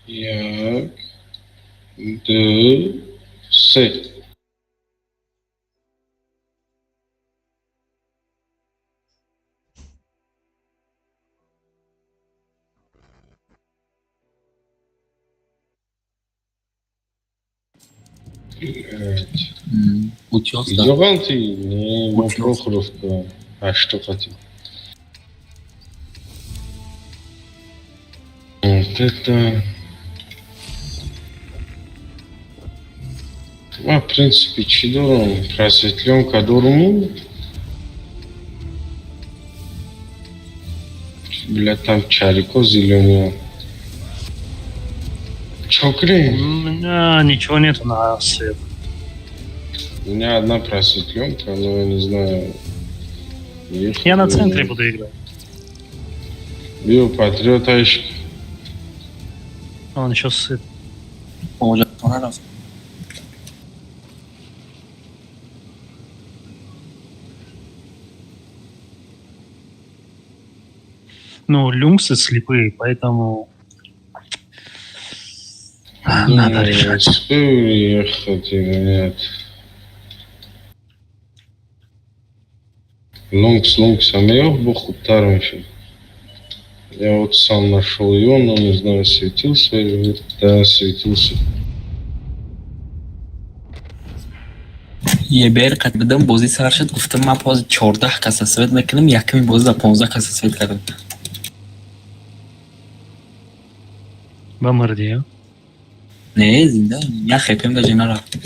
як, ду, се. Блядь. Утёс да. Иҷо ғалти? Не, мо Утёс. Прохоровка. Ҳашто қатӣ. Вот это... Ман, в принципе, чӣ дорам? Просветлёнка доруму? Бля, там чарико зелёные. Чё У кунем? меня ничего нету на свет. У меня одна просветлёнка, но я не знаю. Ехать Я на или центре нет. буду играть. Био Патриот Айшк. Он еще сыт. Ҳоҷатхона рафт. Ну, люксы слепые, поэтому надо Думаю, решать. успею ли ехать или нет. Лонгс, Лонгс, Амеев, бо хубтар мешид. Я вот сам нашел ее, но не знаю, светился или нет. Да, светился. Ебер қат бидам, бозӣ сар шуд, гуфтам ман пози 14 каса свет мекунам, якми бозӣ за 15 каса свет кардам. Бамарди, а? Не, зинда, як хепем даже нарафт.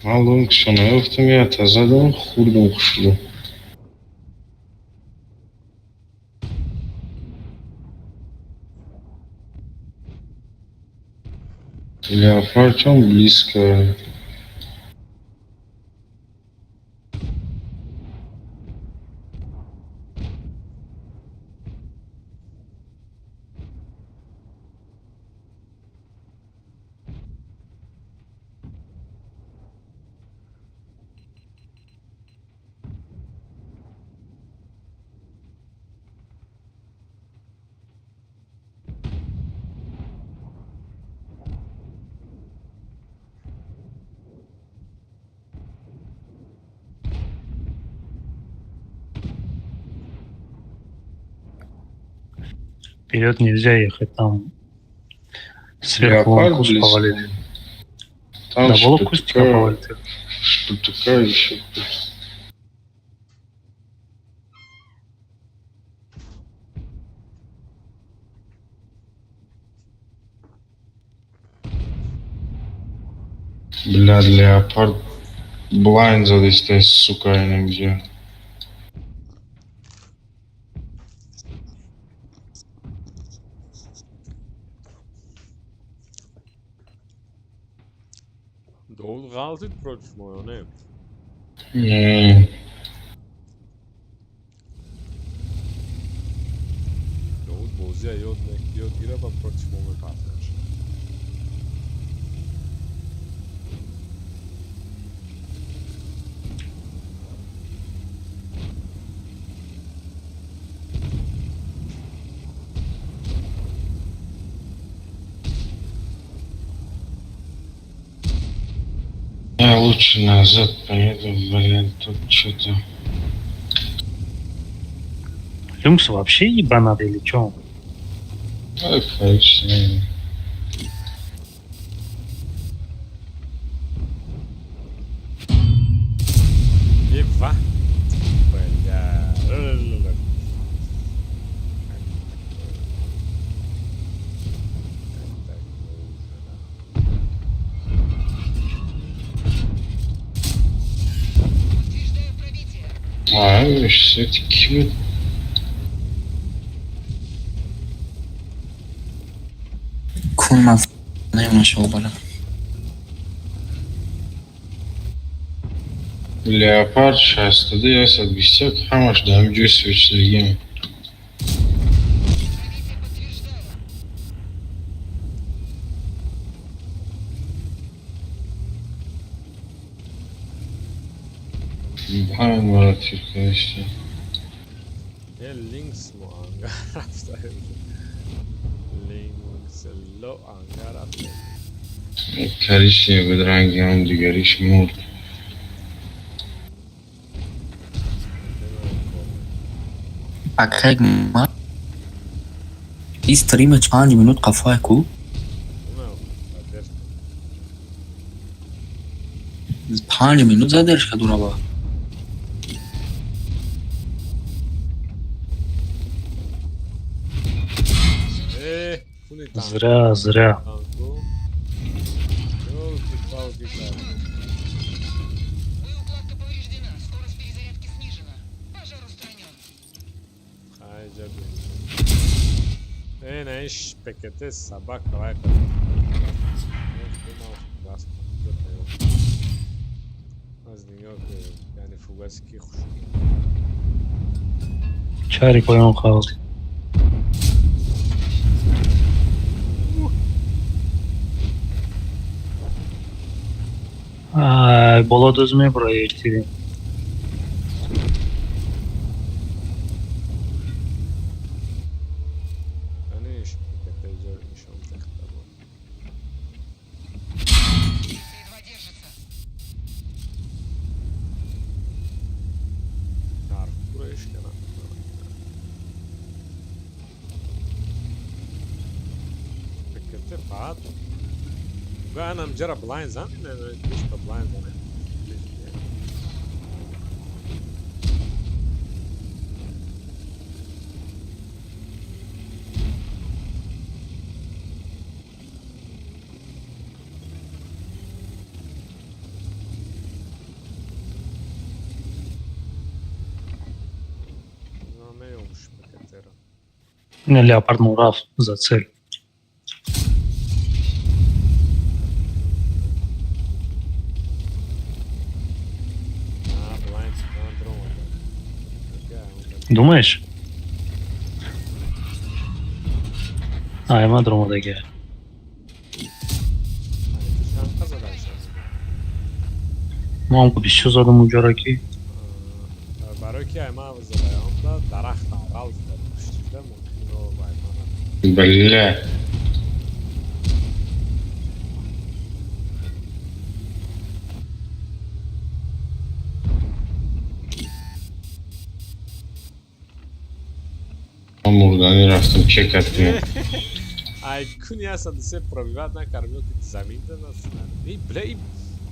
Ман Лонгсо наёфтам, я тазадам, хурдам хушрӯ. Леопард близко. Вперед нельзя ехать, там сверху вон Леопард куст близко. повалили. Там Да, было кустика штука, повалили. штука еще. Бля, леопард блайн задистай, сука, я нигде. Довуд ғалтид против мо ё не? Не, Довуд бозия ёд ёд гира ва против мо мепартояш. Я лучше назад поеду, блин, тут что-то. Люкс вообще ебанат или чё? Эх, конечно. Ева! Бля. Как такое уже, да? А, свет ки буд? Кун ман намешобара. Леопард 62 121 ҳамаш дар ҳамин ҷои свет шудагиам. Пробитие подтверждаю. Ҳамин мара тир кардашта. Е линкс мо ангар рафта. Линкс ло ангар рафта. Коричневый буд ранги ҳам дигариш мурд. Акай ма и стрима 5 минут қафое ку? 5 минут задержка дурава. Э, куни танк. Зря, зря. Танку. Ёлки-палки, как. Боеукладка повреждена. Скорость перезарядки снижена. Пожар устранен. Ай, ҷаби. Э, на иш ПКТ собака лайка. Аз нигоҳ ки, яъне фугаси ки хуш. Чари поён қалд. Ай, боло дӯз мебура эртиди. Яъне иш ПКТ ҷо нишон техта буд. Позиция едва держится. Таркура ишкана. ПКТ баъд. Ганам ҷара блайн зан, не, пушка блайн зан. Меёмш ПКТ-ра. Не, леопард мурафт за цель. А, блайн на дрона. Думаешь? Ай, ма дромадаги. Мо ҳам бисёр задам унҷора ки Барои ки ай ман задаёнда дарахт аввал зада пуштида мумкин о ай мана. Бля. Ман мурданӣ рафтам чекат кунам. Ай куни 103 пробивать накардем, ё ки замин задаст. И бля, и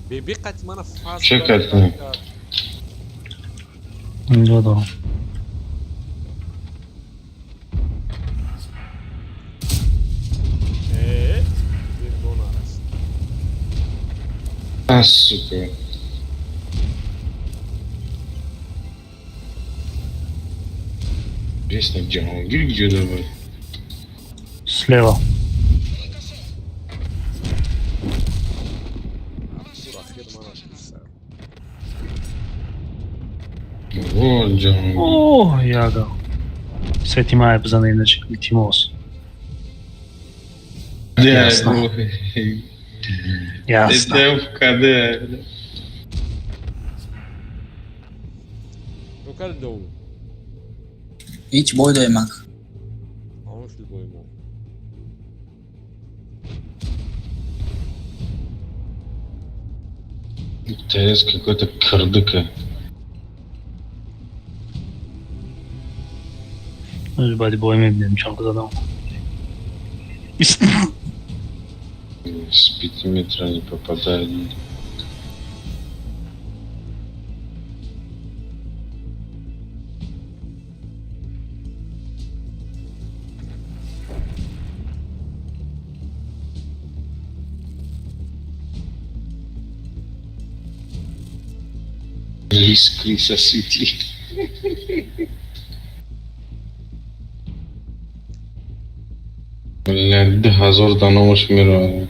беби қати мана фаз. Чекат кунам. Инҷо дорам. Э, дид бона раст. А, сука. Интересно, Ҷаҳонгир где давай? Слева. Рикошет. Тур ахир мана пурсар. Вот Ҷаҳонгир. О, яга. Свети мая бизана иначе илтимос. Ясно. Ясно. Это в КД. Ну кар доу. Ҳеҷ бой доимак. Он шуд бой мо. ТС какой-то кырдыка. Баъди бой мебинем чанд задам. С 5 метра не попадает. Лис крыса свети. Бля, 2000 да номаш меравад.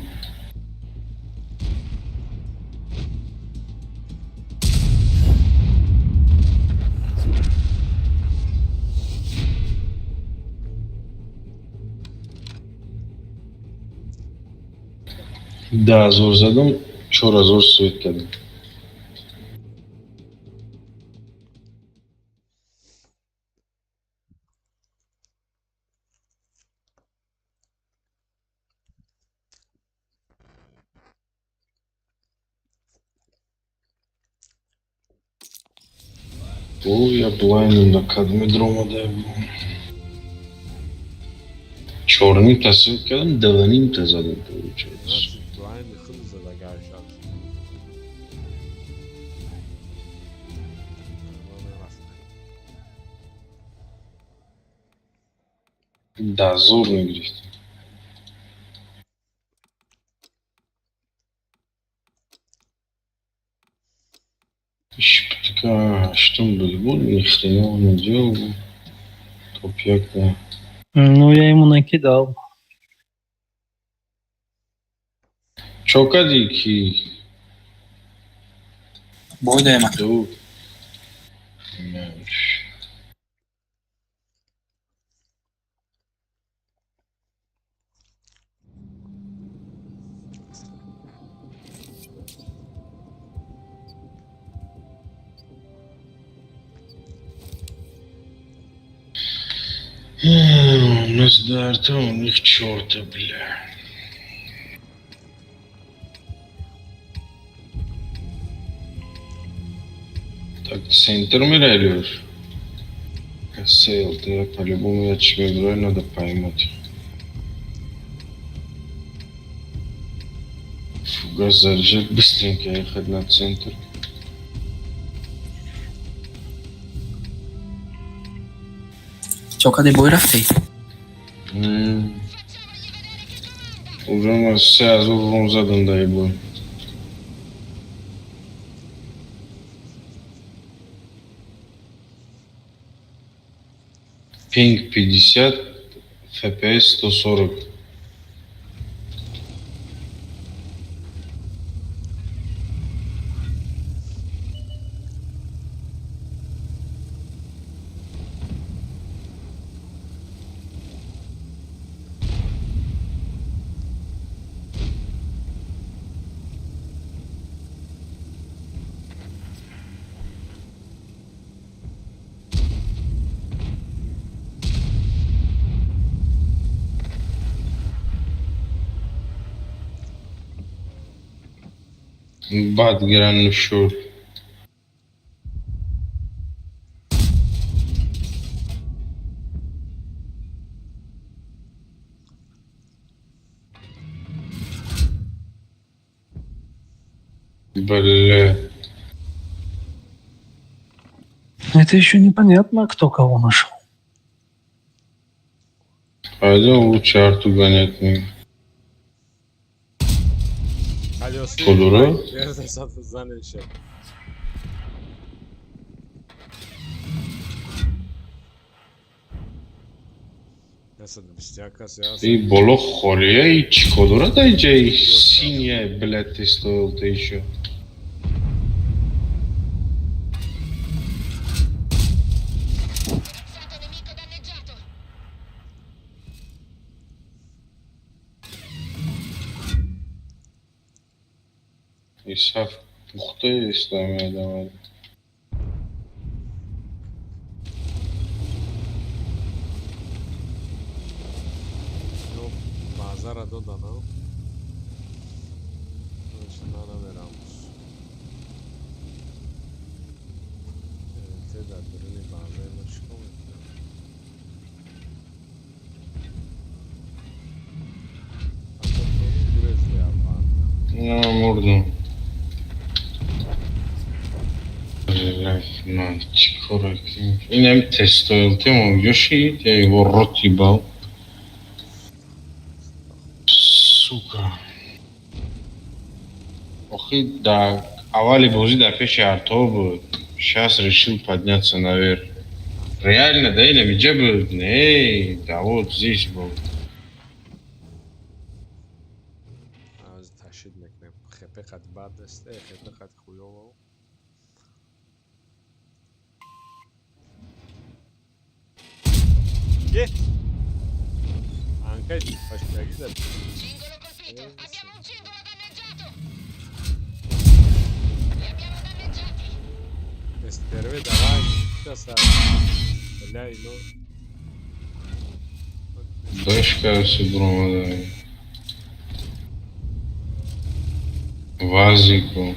10 000 задам, 4000 свет кардам. О, я блайндом да кадме дромада. Чорнимта свет кардам, дванимта задам, получается. Значит, блайнд худ задагар шад. Да, зур мегирифтем. Ищ, ҳаштум буд, буд, ни хрена он не делал. Топ як да. Ну, я ему накидал. Чо кардӣ ки? Бой даема. Ду. У нас до арта, у них черта, бля. Так, центр миралюш. Сейл, ты по-любому я тебе играю, надо поймать. Фугас заряжать быстренько ехать на центр. Чо кади бой рафтӣ? Уже у нас 3000 ром задан, дай бой. Пинг 50, FPS 140. Бад гиран шуд. Бля. Это еще непонятно, кто кого нашел. Пойдем лучше арту гонять. Кудура? Занеше. И боло холия и чикодура да иджа и синяя, блядь, ты стоил-то еще. Corazzato nemico danneggiato. И саф пухта ислами адамад. Ну, базара додана. Значит, намерам. Те дар дуруни базаи мо чӣ кор мекунам? На, мурдам. Блядь, на, чикора. Инам тестоил тему, Йоши, я его рот ебал. Сука. Охи, да, аввали бозӣ дар пеши артов буд. Сейчас решил подняться наверх. Реально, да, или где был? Не, да вот здесь был. Аз ташид мекунем. Хепе қад бад аст, хепе қад хуёво. Е! Анкай паштаги зад. Cingolo colpito. Abbiamo un cingolo danneggiato. Li abbiamo danneggiati. Стерве, давай, сейчас, бля, ино. Дошка се бромада. Вазико.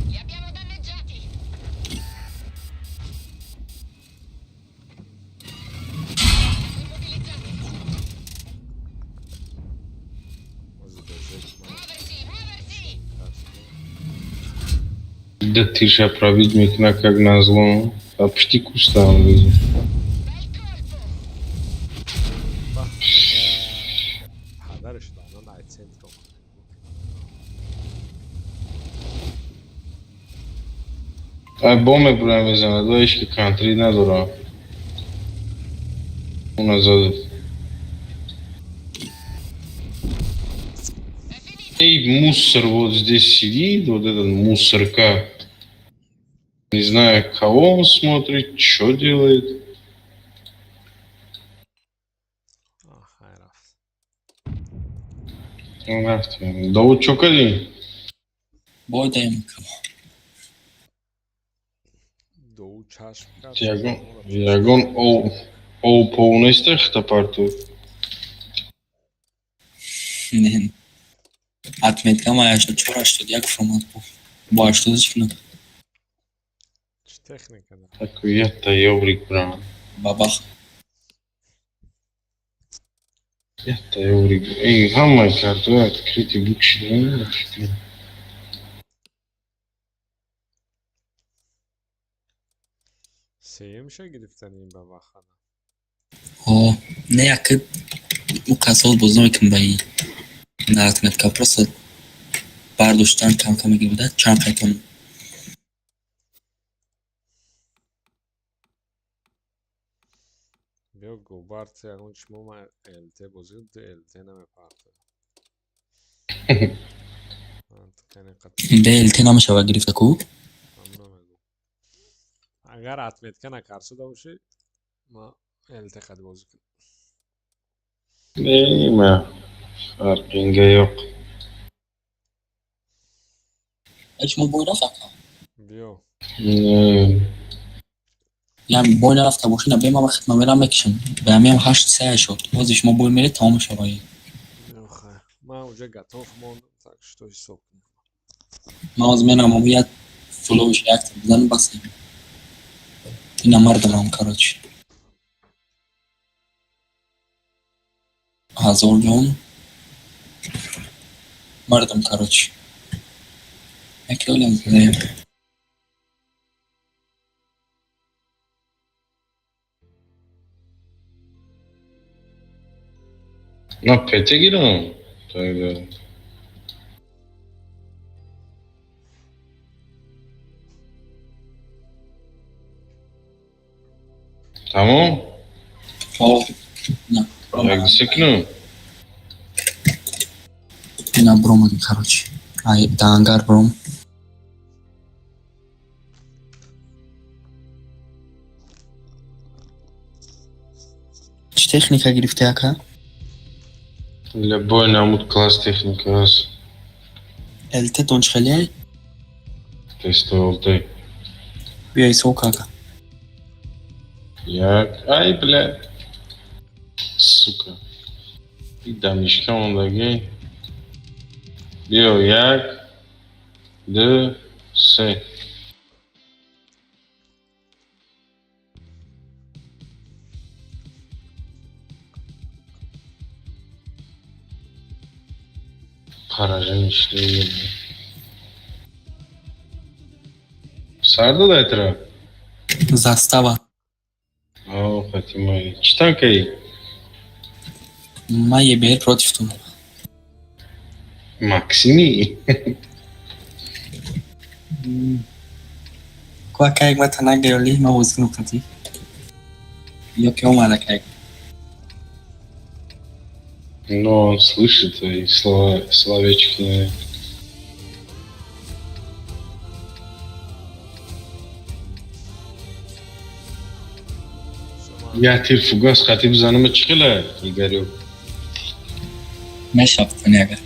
Li abbiamo danneggiati. Immobilizzati. Muoversi, muoversi. Да тиша пробить мекна как назло. А пшти куста он лезе. Bel colpo. Падарш данан ай центр омад. Ай боме броя мезанад, ва ишки кантри надора. Уна задев. È finita. Эй, мусор вот здесь сидит, вот этот мусорка. Не знаю, кого он смотрит, что делает. Хай рафт. Рафтем. Довуд чо кардӣ? Бой даем. Доу чашм кард. Ягон оу пол неста хта парту. Не. Отметка ма 84, 81 формат бу. Бо 80 кунам. Чӣ техника да? Такой я-то ёврик брам. Бабах. Я-то ёврик. Эй, ҳамаи картои открытый букшида. Сеюмша гирифтани ин бабахана. О, не яки у касол боз намекунам ба ин. На отметка просто бардоштан кам кам мегирифта чанд қайтон. Биё губарт ягон чимо ма ЛТ бозӣ ду ЛТ намепарта. Бе ЛТ намешава гирифта ку? Намегӯ. Агар отметка накарсуда бошӣ, ма ЛТ қад бозӣ кунам. Не, ма фарқинга yo'q. Шумо бой рафт? Биё. Не. Я бой нарафта бошӣ, на бема вақт ма мерам мекишам. Ба ҳамиам 8 3 шуд. Бози шумо бой меред тамом мешава. Биё, хай. Ман уже готов мондам, так что ҳисоб кунем. Ман ҳозир мерам ам як флоуш як бизанам бас. Ина мардамам короче. Ҳазор ҷон. Мардам короче. Яке олям задаем. На ПТ гирам. Тогда. Тамом? О, на. Як секну. Ина бромадим короче. Ай, да ангар бром. Чӣ техника гирифта яка? Любой намуд класс техника аст. ЛТ тон чӣ хеле? Тестовый. Биё ҳисоб кака. Як. Ай, бля. Сука. И дамишка мондаги. Биё, як, ду, се. Поражение шлем. Сар дод айтра? Застава. Фатимаи. Чӣ танкаи? Ман ЕБР против ту. Максими? Ку акаяк ма та нагирёли, ма бозӣ кунам қатӣ. Ё ки омад акаяк. Но он слышит твои слова, словечки, наверное. Я тир фугас хати бизанам чӣ хела, Игорёк? Мешавад кунӣ агар.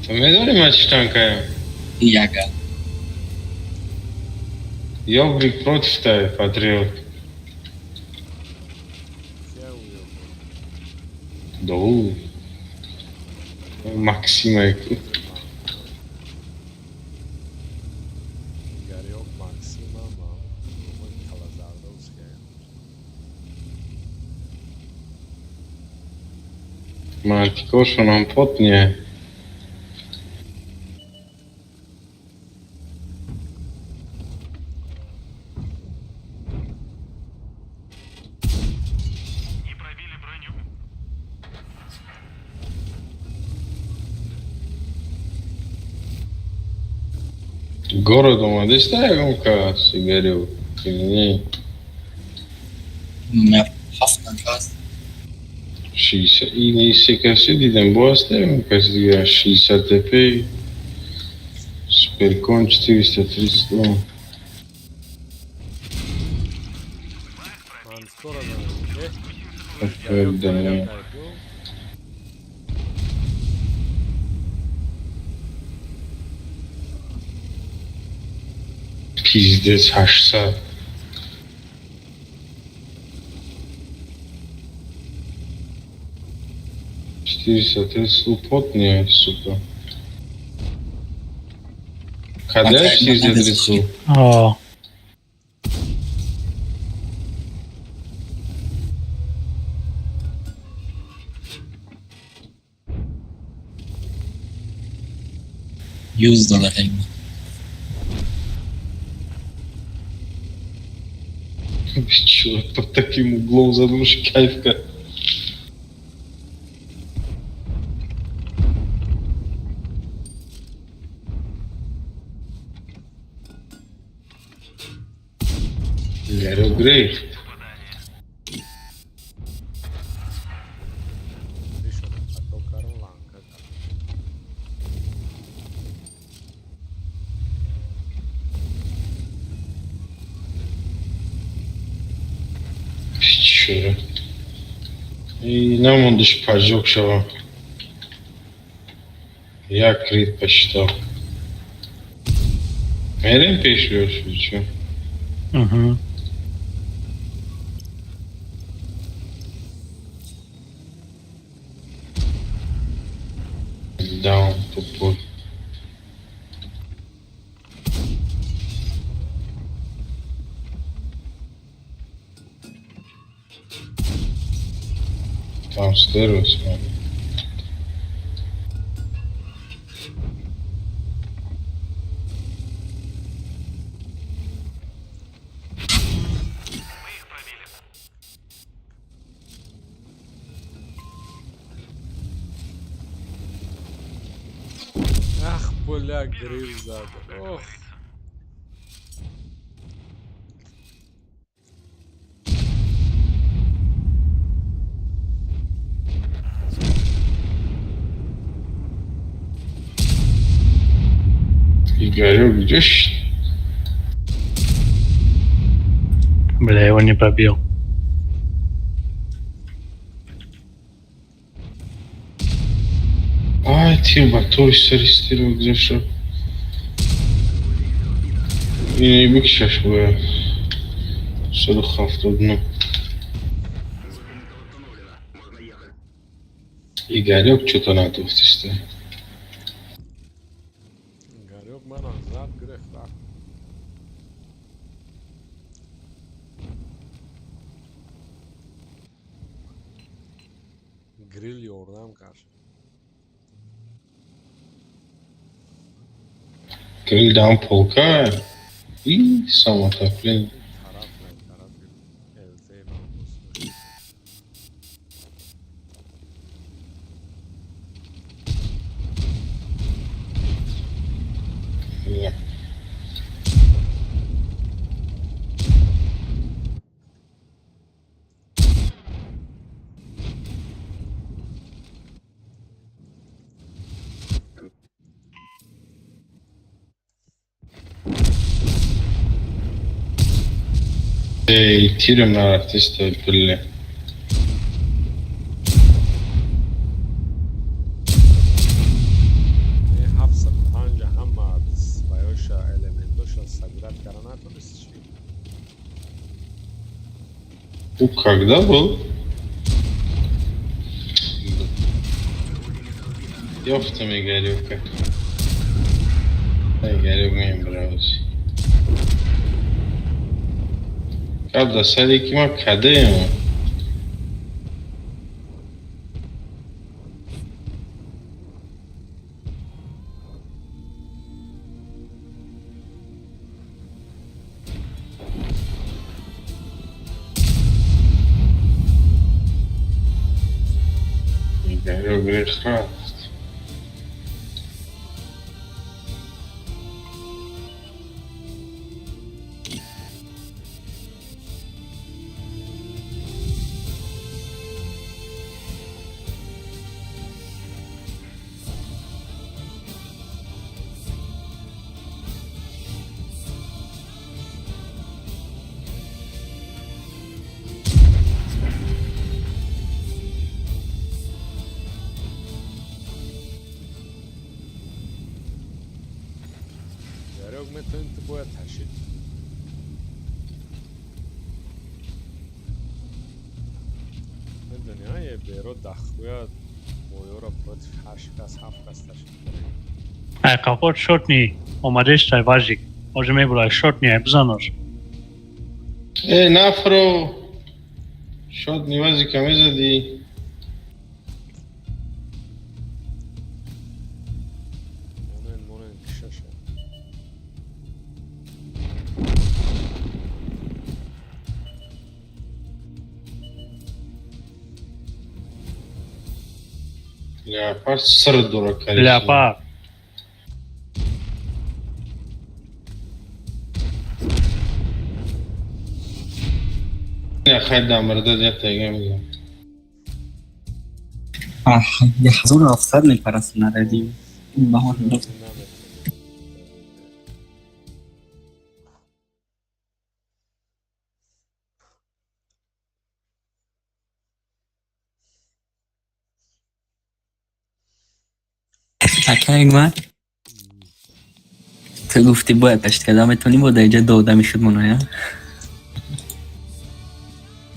Ту медонӣ ман чӣ танкаям? Яга. Ёбрик против тай, патриот. Кия уёб? Доу. Максимай. Игорёк Максима ма Калазардовская. Мартикошонам потне. Не пробили броню. Город омадеста ягон кас, Игорёк? Или не? Ҳафт танка аст. 60 ини се каси дидем, бо аста ягон каси дигар 60 ТП Суперкон 432. Ман скоро занам. ФР да. Пиздец, 800. 430 потне, сука. Када Акаяк ма 430? О, Юз дод акаяк ма. Чё, под таким углом задумаешь, кайфка. Игорёк грейх. Ришона хато карм ланка карм. Чё? И нам он даже поджег шава. Я крит посчитал. Мерим пешвёшь или чё? угу. Даун тупой. Там стерео смотри. Мы их пробили. Ах, бля, грил зад. Ох. Игорек, идешь? Бля, его не пробил. Ай, тир ба тори сари стиро гузашта. Ини бикшаш бояд. 179. Игорек что-то надуфтиста. Игорёк мана зад гирифт рафт. Грил ёрдам кард. Гриль даун полка. И самоотопление. Тараф на тарафи ЛТ ман боз. Я. Эй, тирем на артиста, бля. Не, ҳафтсаду панҷа ҳама своёша элементоша собирать кара натонисти чӣ? У когда был? Ёфта Мигарёвка. Мигарёв мебралась. Кабда сади ма кадаем. Мигарёв грех. Ярёк, метавонӣ ту бояд ташид. Медони, а е беро дахуя боёра против ҳашт кас, ҳафт кас ташид кардем. Ай қафо шотни омадештай важик. Може мебурай шотни ай бизанош. Эй, нафро! Шот невазика мезади. Монен, монен, кишаша. Леопард сыр дурака. Леопард. Не, хайда мырда дета мегам. 1700 мепарасту на радио. Баҳор. Наметавонӣ. Акай ман ту гуфтӣ бояд ташт карда метавонӣ, бо дар иҷа дода мешуд моная.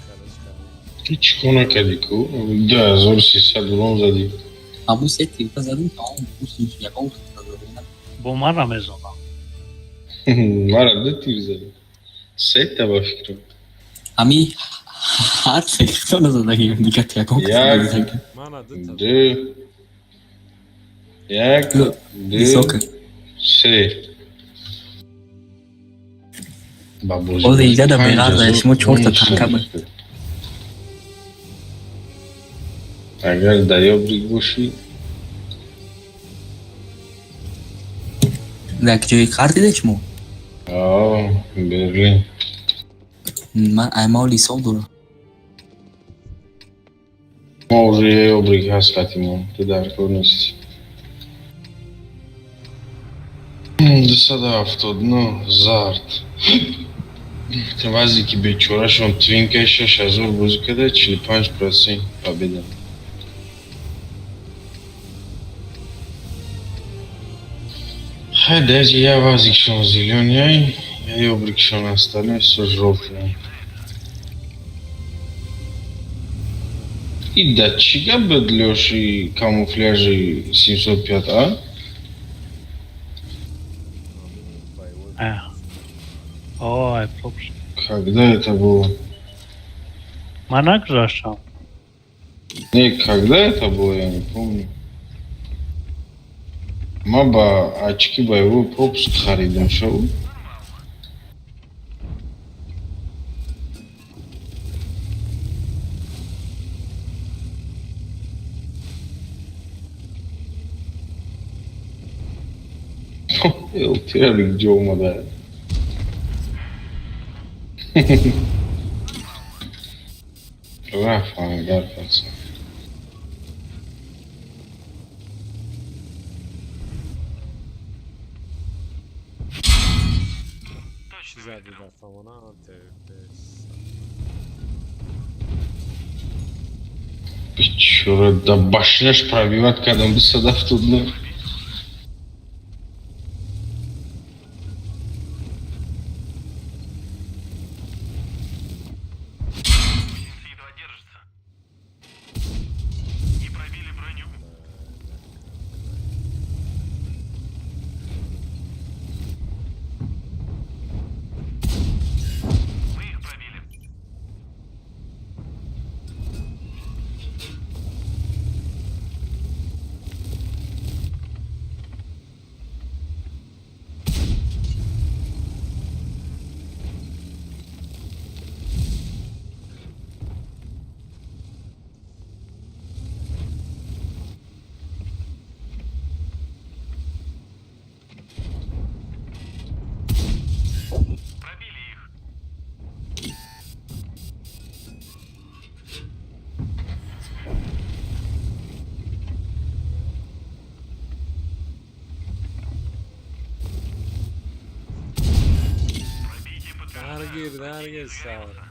Калеш кардем. Ти чӣ накардӣ ку? 2300 урон задӣ. Ҳамун се тирта задем, тамом, ягон задем. Бо ман рамезонам. Мара ду тир задӣ. Сета ба фикрам. Ҳами ҳар се тирта назадагим, дигар ягон Як. задагим. Мана дута. Ду. Як, ду, Висока. се. Ба бозӣ. Боз инҷа да беғарза, шумо чорта танка буд. Агар дарёбрик бошӣ, Дар ҷои қар дида шумо? а Берлин. Ман аймаол ҳисоб дорам. Мо уже ёбрик ҳаст қатимон, ту дар кор нестӣ. 279 зард. Вазе ки бечорашон твинкаи 6000 бозӣ карда, 45% победа. Хай, даже я вазикшон зелёный, я ёбрикшон, остальное всё жёлтое. И да чӣ гап буд, Лёши, камуфляжи 705, а? Боевой. Ой, пропш. Когда это было? Ман нагузаштам. Не, когда это было, я не помню. Ма ба очки боевой пропуск харидам шоу. Элтира ҷо омада. Рафт дар паса. Чӣ зади дафтамона антепес. Бечора, да башняш пробивать кардам 279. Гусеница едва держится. Не пробили броню. Мы их пробили. Пробили их. Пробитие Даргир, подтверждено. даргир Противник сар. загорелся.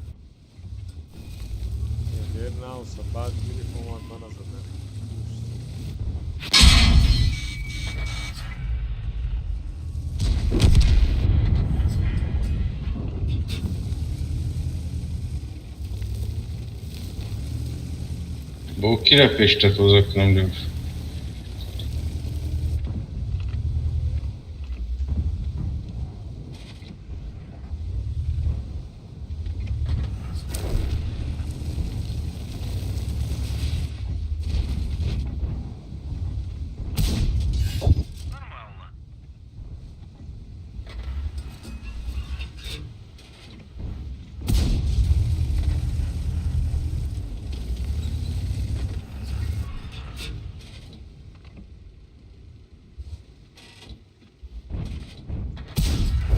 Дер науса, баъд гирифт омад мана задан. Бо кира пешта тоза кунам дев. Нормально.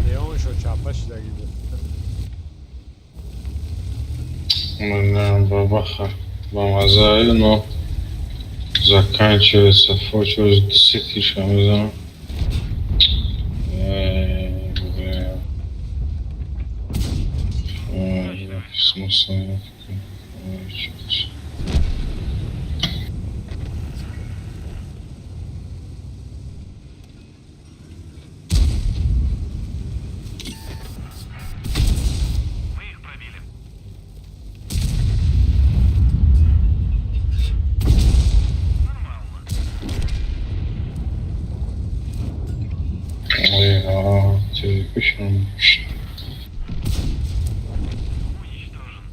Леоншо чапа шидагӣ буд. Бля, бабаха. Бамаза, но заканчивается фочус десятиша, мезанам. Бля. Ой, смысл. Ой, чё-то. Мы их пробили. Нормально. Ой, а, тебе почему? Уничтожен.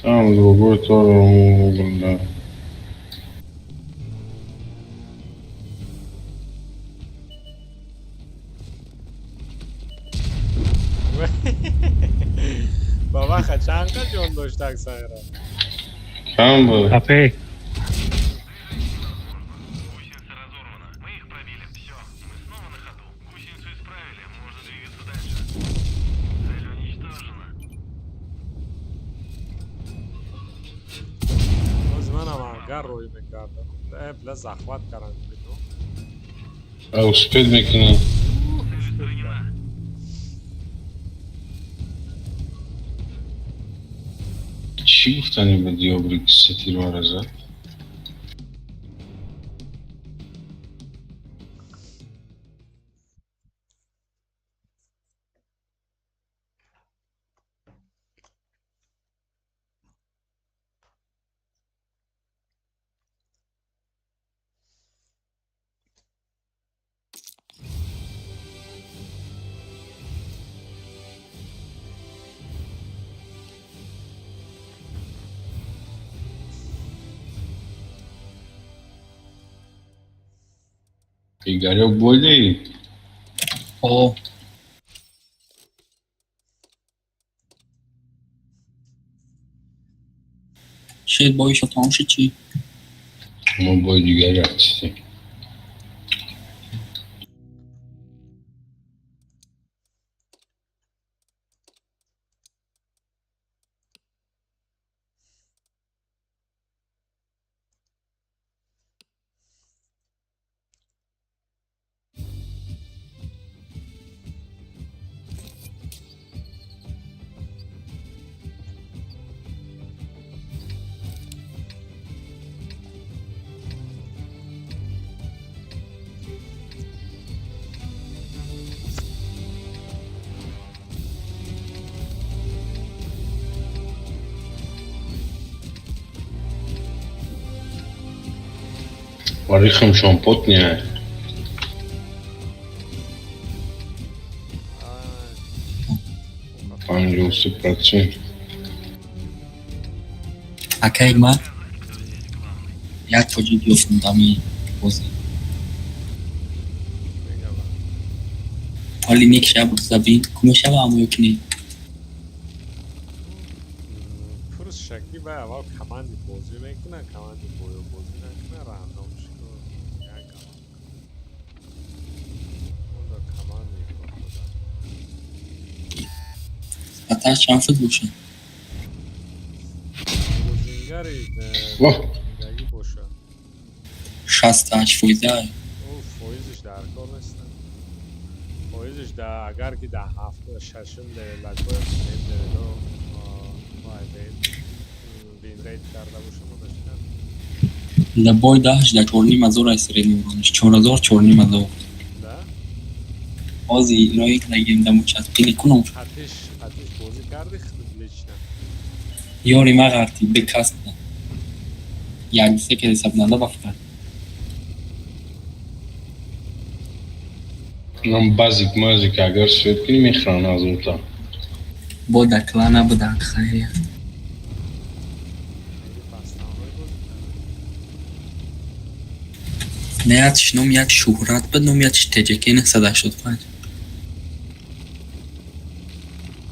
Там другой тоже угол, да. Бабаха чанд қа ҷон доштак сайра? Кам буд? Копейк. Гусеница разорвана. Мы их пробили. Все, мы снова на ходу. Гусеницу исправили. Можно двигаться дальше. Цель уничтожена. Боз манам агар рӯй мекардам. Э, бля захват кардан бино. А успеть мекунӣ? Цель устранена. Чӣ гуфтани ба диёбри сатирвара зад? Игорёк, бойдеи? О. Шед боиша тамом шид чӣ? Мо бои дигари рафтистем. Варихам шомпот не. 53%. Акай ман як тоҷик ёфтам дами бозӣ. Ҳоли ник шаб забин ку мешава амо ё ки не? Пурс шаки бай аввал команди бозӣ мекунад, команди боё бозӣ накунад, рандом шико як команд. Онда команди худам. Хатар чанд фут бошад? Бозингари Воҳ! дигаги бошад. 68 фоиза. Ӯ фоизиш дар кор нест. Фоизиш да агар ки дар ҳафт шашум левелакҳои сеюм левело винрейт карда бошам, одашта. Да бой даҳш да чорним ҳазор ай средний урониш 4000, 4500. Да? Ҳози ирои кардагием дамучад пили кунам. Қатиш қатиш бозӣ карди лично? Ёри ма ғарти бекас буда. Як се ки ҳисоб ба фақат. Нам базик мазик агар свет кунӣ, мехӯранд ҳазорта. Бо дар кла набуда, хайрия. Хеле пастаҳои бозӣ карди. Не, якш ном як Шӯҳрат буд, ном якш ТJK 985.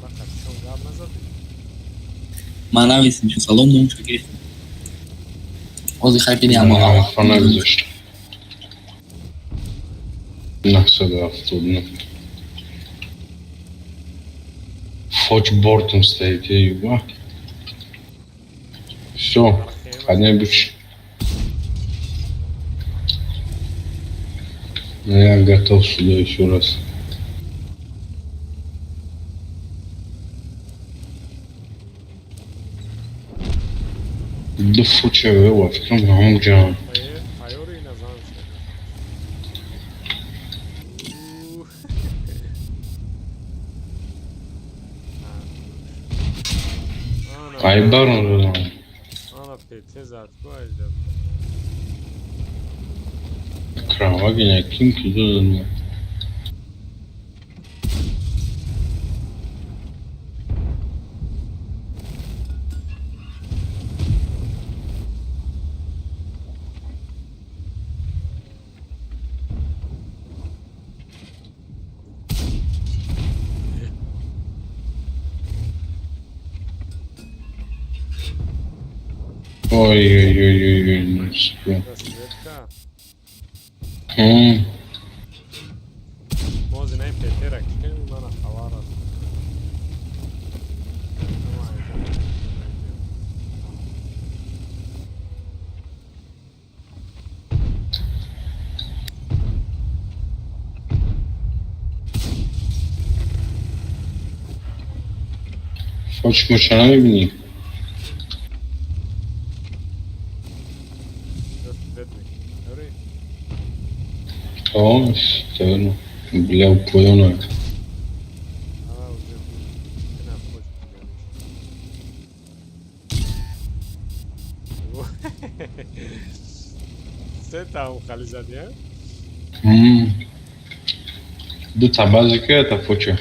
Ба қатишон гап назадӣ? Ман нависем, чун салом номша гирифтам. Ҳозир хайр бини аммо. Ҳарфа нагузошт. 979. Фоч бортом стоит, эй, ва. Всё, входной буч. Ну, я готов сюда еще раз. Ду фоча ва фикрам ҳамон ҷа. Тайёри назан шуд. Ай барон додам. Ана ПТ зад ку айҷа. Кровагина ким ки додам. Ой-ой-ой-ой-ой, ну всё. Расцветка. М. Мози най ПТ-ра кем мана хабар аст. Ама айҷа. Фоч моча намебинӣ? Расцвет мекунӣ. Ёри? О, всё, бля, поёна. Ана уже ина фоч диганиш. Се там хали зади, а? Ду та базика, та фоча.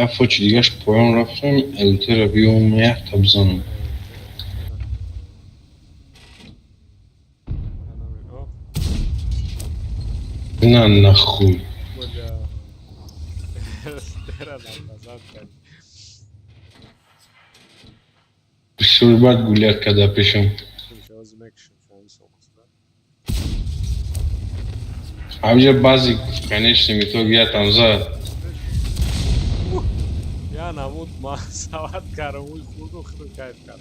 Як фочи дигаш поён рафтам, ЛТ-ра биём, якта бизанам. На нахуй. Бля. ЛТ-ра назад кард. Бисёр бад гулят карда пешам. Ҳозир мекушем шанс омаста. Авҷа баъзи в конечном итоге я там зад. Я намуд ма сават кардам, уй хурду худо кайф кард.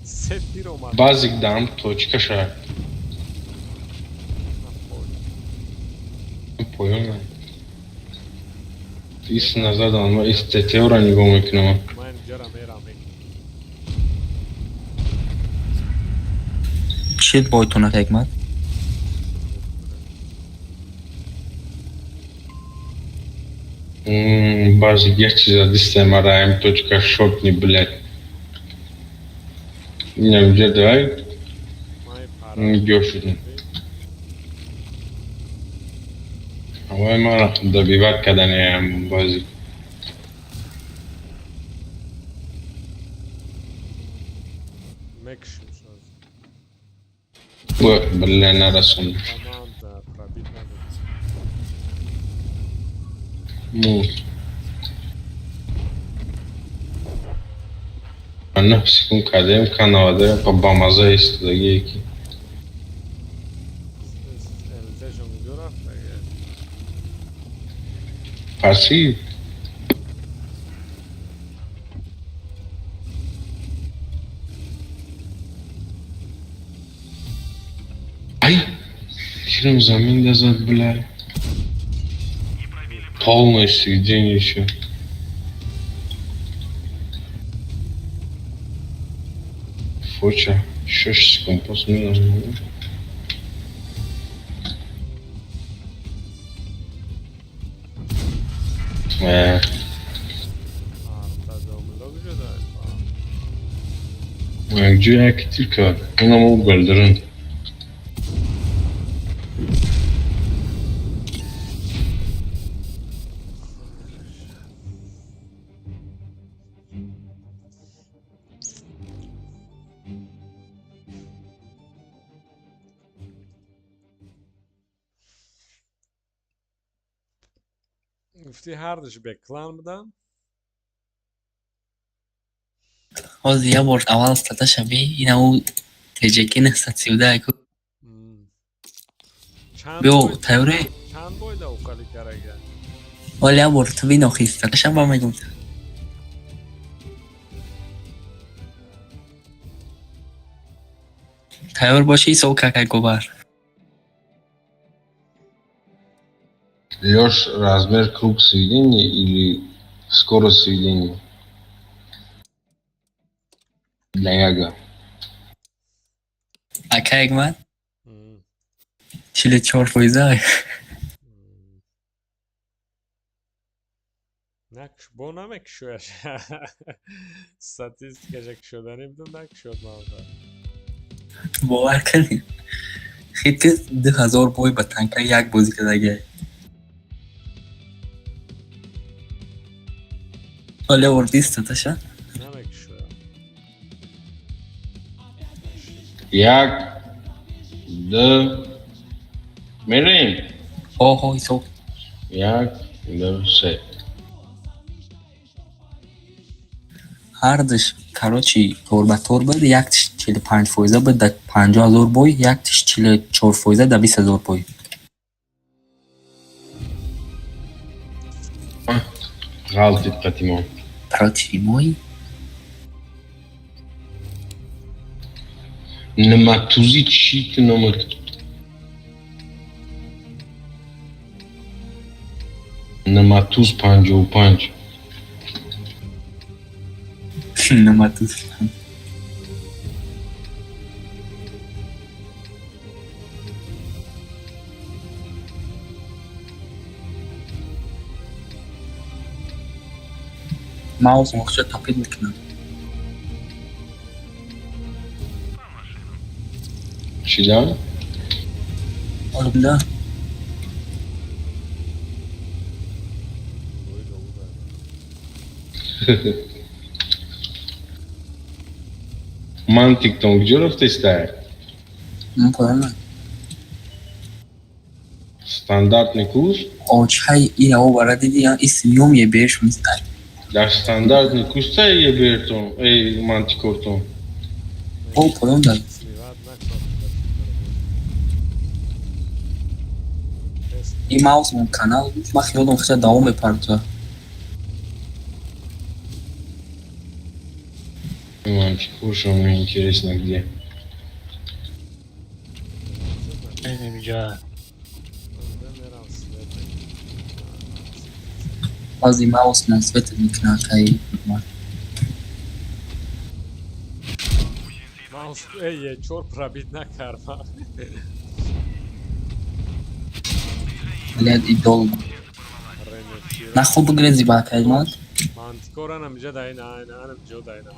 Се тир омад. Базик дам точка ша. Поён. Ис назадан ва ис ТТ-ро нигоҳ мекунам. Ман ҷара мерам. Чит бойтона, Ҳикмат? Базик як чиза дистем ара М точка шотни, блядь. Инам ҷа давай. Май пара. Ҷо шудем. Ҳавои мара добивать кардани базик. Мекушем шоз. Бля, нарасонд. Ман пробит надод. Ну. 9 секунд кардем, ка 92 па бамаза истодагие ки. ЛТ-шон куҷо рафт? Фарсӣ? Ай! Тирам замин дазад, бля. Не пробили. Полное сведение ещё. Фоча, 6 секунд пас минус. Арта домло куҷо дад? Якҷо як тир кард. Унам ӯ галдирин. Гуфтӣ ҳардуш беклан буданд? Ҳозир як бор аввал статаша би, ина ӯ ТЖК 932 ку. Чанд Биё бой- тайёрӣ? Чанд бойда уқали карага? Ҳоли як бор ту бин охи статаша ба мегум. Тайёр бошӣ, ҳисоб какай губар. Лёш, размер круг сведения или скорость сведения? Для яга. Ака Ҳикмат? 44 фоиза. Накш бо намекушояш. Статистикаша кушоданӣ будам, накушод мавза. Бовар кунед. Хит 2000 бой ба танка як бозӣ кардагиай. Ҳоли оварди статаша? Намекушоям. Як, ду, мерем. Ҳо, ҳо, ҳисоб. Як, ду, се. Ҳардуш, короче, торба тор буд, яктиш 45 фоиза буд да 50 000 бой, яктиш 44 фоиза да 20 000 бой. Ғалтид қатимон. Против мой? Наматузи чӣ ту намуд? Наматуз 55. Наматуз. Маус моқча топид мекунам. Чида? Олимда. Бой добуда. Мантиктон куҷо рафтестай? Ну, поёна. Стандартный курс? Очхай ина обара диди, исм ём еберш мистай. Дар стандартный курса ебертон, эй, мантикортон. О, поён да. Сливать накор. И маус мон канал, ма хиёлам хиша давом мепарта. Мантикорша, мне интересно, где. Инҷа. Мерам свет. Баъзи маус мон свет мекунад кай. Маус, эй, чор пробить накарма. Блядь, идол. На хуб грези ба кай мад. Мантикора намиҷа даина, айна, анам ҷо даина.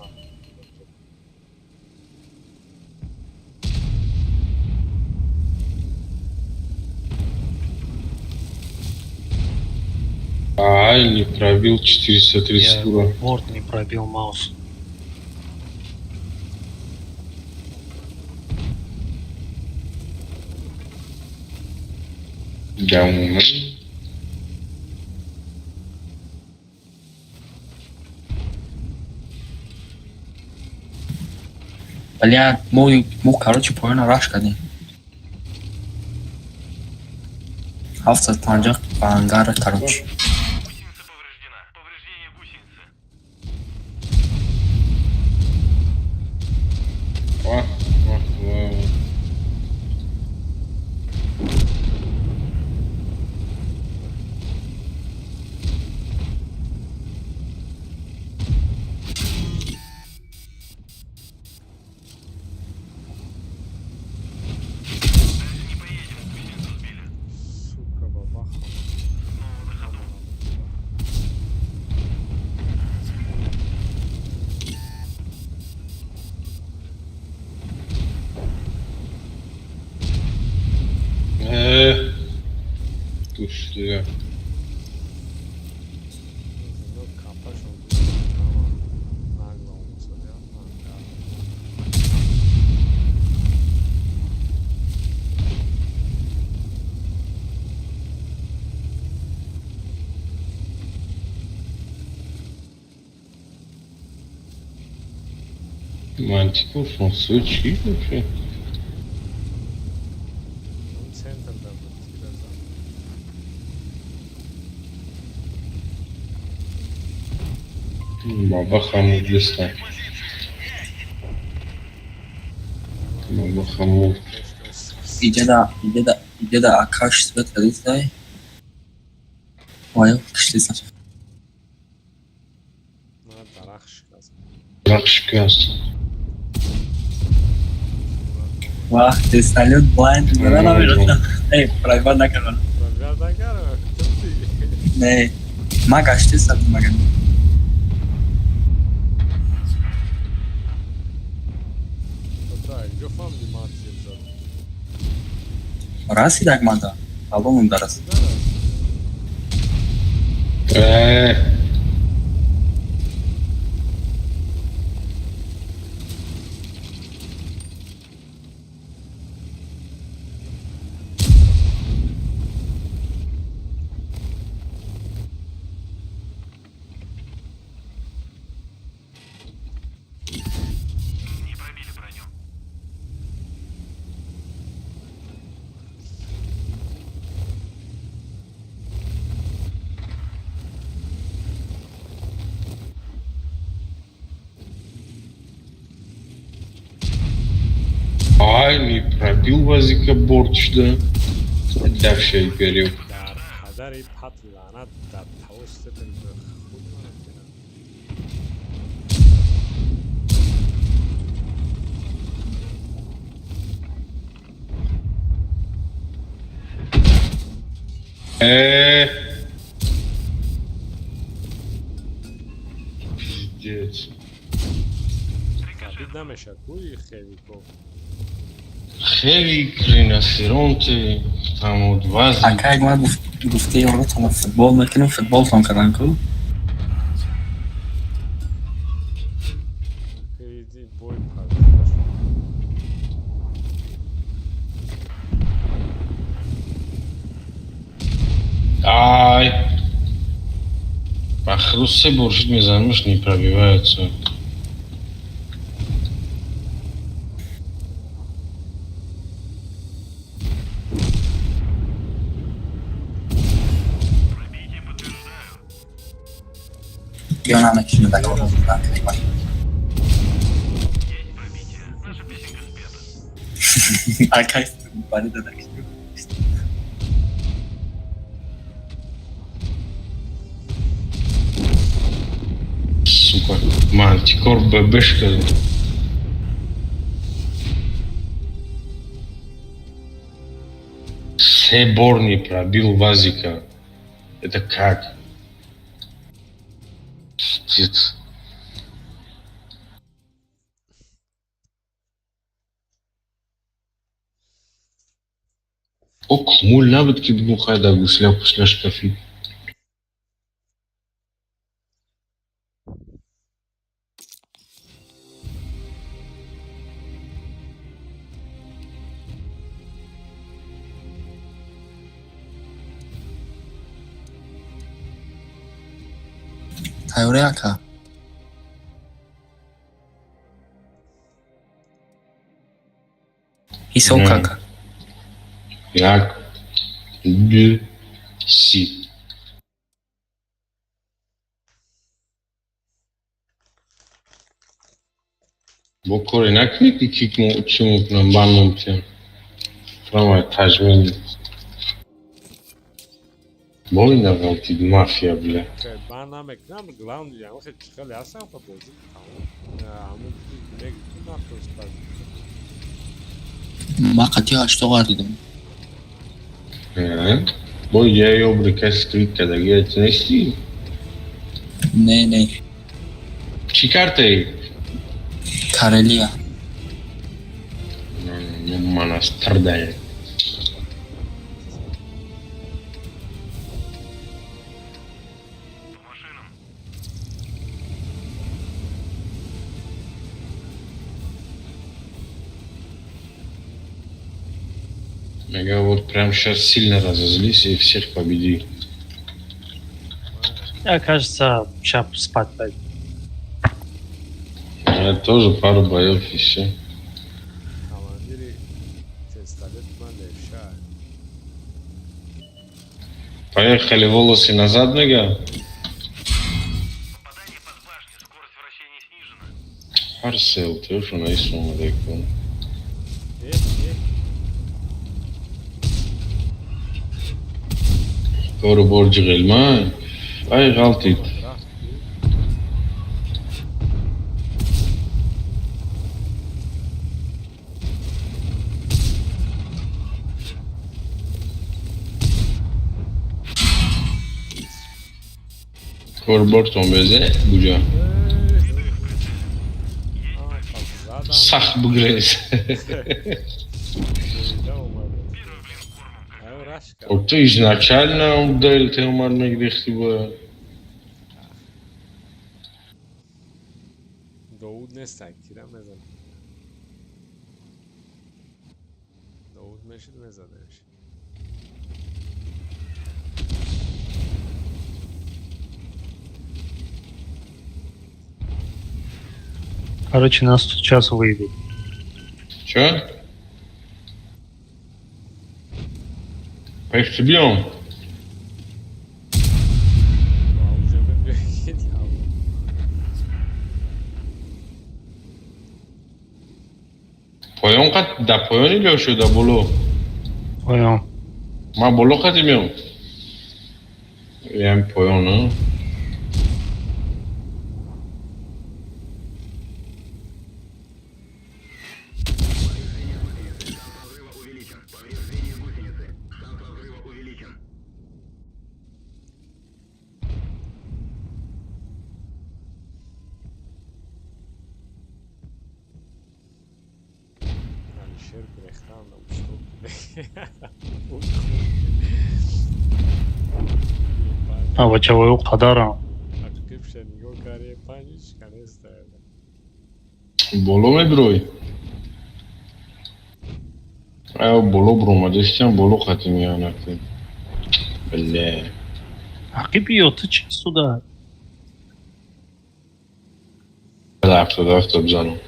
Ай, не пробил 430 Я ура. Борт не пробил маус. Да, Блядь, мо короче поёна раш кардем. 750 ба ангара, короче. Гусеница повреждена. Повреждение гусеницы. Ва, ва, ва. Дальше не поедем. Гусеницу сбили. Сука, бабаха. Снова на ходу. Тушля. Зино капашон ама нагло омусад, ангар. Мантикор, фонсо, чӣ вообще? Он центр да буд тираза. Баба хамур дестай. Баба хамур. Иҷада, иҷада, иҷада акаш свет кардистай. Вай, кишлиса. На дарахт шикаст. Дарахт шикаст. Вах, ты салют блайнд, мара намераса. Эй, прайват накарда. Пробить накарма. Не, ма гаштиса маган. Так, ҷо фаҳмиди ман тир зад. Расид акмада. Аллоҳум дарас. Дарас. Э, Не пробили броню. Ай, не пробил вазика борт, что? Дальше горел. Дар қадари пат лаънат дар тавассути худ мана бинам. Э. Пиздец. Пробить намешад кӯи хевико. Хевик, риносеронте, там вот вазик. Акай ма гуфте ёротон футбол мекунем, футболтон кардан ку. Середине бой пошел. Ай! Ба худо се бор шуд мезанамаш, не пробивается. Пробитие подтверждаю. Ё намекиши да. Есть пробитие. Наша песенка спета. Акай барида да. Сука, мантикор ББшка. Се бор не пробил вазика. Это как? Пиздец. О, кумул набуд ки бигӯ хай дар гусля пусля шкафи. Тайёре ака. Ҳисоб кака. Як, ду, си. Бо коре накунӣ ки кикмо чӣ мекунам бан мумкин. Фрамай таҷмин. Бо ина ғалтид мафия бля. Бан намекунам, главное, я хеле хеле ҳастам ха бозӣ тамом. Ҳамун меги ту напрост бозӣ. Ма қатъи ҳашто ғардидам. Бо я ёбри каси скрит кардагия ту нестӣ? Не, не. Чӣ картаи? Карелия. Монастырдай. По машинам. Мега вот прям сейчас сильно разозлись и всех победи. Я, кажется, сейчас спать пойду. Я тоже пару боев и все. Командири тесталет ман левша. Поехали волосы назад, мега. Попадание под башню. Скорость вращения снижена. Арсел, ты уж на исум. Э, э, Кору борҷи ғилман. Ай ғалтид. рафт. Кору бортон безе буҷа. Задам. Сахт бугрез. Бурида омада. Первый блин кормом, как Аю рашка. Ту изначально ДЛТ омад мегирехти бояд. Довуд нестай, кира мезанад. Довуд мешид мезадаш. Короче, нас тут сейчас выйдут. Чё? Поехали бьем. Уже мебиёд. Поён қат да поёни лё шуда боло. Понял. Ма боло қати меом. Ям поён, а? Алишер гурехтан устод. А, бачавою қадарам. Ақибша нигоҳ карди панҷ канеста. Боло мебирой? Ай, боло буромадастиам, боло қати меянаки. Бля. Ақи биё, ту чӣ суда? 77 бизанам.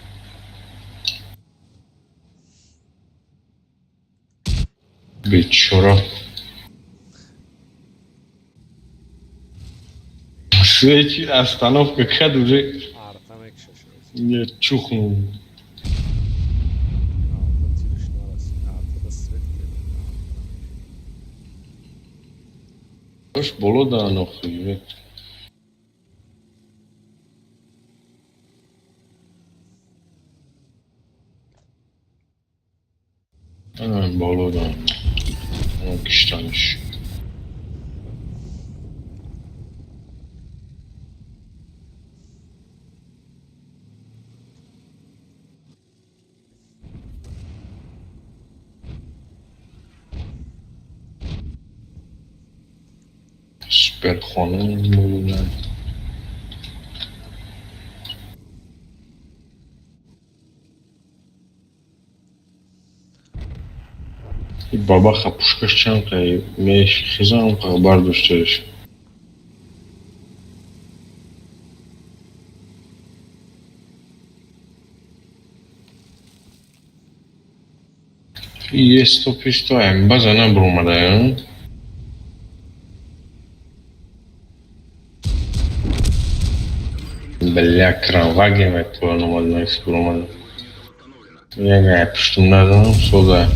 Бечора. Свечи остановка кад уже Арта мекушашад. не чухнул. Арта тирш нарасид. Артада свет кед. Тош боло да нохуй. Боло да. Киштаниш. Супер хонум боло да. Бабаха пушкаш чанд қай мехизам қа бардоштаеш. Е 150 ем база набромада, Бля, кранваген ме поён омад, накс буромада. Яга пуштум надонам, сода.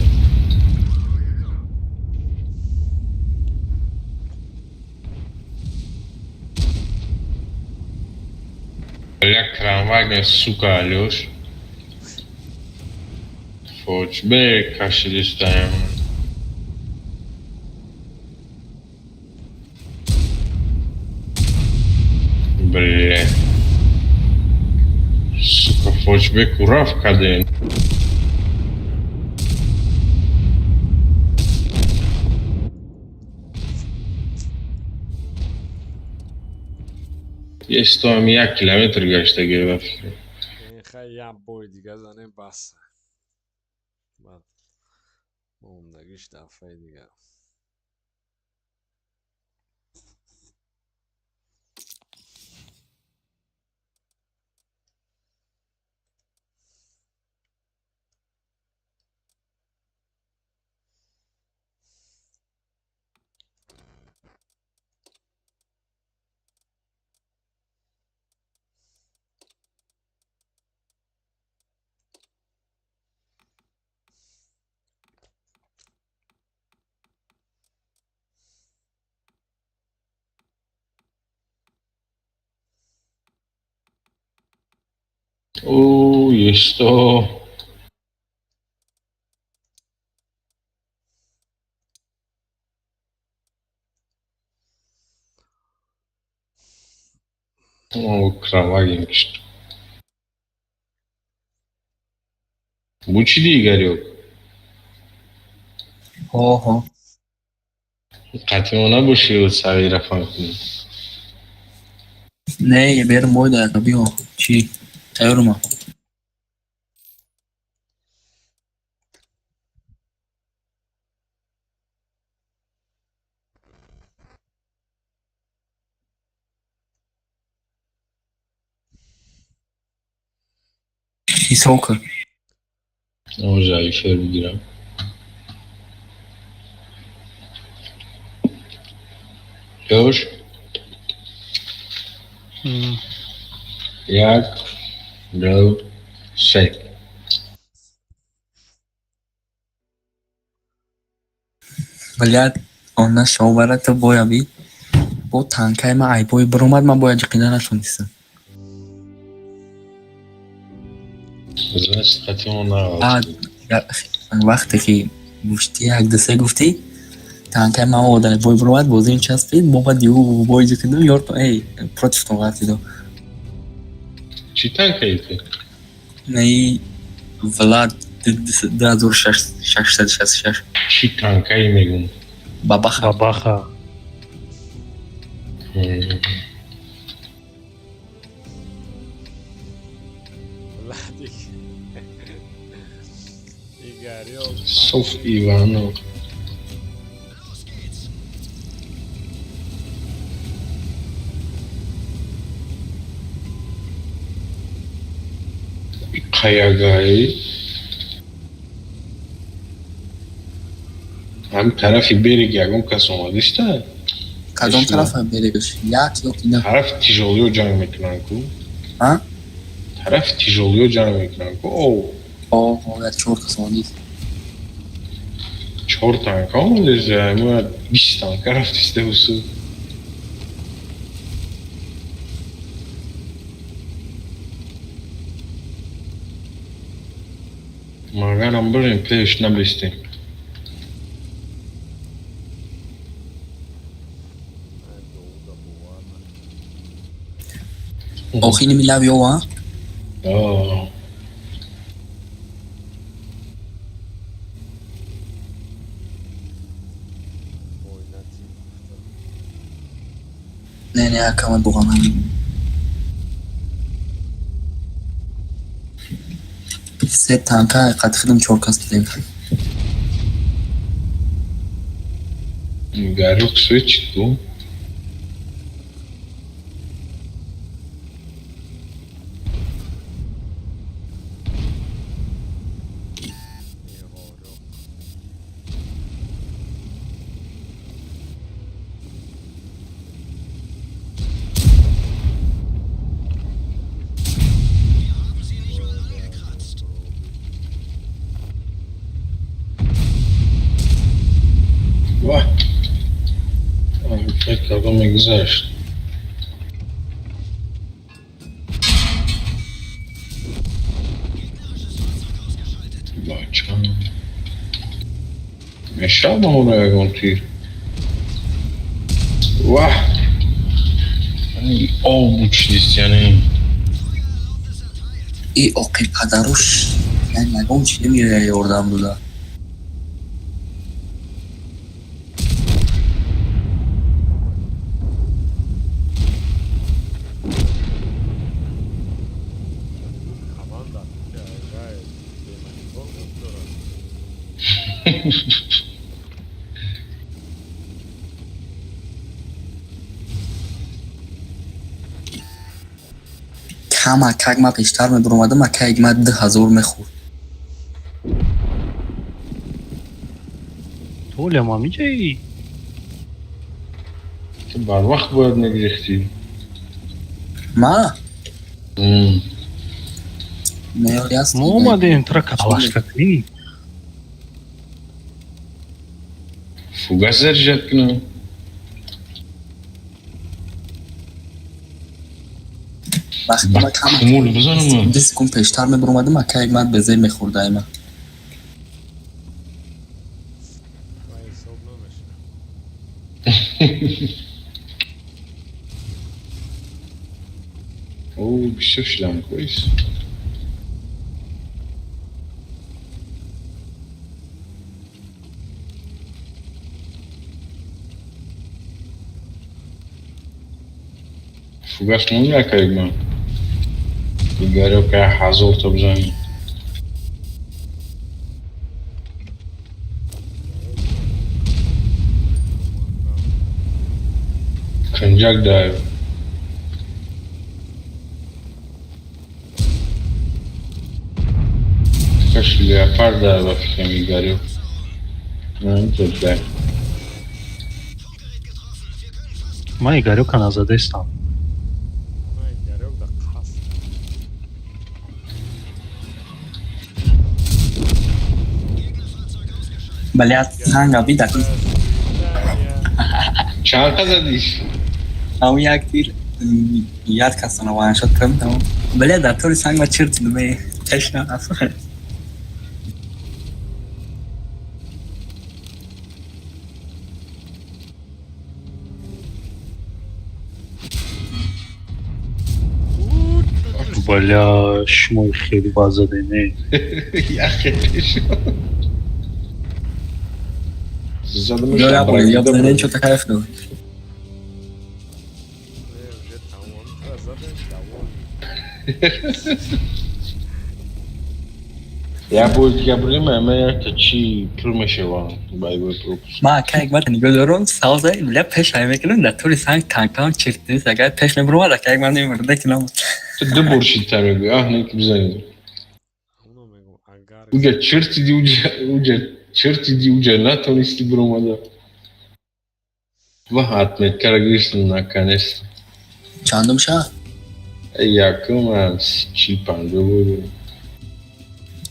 Бля, кранваген, сука, Алёш. Фоч, бе, кашидистаем. Бля. Сука, фочбек ура в КД. Есть там як километр гаштаги ба фикр. Хай, як бой дига занем, бас. Баъд мондагиш дафъаи дига. О, есто. О, кроваген кишт. Бучиди, Игорёк. Ҳо. Қатъи набоши сағира фан кунӣ. Не, берм бой да биё. Чӣ? Тайёрма. Ҳисоб кун. Може айфер бигирам. Ёш, як, ду, се. Блядь, она шоварата боя би. Бо танкай ма ай бой биромад, ман бояд ҷиқида натонистам. Значит, қатъи Баъд вақте ки гуфти як ду се гуфтӣ, танкай ма ода бой биромад, бозим часпид, мо баъд ю бой ҷиқидум, ёртон эй противтон ғалтидо. Чӣ танкаи ту? Наи Влад 2666. Чӣ танкаи мегум? Бабаха. Бабаха. Владик. Игорёк. Соф Иванов. Қаягаи ҳам тарафи берег ягон кас омадиста? Кадом тарафа берегаш? Як ё ки на? Тарафи тижолиё ҷанг мекунанд ку. А? Тарафи тижолиё ҷанг мекунанд ку. О, О, як чор кас омадид. Чор танка омадиста, мо 20 танка рафтиста усу. Магарам бирем пеш набистем. Охини милав ё, а? А. Не, не, акама буғана. Се танка қад хидм чор кас будем. Гарюк свечит ку. Игорёк. Ва. Фикр кардам мегузашт. Бача. Мешава онро ягон тир. Ва. Об буд шидист яъне. И оқи падаруш, яъне ягон чи намеояд ёрдам дуда. Команда играет бемонитор дорад. Кама как ма пештар мебуромадам, ака ма 2000 мехӯрд. Толя, ма миҷаи? Ту барвақт бояд мегирифтӣ. Ма? Меёри аст. Мо омадем тра калашка кунӣ. Фугас заряжать кунам. Вақти Ба ма кама кумул бизанам. 2 секунд пештар мебуромадам, ака ма безе мехӯрда има. Ва ҳисоб намешавад. О, бисёр шидам кӯис. Фугас монда акаи ман. Игорёк 1000 то бизанӣ. Кунҷак дар. Каш леопард дар ба фикрам Игорёк. Намедонам. Ман Игорёка назадестам. Ма Игорёк да қасд. Блядь, санга бида. Чанд қа задиш? Ам як тир як касона ваншот кардам тамом. Блядь, дар тори санг ма чирт ме ташна аф. Бля, шумо хеле бад задем, э. Яхе пеш. Задамаш. Ё я я бзанен чо кайф дод. Не, уже тамом тра задем, довольный. Як бори дига бурем, ама якта чӣ пур мешавам, боевой пропуск. Ман ака як марта нигоҳ дорам, савза бля пеш ай мекунам, дар тури санг танкам чиртист, агар пеш мебуромад, ака як ман мемурда ки намуд. Ту ду бор шидта мегӯӣ, аҳ не ки бизанӣ. Ҳамоно мегӯм, агар Уҷа чиртиди, уҷа чиртиди, уҷа натонисти биромада. Ва отметкаро гирифтам наконец. Чандум ша? Якум аз 40-50 буд.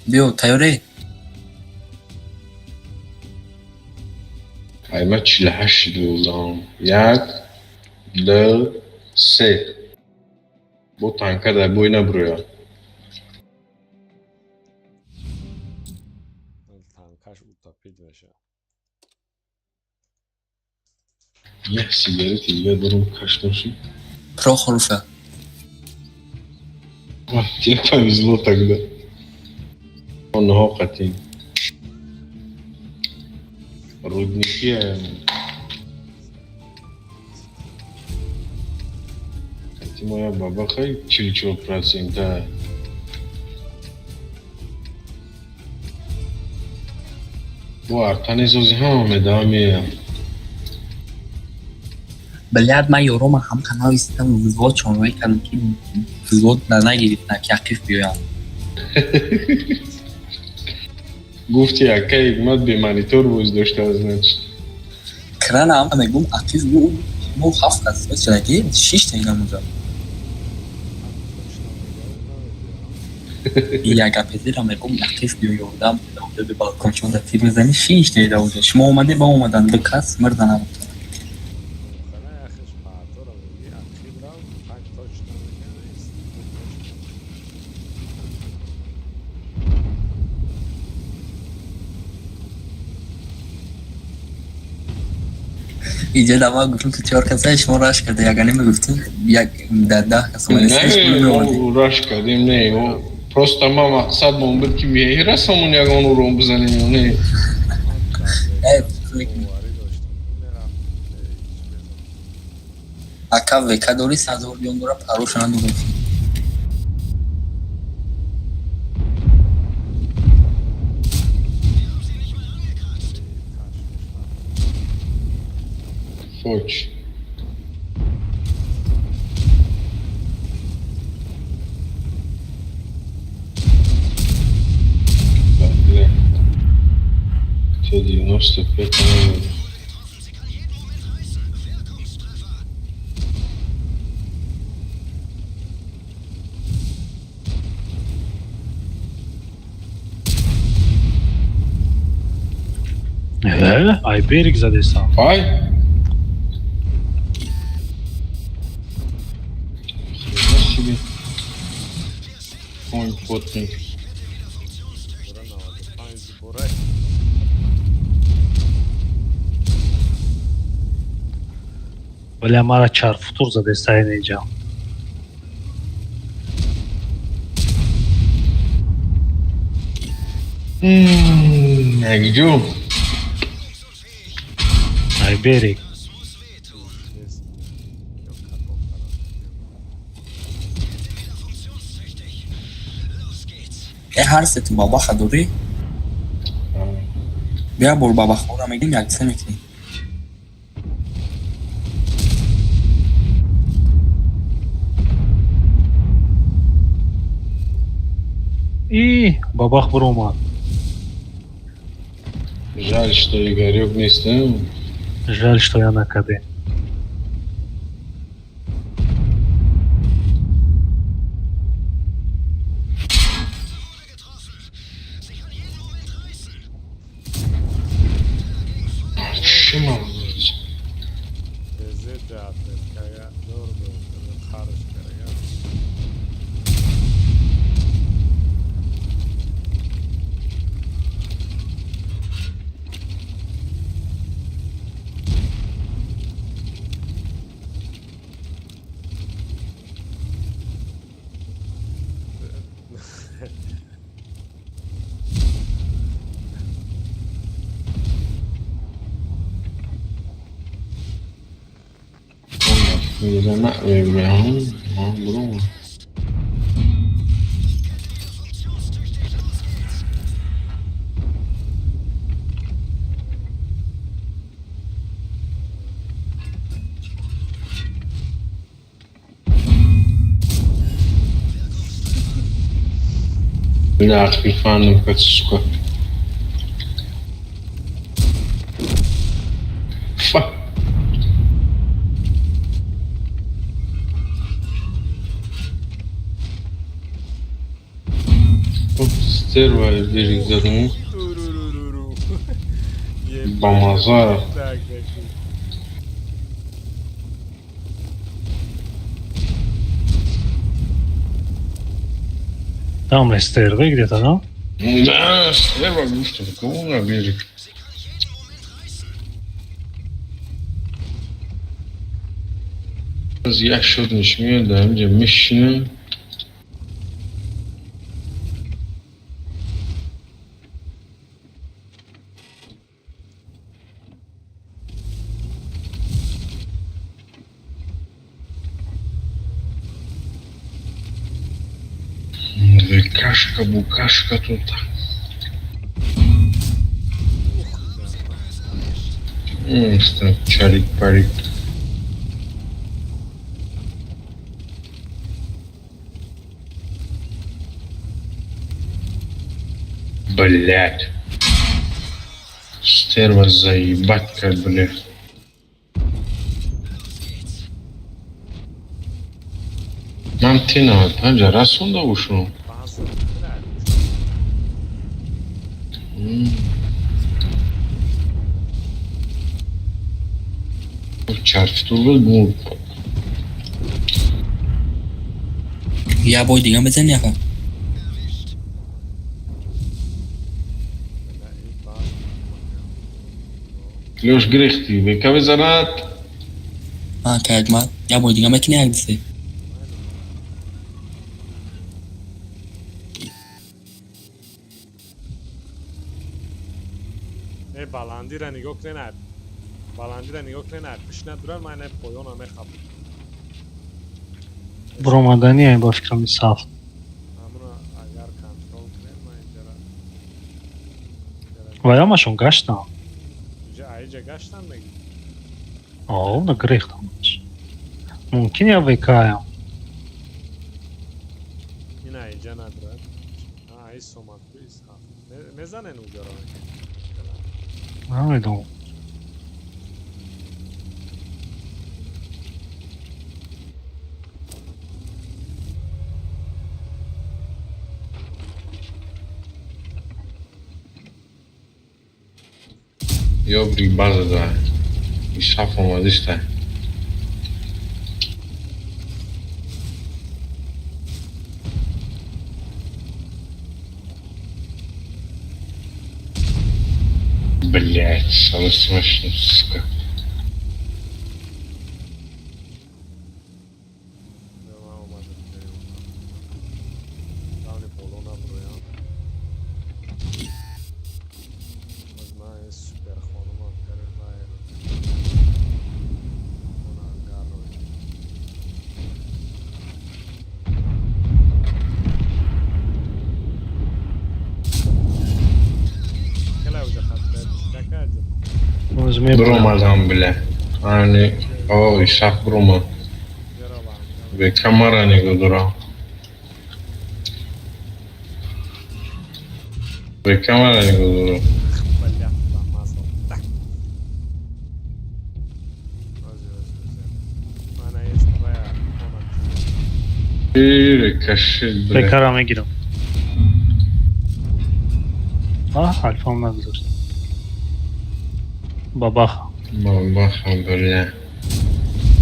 Биё, тайёре? Ай ма 48 дувоздаҳум. Як, ду, се. Бо танка дар бой набурояд. Танкаш утопид мешавад. Як сигарети дига дорам, каштоши. Прохоруфа. Тебе повезло тогда. Онҳо қатъи. Рудники қатъи моя бабахай 44%. Бо артанезози ҳама медаҳам меям. Блядь, ман ёрома ҳам канал истам взвод чонрӯӣ кардам ки взвод нагирифтам ки ақиф биёям. Гуфти акай ҳикмат бе монитор боз доштааст, значит. Крана ҳама мегӯм ақиф бу мо ҳафт кас чараки шиш та инам унҷа. Точно мегӯям, намедиҳам. Як гапезира мегӯм ақиф биё ёрдам унҷа бе балкон шумо дар тир мезанӣ шиш та ида унҷа. Шумо омаде ба омадан ду кас мирданам. Хана яхеш паатора мегӣ, ақиб рав, так точно мега нест. Ду точно. Иҷа дама гуфтем ки чор каса шумо раш карда ягане мегуфтем як дар 10 кас омаде Не, шумо меомадед. мо раш кардем, не. Просто ма мақсадмон буд ки мерасамон ягон урон бизанем ё не. Ман дар Э, века боварӣ доштам, мерафт, ҳеҷ мезад. Ака ВК дори 100 000 лион дора пароша надорем. Ташвиш рафт. Фоч. Бля. Т-95 надо. Ай берег задесам. Ай! Хрена себе. Конь потный. Бура 95 бура. Бля, мара чарфутур задесай неҷа. Якҷо. Ай берег. Нест. Ё каток кардам. Э ҳар сетун бабаха дорӣ? Бия бор бабахора мегирем якса мекунем. И бабах биромад. Жаль, что Игорек нест, а? Жаль, что я на КД. Чӣ мавзӯъ? Безеҷа отметкага дор дор қарш карага. Мебирам. Бля, ахрифан, как сука. Фак. Стерва берег задумал. Туруруруру. Бамаза. Так, так. Там СТРВ где-то, да? Да, стерва, ну что, кого на берег? Як шуд нишмия, да, инҷа мешинам. Кашка, букашка тут. Чарик, парик. Блять. Стерва заебать как, блядь. Ман Т95 расонда ушо. База. Чарфтур буд мурд. Я бой дига мезани ака. Бля, и база. Лёш гирехти, бека мезанад. А, кайкмат. Я бой дига мекунӣ як дисе. Э, баландира нигоҳ кунед, ай. Баландира нигоҳ кунед, ай. Пиш надурад, ман ай поёна мехаб. Буромадани ай ба фикрам саф. Ҳамуна агар контрол кунед, ман инҷара. Ва ямашон гаштам. Инҷа аиҷа гаштан мегӣ? О, на грехтам. Мумкин я ВК-ям. Ин аиҷа надурад. А, аи сомад ку исҳаф. Мезанен уҷаро. Намедонам. Ёбри база да. Исаф омадиста. Блять, самое смешное, сука. Ман омадам ҷои давни боло набуроям. Боз ман ин супер хонумам карвай. Онагарой. Хеле уҷа хат какаҷа. Оз мебурам. Буромадам, бля. Ани, о, Исаф буромад. Ҷаро баланд. Бека мара нигоҳ дорам. Бека мара нигоҳ дорам. Бля, мазал. Так. Ози, ози, ози. Ман аист вая хона. Рикошет, бля. ВК-ра мегирам. А, альфам нагузошт. Бабаха. Бабаха, бля.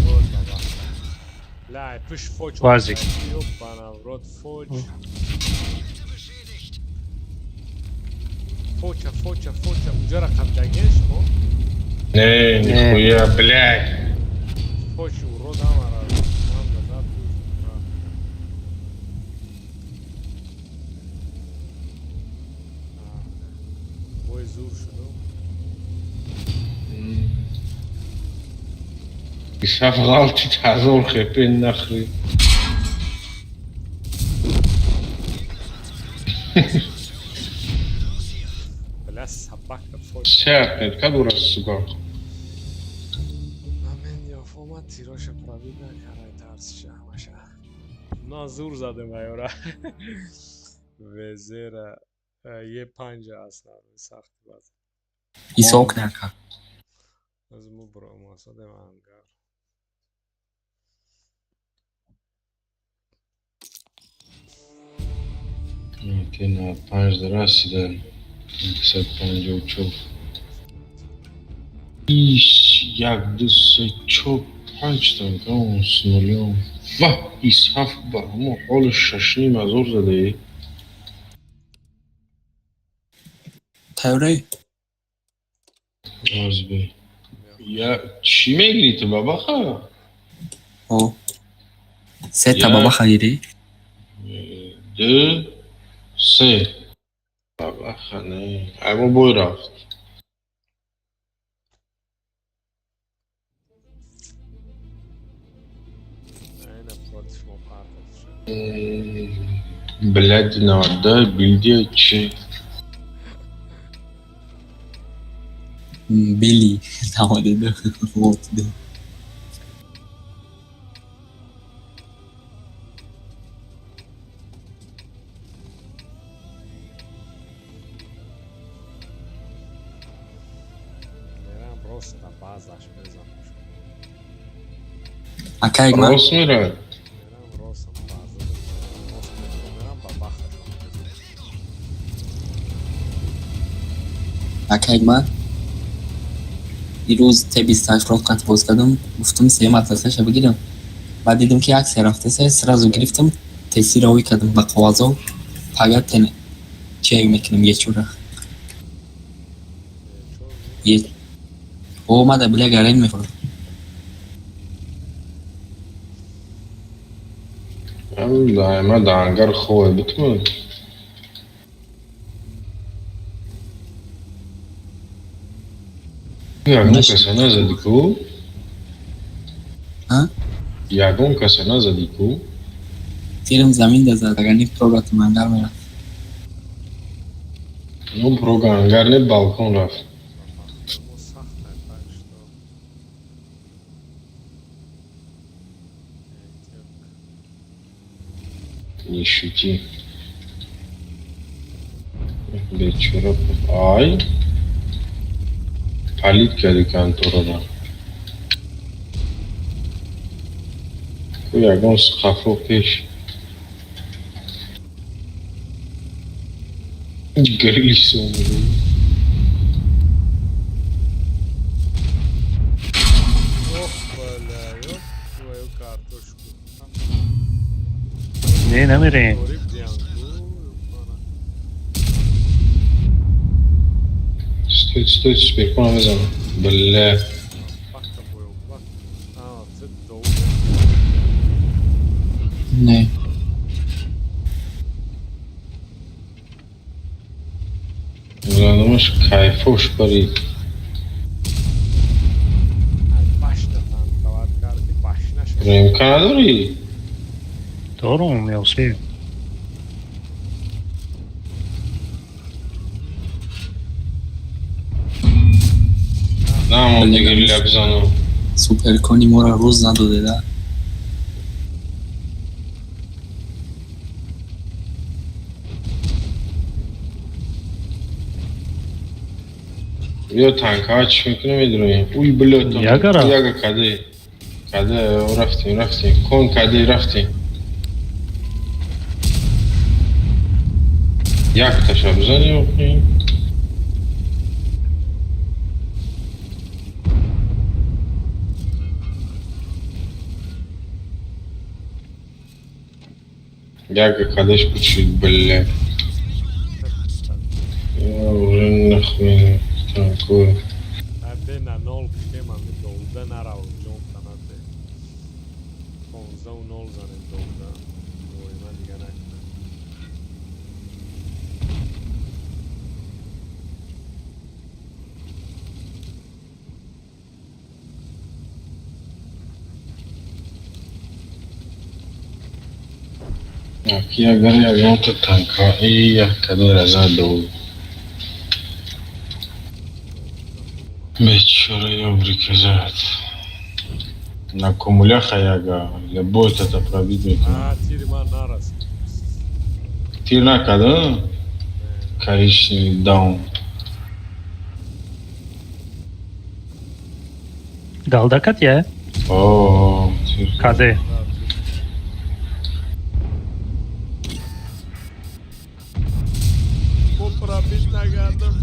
Боз баба. Ля, пиш фоч. Вазик. Ёбана в рот фоч. Фоча, фоча, фоча. Уҷара қабдагеш мо? Не, нихуя, блядь. Фоч урод ҳамара. Ман назад. Бой зур шуду. Исаф ғалтит ҳазор хепе нахри. Бля, собака фоч. Сяк, кадура, сука. Амен ёфома тироша правида карай тарсиша ҳамаша. На зур задем айора. Везера Е5 аст сахти баз. Ҳисоб кунак. Аз мо буромасадем ангар. Те 95 расида. 154. Иш, як, ду, се, чор, панҷ танка он с нулём. Ва, 27 ба ҳамон ҳоли шашним ҳазор задаи. Тайёрӣ? Азбе. Я чӣ мегирӣ ту, бабаха? О. Сета бабаха гирӣ? Ду, се. Бабаха не. Ай мо бой рафт. Блядь, наварда, билдия чи? Били 92 вот. Акай ма? Рост меравад. Акай ма? Дирӯз Т28 ро қат боз кардам, гуфтам сеюм атласаша бигирам. Баъд дидам ки аксия рафтаса, сразу гирифтам, тесира ой кардам ба қоғазо, пага тен чек мекунам ечура. О, мада бля гарен мехӯрд. Ама да ангар хове битмад. Ягон каса назади ку? А? Ягон каса назади ку? Тирам замин да зад, агар не прогатам ангар мерафт. Ну, прога ангар не, балкон рафт. Не шути. Бечора. Ай. Палид кардӣ конторада. Ку ягон қафо пеш. Грилис омада. Ох, бля, ёб твою картошку. Не, намерем. Стой, стой, суперкона мезанам. Бля. Не. Задамаш кайфош парид. Ремка надорӣ? Дорум, я успею. Намон дигар лябзанам. Суперкони моро рӯз надодеда. Биё танкаҳа чӣ мекунем медуроем. Уй бля там. Ягара? Яга каде. Каде рафтем, рафтем. Кон каде рафтем. Якташа бизанем охи. Яга кадеш кучид, бля. Я уже нахуй танкую. Абе на нол кушем, ами долда нарав, ҷон канаде. 15 0 занем долда. Ой, ман дига накунам. Аки агар ягонта танка и як кадера зад Бечора ёбрика зад. На комуляха яга, любой тата пробить мекунад. Тири ман нарасид. Тир накард, коричневый даун. Галдакат я? О, тир. Каде? Бо пробить нагардам.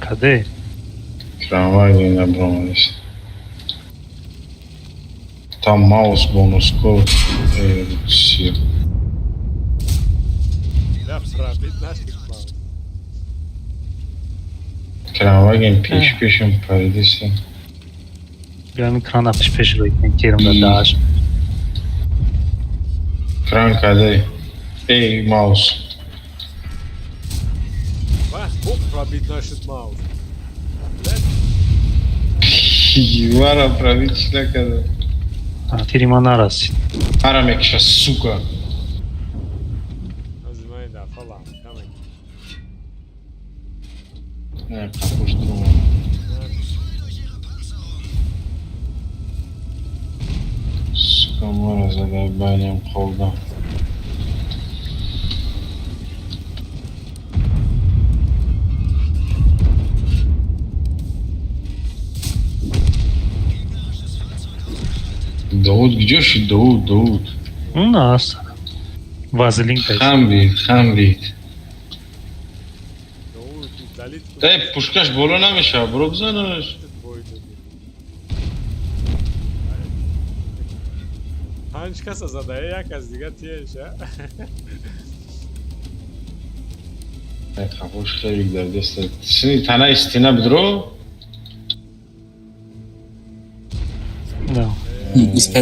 Каде? Кранваген набромадист. Там маус бонус код. Сир. Да, пробить наших маус. Кранваген пеш пешам паридиста. Биём крана пеш пеш рӯй тирм дадаш. Кран каде? Эй, маус. Вах, бо пробить наших маус. Мара пробить накарда. Тири ма нарасид. Ара мекиша, сука. Аз ман дафъа ламка мекунам. Не, қапуш дума. Сука, мара задай байнам қолда. Дауд, где же Дауд, Дауд? У нас. Вазелин. Хамбит, хамбит. Дауд, удалит. Дай, пушкаш боло намеша, бро бзанаш. Панҷ каса задая, як аз дига тиеша. Қапуш хелик дар даста. Сини тана истина бидро? Да.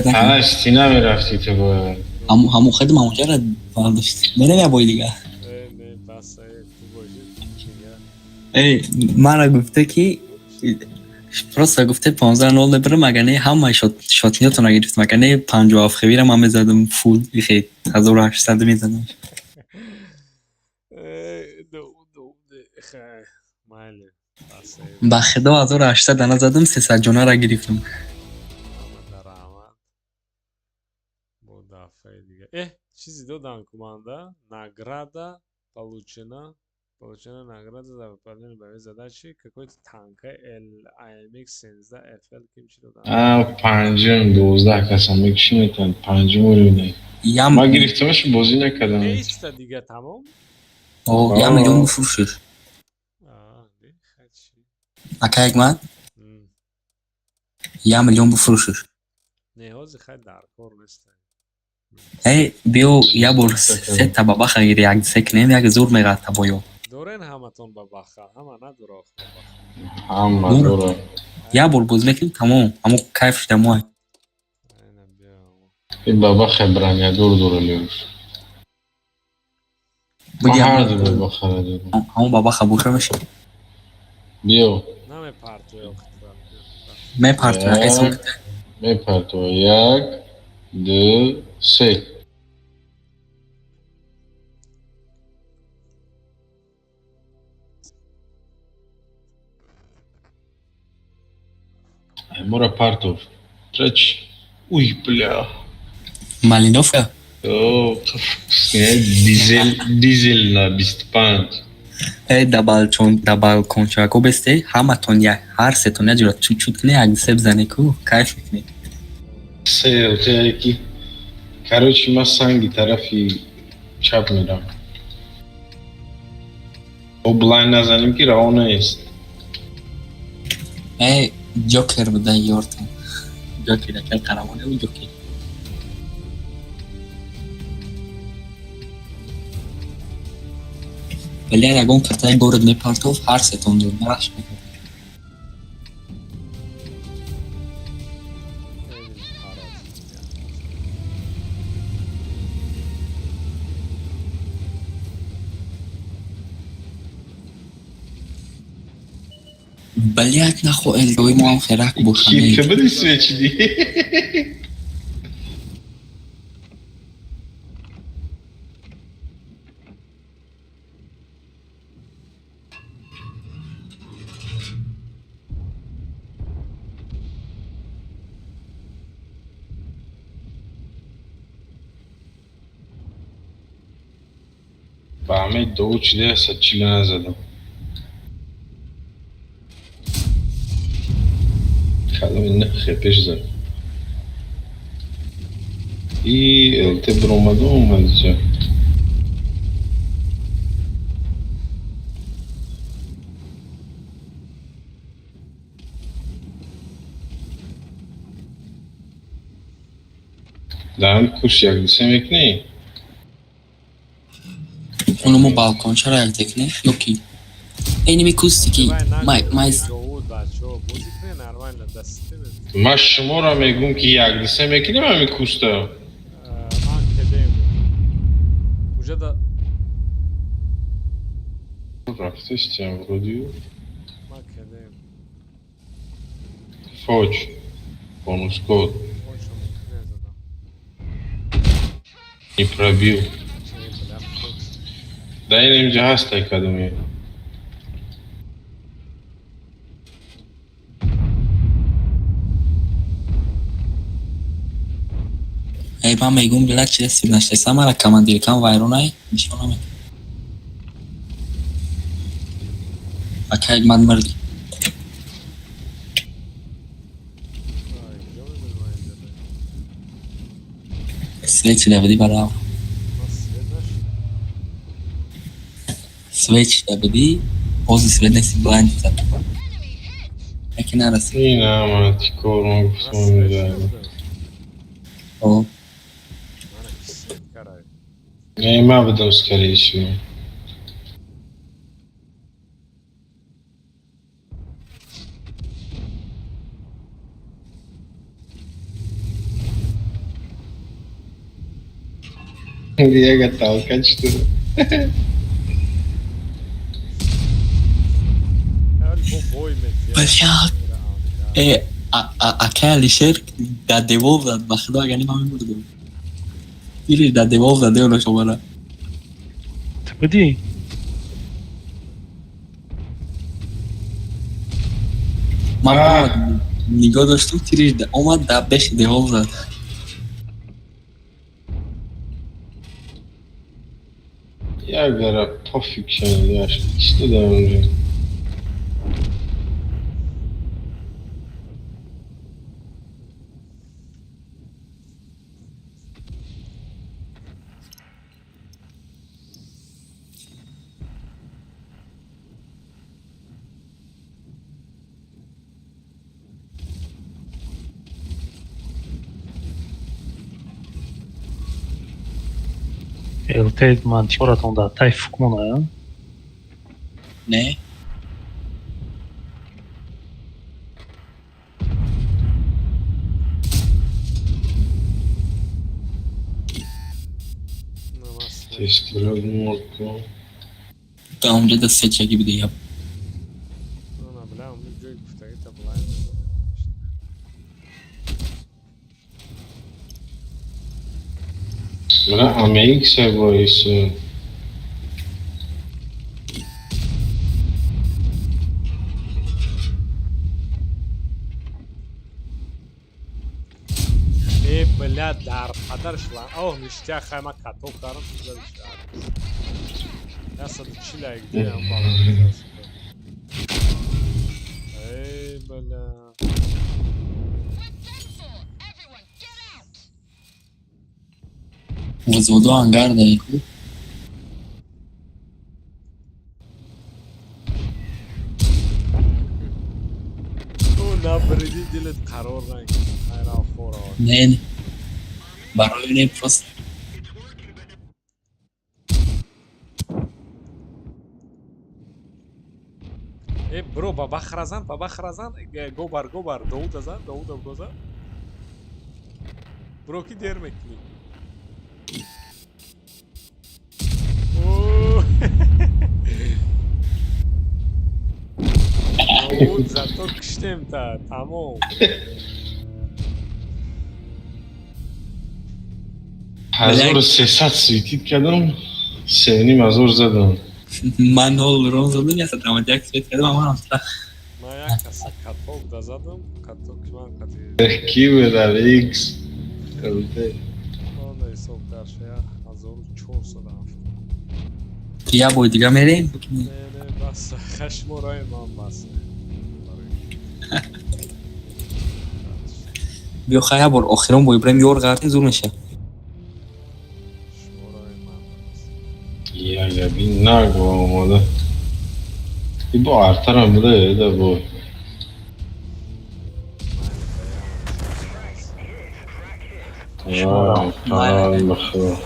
Тана истина мерафти ту бояд. Ҳамун хадим ҳамунҷара бардошт. Мерем я бой дига. Не, бас, ту боши. Эй, мара гуфта ки просто гуфте 15-0 мебарам, агар не ҳамаи шотниётонро гирифтам, агар не 57 хевира ман мезадам фул, ихе 1800 мезадам. Ба худо 1800 дана задам, 300 ҷонаро гирифтам. Чизи додан команда, награда получена, получена награда за выполнение боевой задачи, какой-то танка LIMX 17 FL ким чи додан. А, панҷум, 12 каса мекушиметан, панҷум уровень. Ма гирифтамаш бозӣ накардам. Неста дига тамом? О, я миллион бифурӯшиш. А, не, хачи. Ака як ман? Я миллион бифурӯшиш. Не, ҳозир хай дар кор неста. Эй, биё я бор сета бабаха гири, як се кунем, як зур меғата боё. Дорен ҳаматон бабаха, ҳама надора бабаха. Ҳама дора. Я бор боз мекунем, тамом, ҳамо кайф шуда мо. Ин бабаха бронядор дора лёш. Ҳар ду бабаха дора. Ҳамо бабаха боша меша. Биё. Намепартоё. Мепартоё, эсо. Мепартоё. Як, ду, се. Мора партов. Трач. Уй, бля. Малиновка? О, дизель, дизель на 25. Эй, дабал кончако бесте, ҳаматон як, ҳар сетон як ҷура чут-чут кунӣ, як се бизанӣ ку, кайф мекунӣ. Се, те яки. Короче, ма санги тарафи чап мерам. Облайн назанем ки раво нест. Эй, Ҷокер буда ёртон. Ҷокер акал қарамоне бу Ҷокер. Вале ягон картаи город мепартов, ҳар сетон дод, мараш мекард. Блять, нахуй, элдои мо ҳам херак бошам. Ки буди свечи? Ба ҳамаи довуд чида 140 назадам. Кадоми нахе пеш зад. И ЛТ биромаду омадиҷа. Дар ҳамин курс якдусе мекунӣ? Оно мо балкончаро як декне ё ки? Эйними кусти ки май Довуд, бачаҳо, бозӣ кунед нормально, да системе. Ман шуморо мегӯм, ки якдусе мекунем ҳамин курста. Ман кедем. Уже да. Рафтестиям вроде. Ман кедем. Фоч. Бонус код. Больше мумкин задам. Не пробил. Э, бля, фоч. Да ин инҷа ҳастай кадоме. Эй, ман мегӯм, била чи дасти наштеса мара командиркам вайронай нишон намед. Акай ман мирди. Ай, куҷо медонӣ ман инҷа да? Свет шида будӣ барав. Ман свет нашид. Свет шида будӣ, ҳозир свет неси, блайнд зад. Enemy hit. Яке нарасид. Ина мантикор ман Ман гуфтам свет мезанам. шида будам. О, Мана ки свет карай. Не, ман будам, скорее всего. Яга толкать, что ли? Ҳали бо бой метия. Бля. Э, акай Алишер дар девол зад, ба худо, агар не ман мемурдам. Тириш дар девол зад, девона шомара. Ты будӣ? Ман А. омад, нигоҳ доштум, тириш омад, дар бехи девол зад. Ягара пофиг шанидаш. Чӣ додам унҷа? ЛТ мантикоратон дар тай фукмона. Не? На, ман свет. Тестирад мордко. Та онҷа да сечаги буди я. На, бля, он ҷои гуфтагита блайнд задам. Бля, АМХ боис. Э, бля, дар падар шла. Оҳ, ништяк, хай ман каток дарам, тузадиш. 140 лайк диам баланд. Эй, бля. We're done for. Everyone, get out. Взводу ангар даику. Ту набриди, дилат қарор нагирифт. Хайра хора. Не, не. Барои не, просто Э, бро, ба бахразан, ба бахразан, гобар, гобар, Довуда зан, Довуда бозан. Бро, ки дер мекунӣ? О! Довуд зато киштем та, тамом. 1300 светить кардам, 3500 задам. Ман нол рон задам, я 191 свет кардам, аман та. Ман як каса каток да задам, каток ман қати Ки будам X. ЛТ. ман ҳисоб карша 1470. Я бой дига мерем? Не, не, бас, хашморои ман бас. Биё хай, я бор охирон бой бирем, ёр ғартин, зур меша. Шуморои ман бас. Я габи наго омода. И бо артарам буда да бо. Вай, Худо.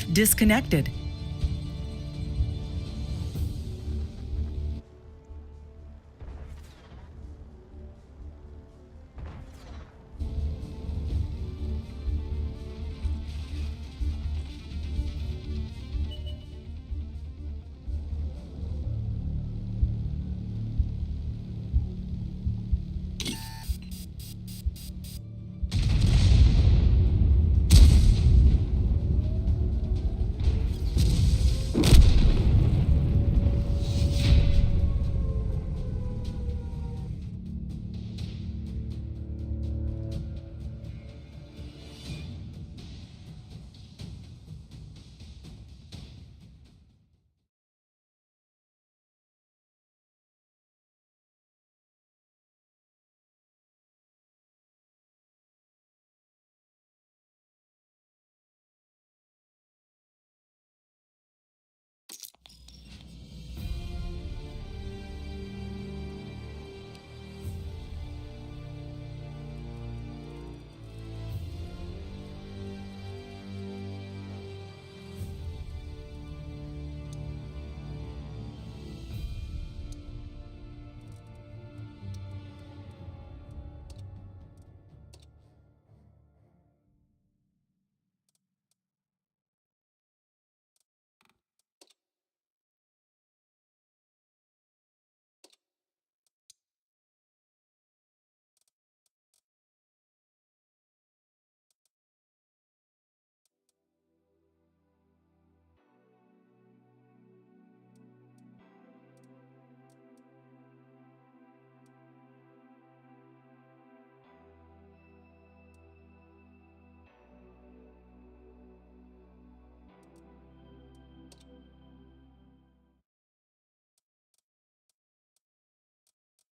Disconnected.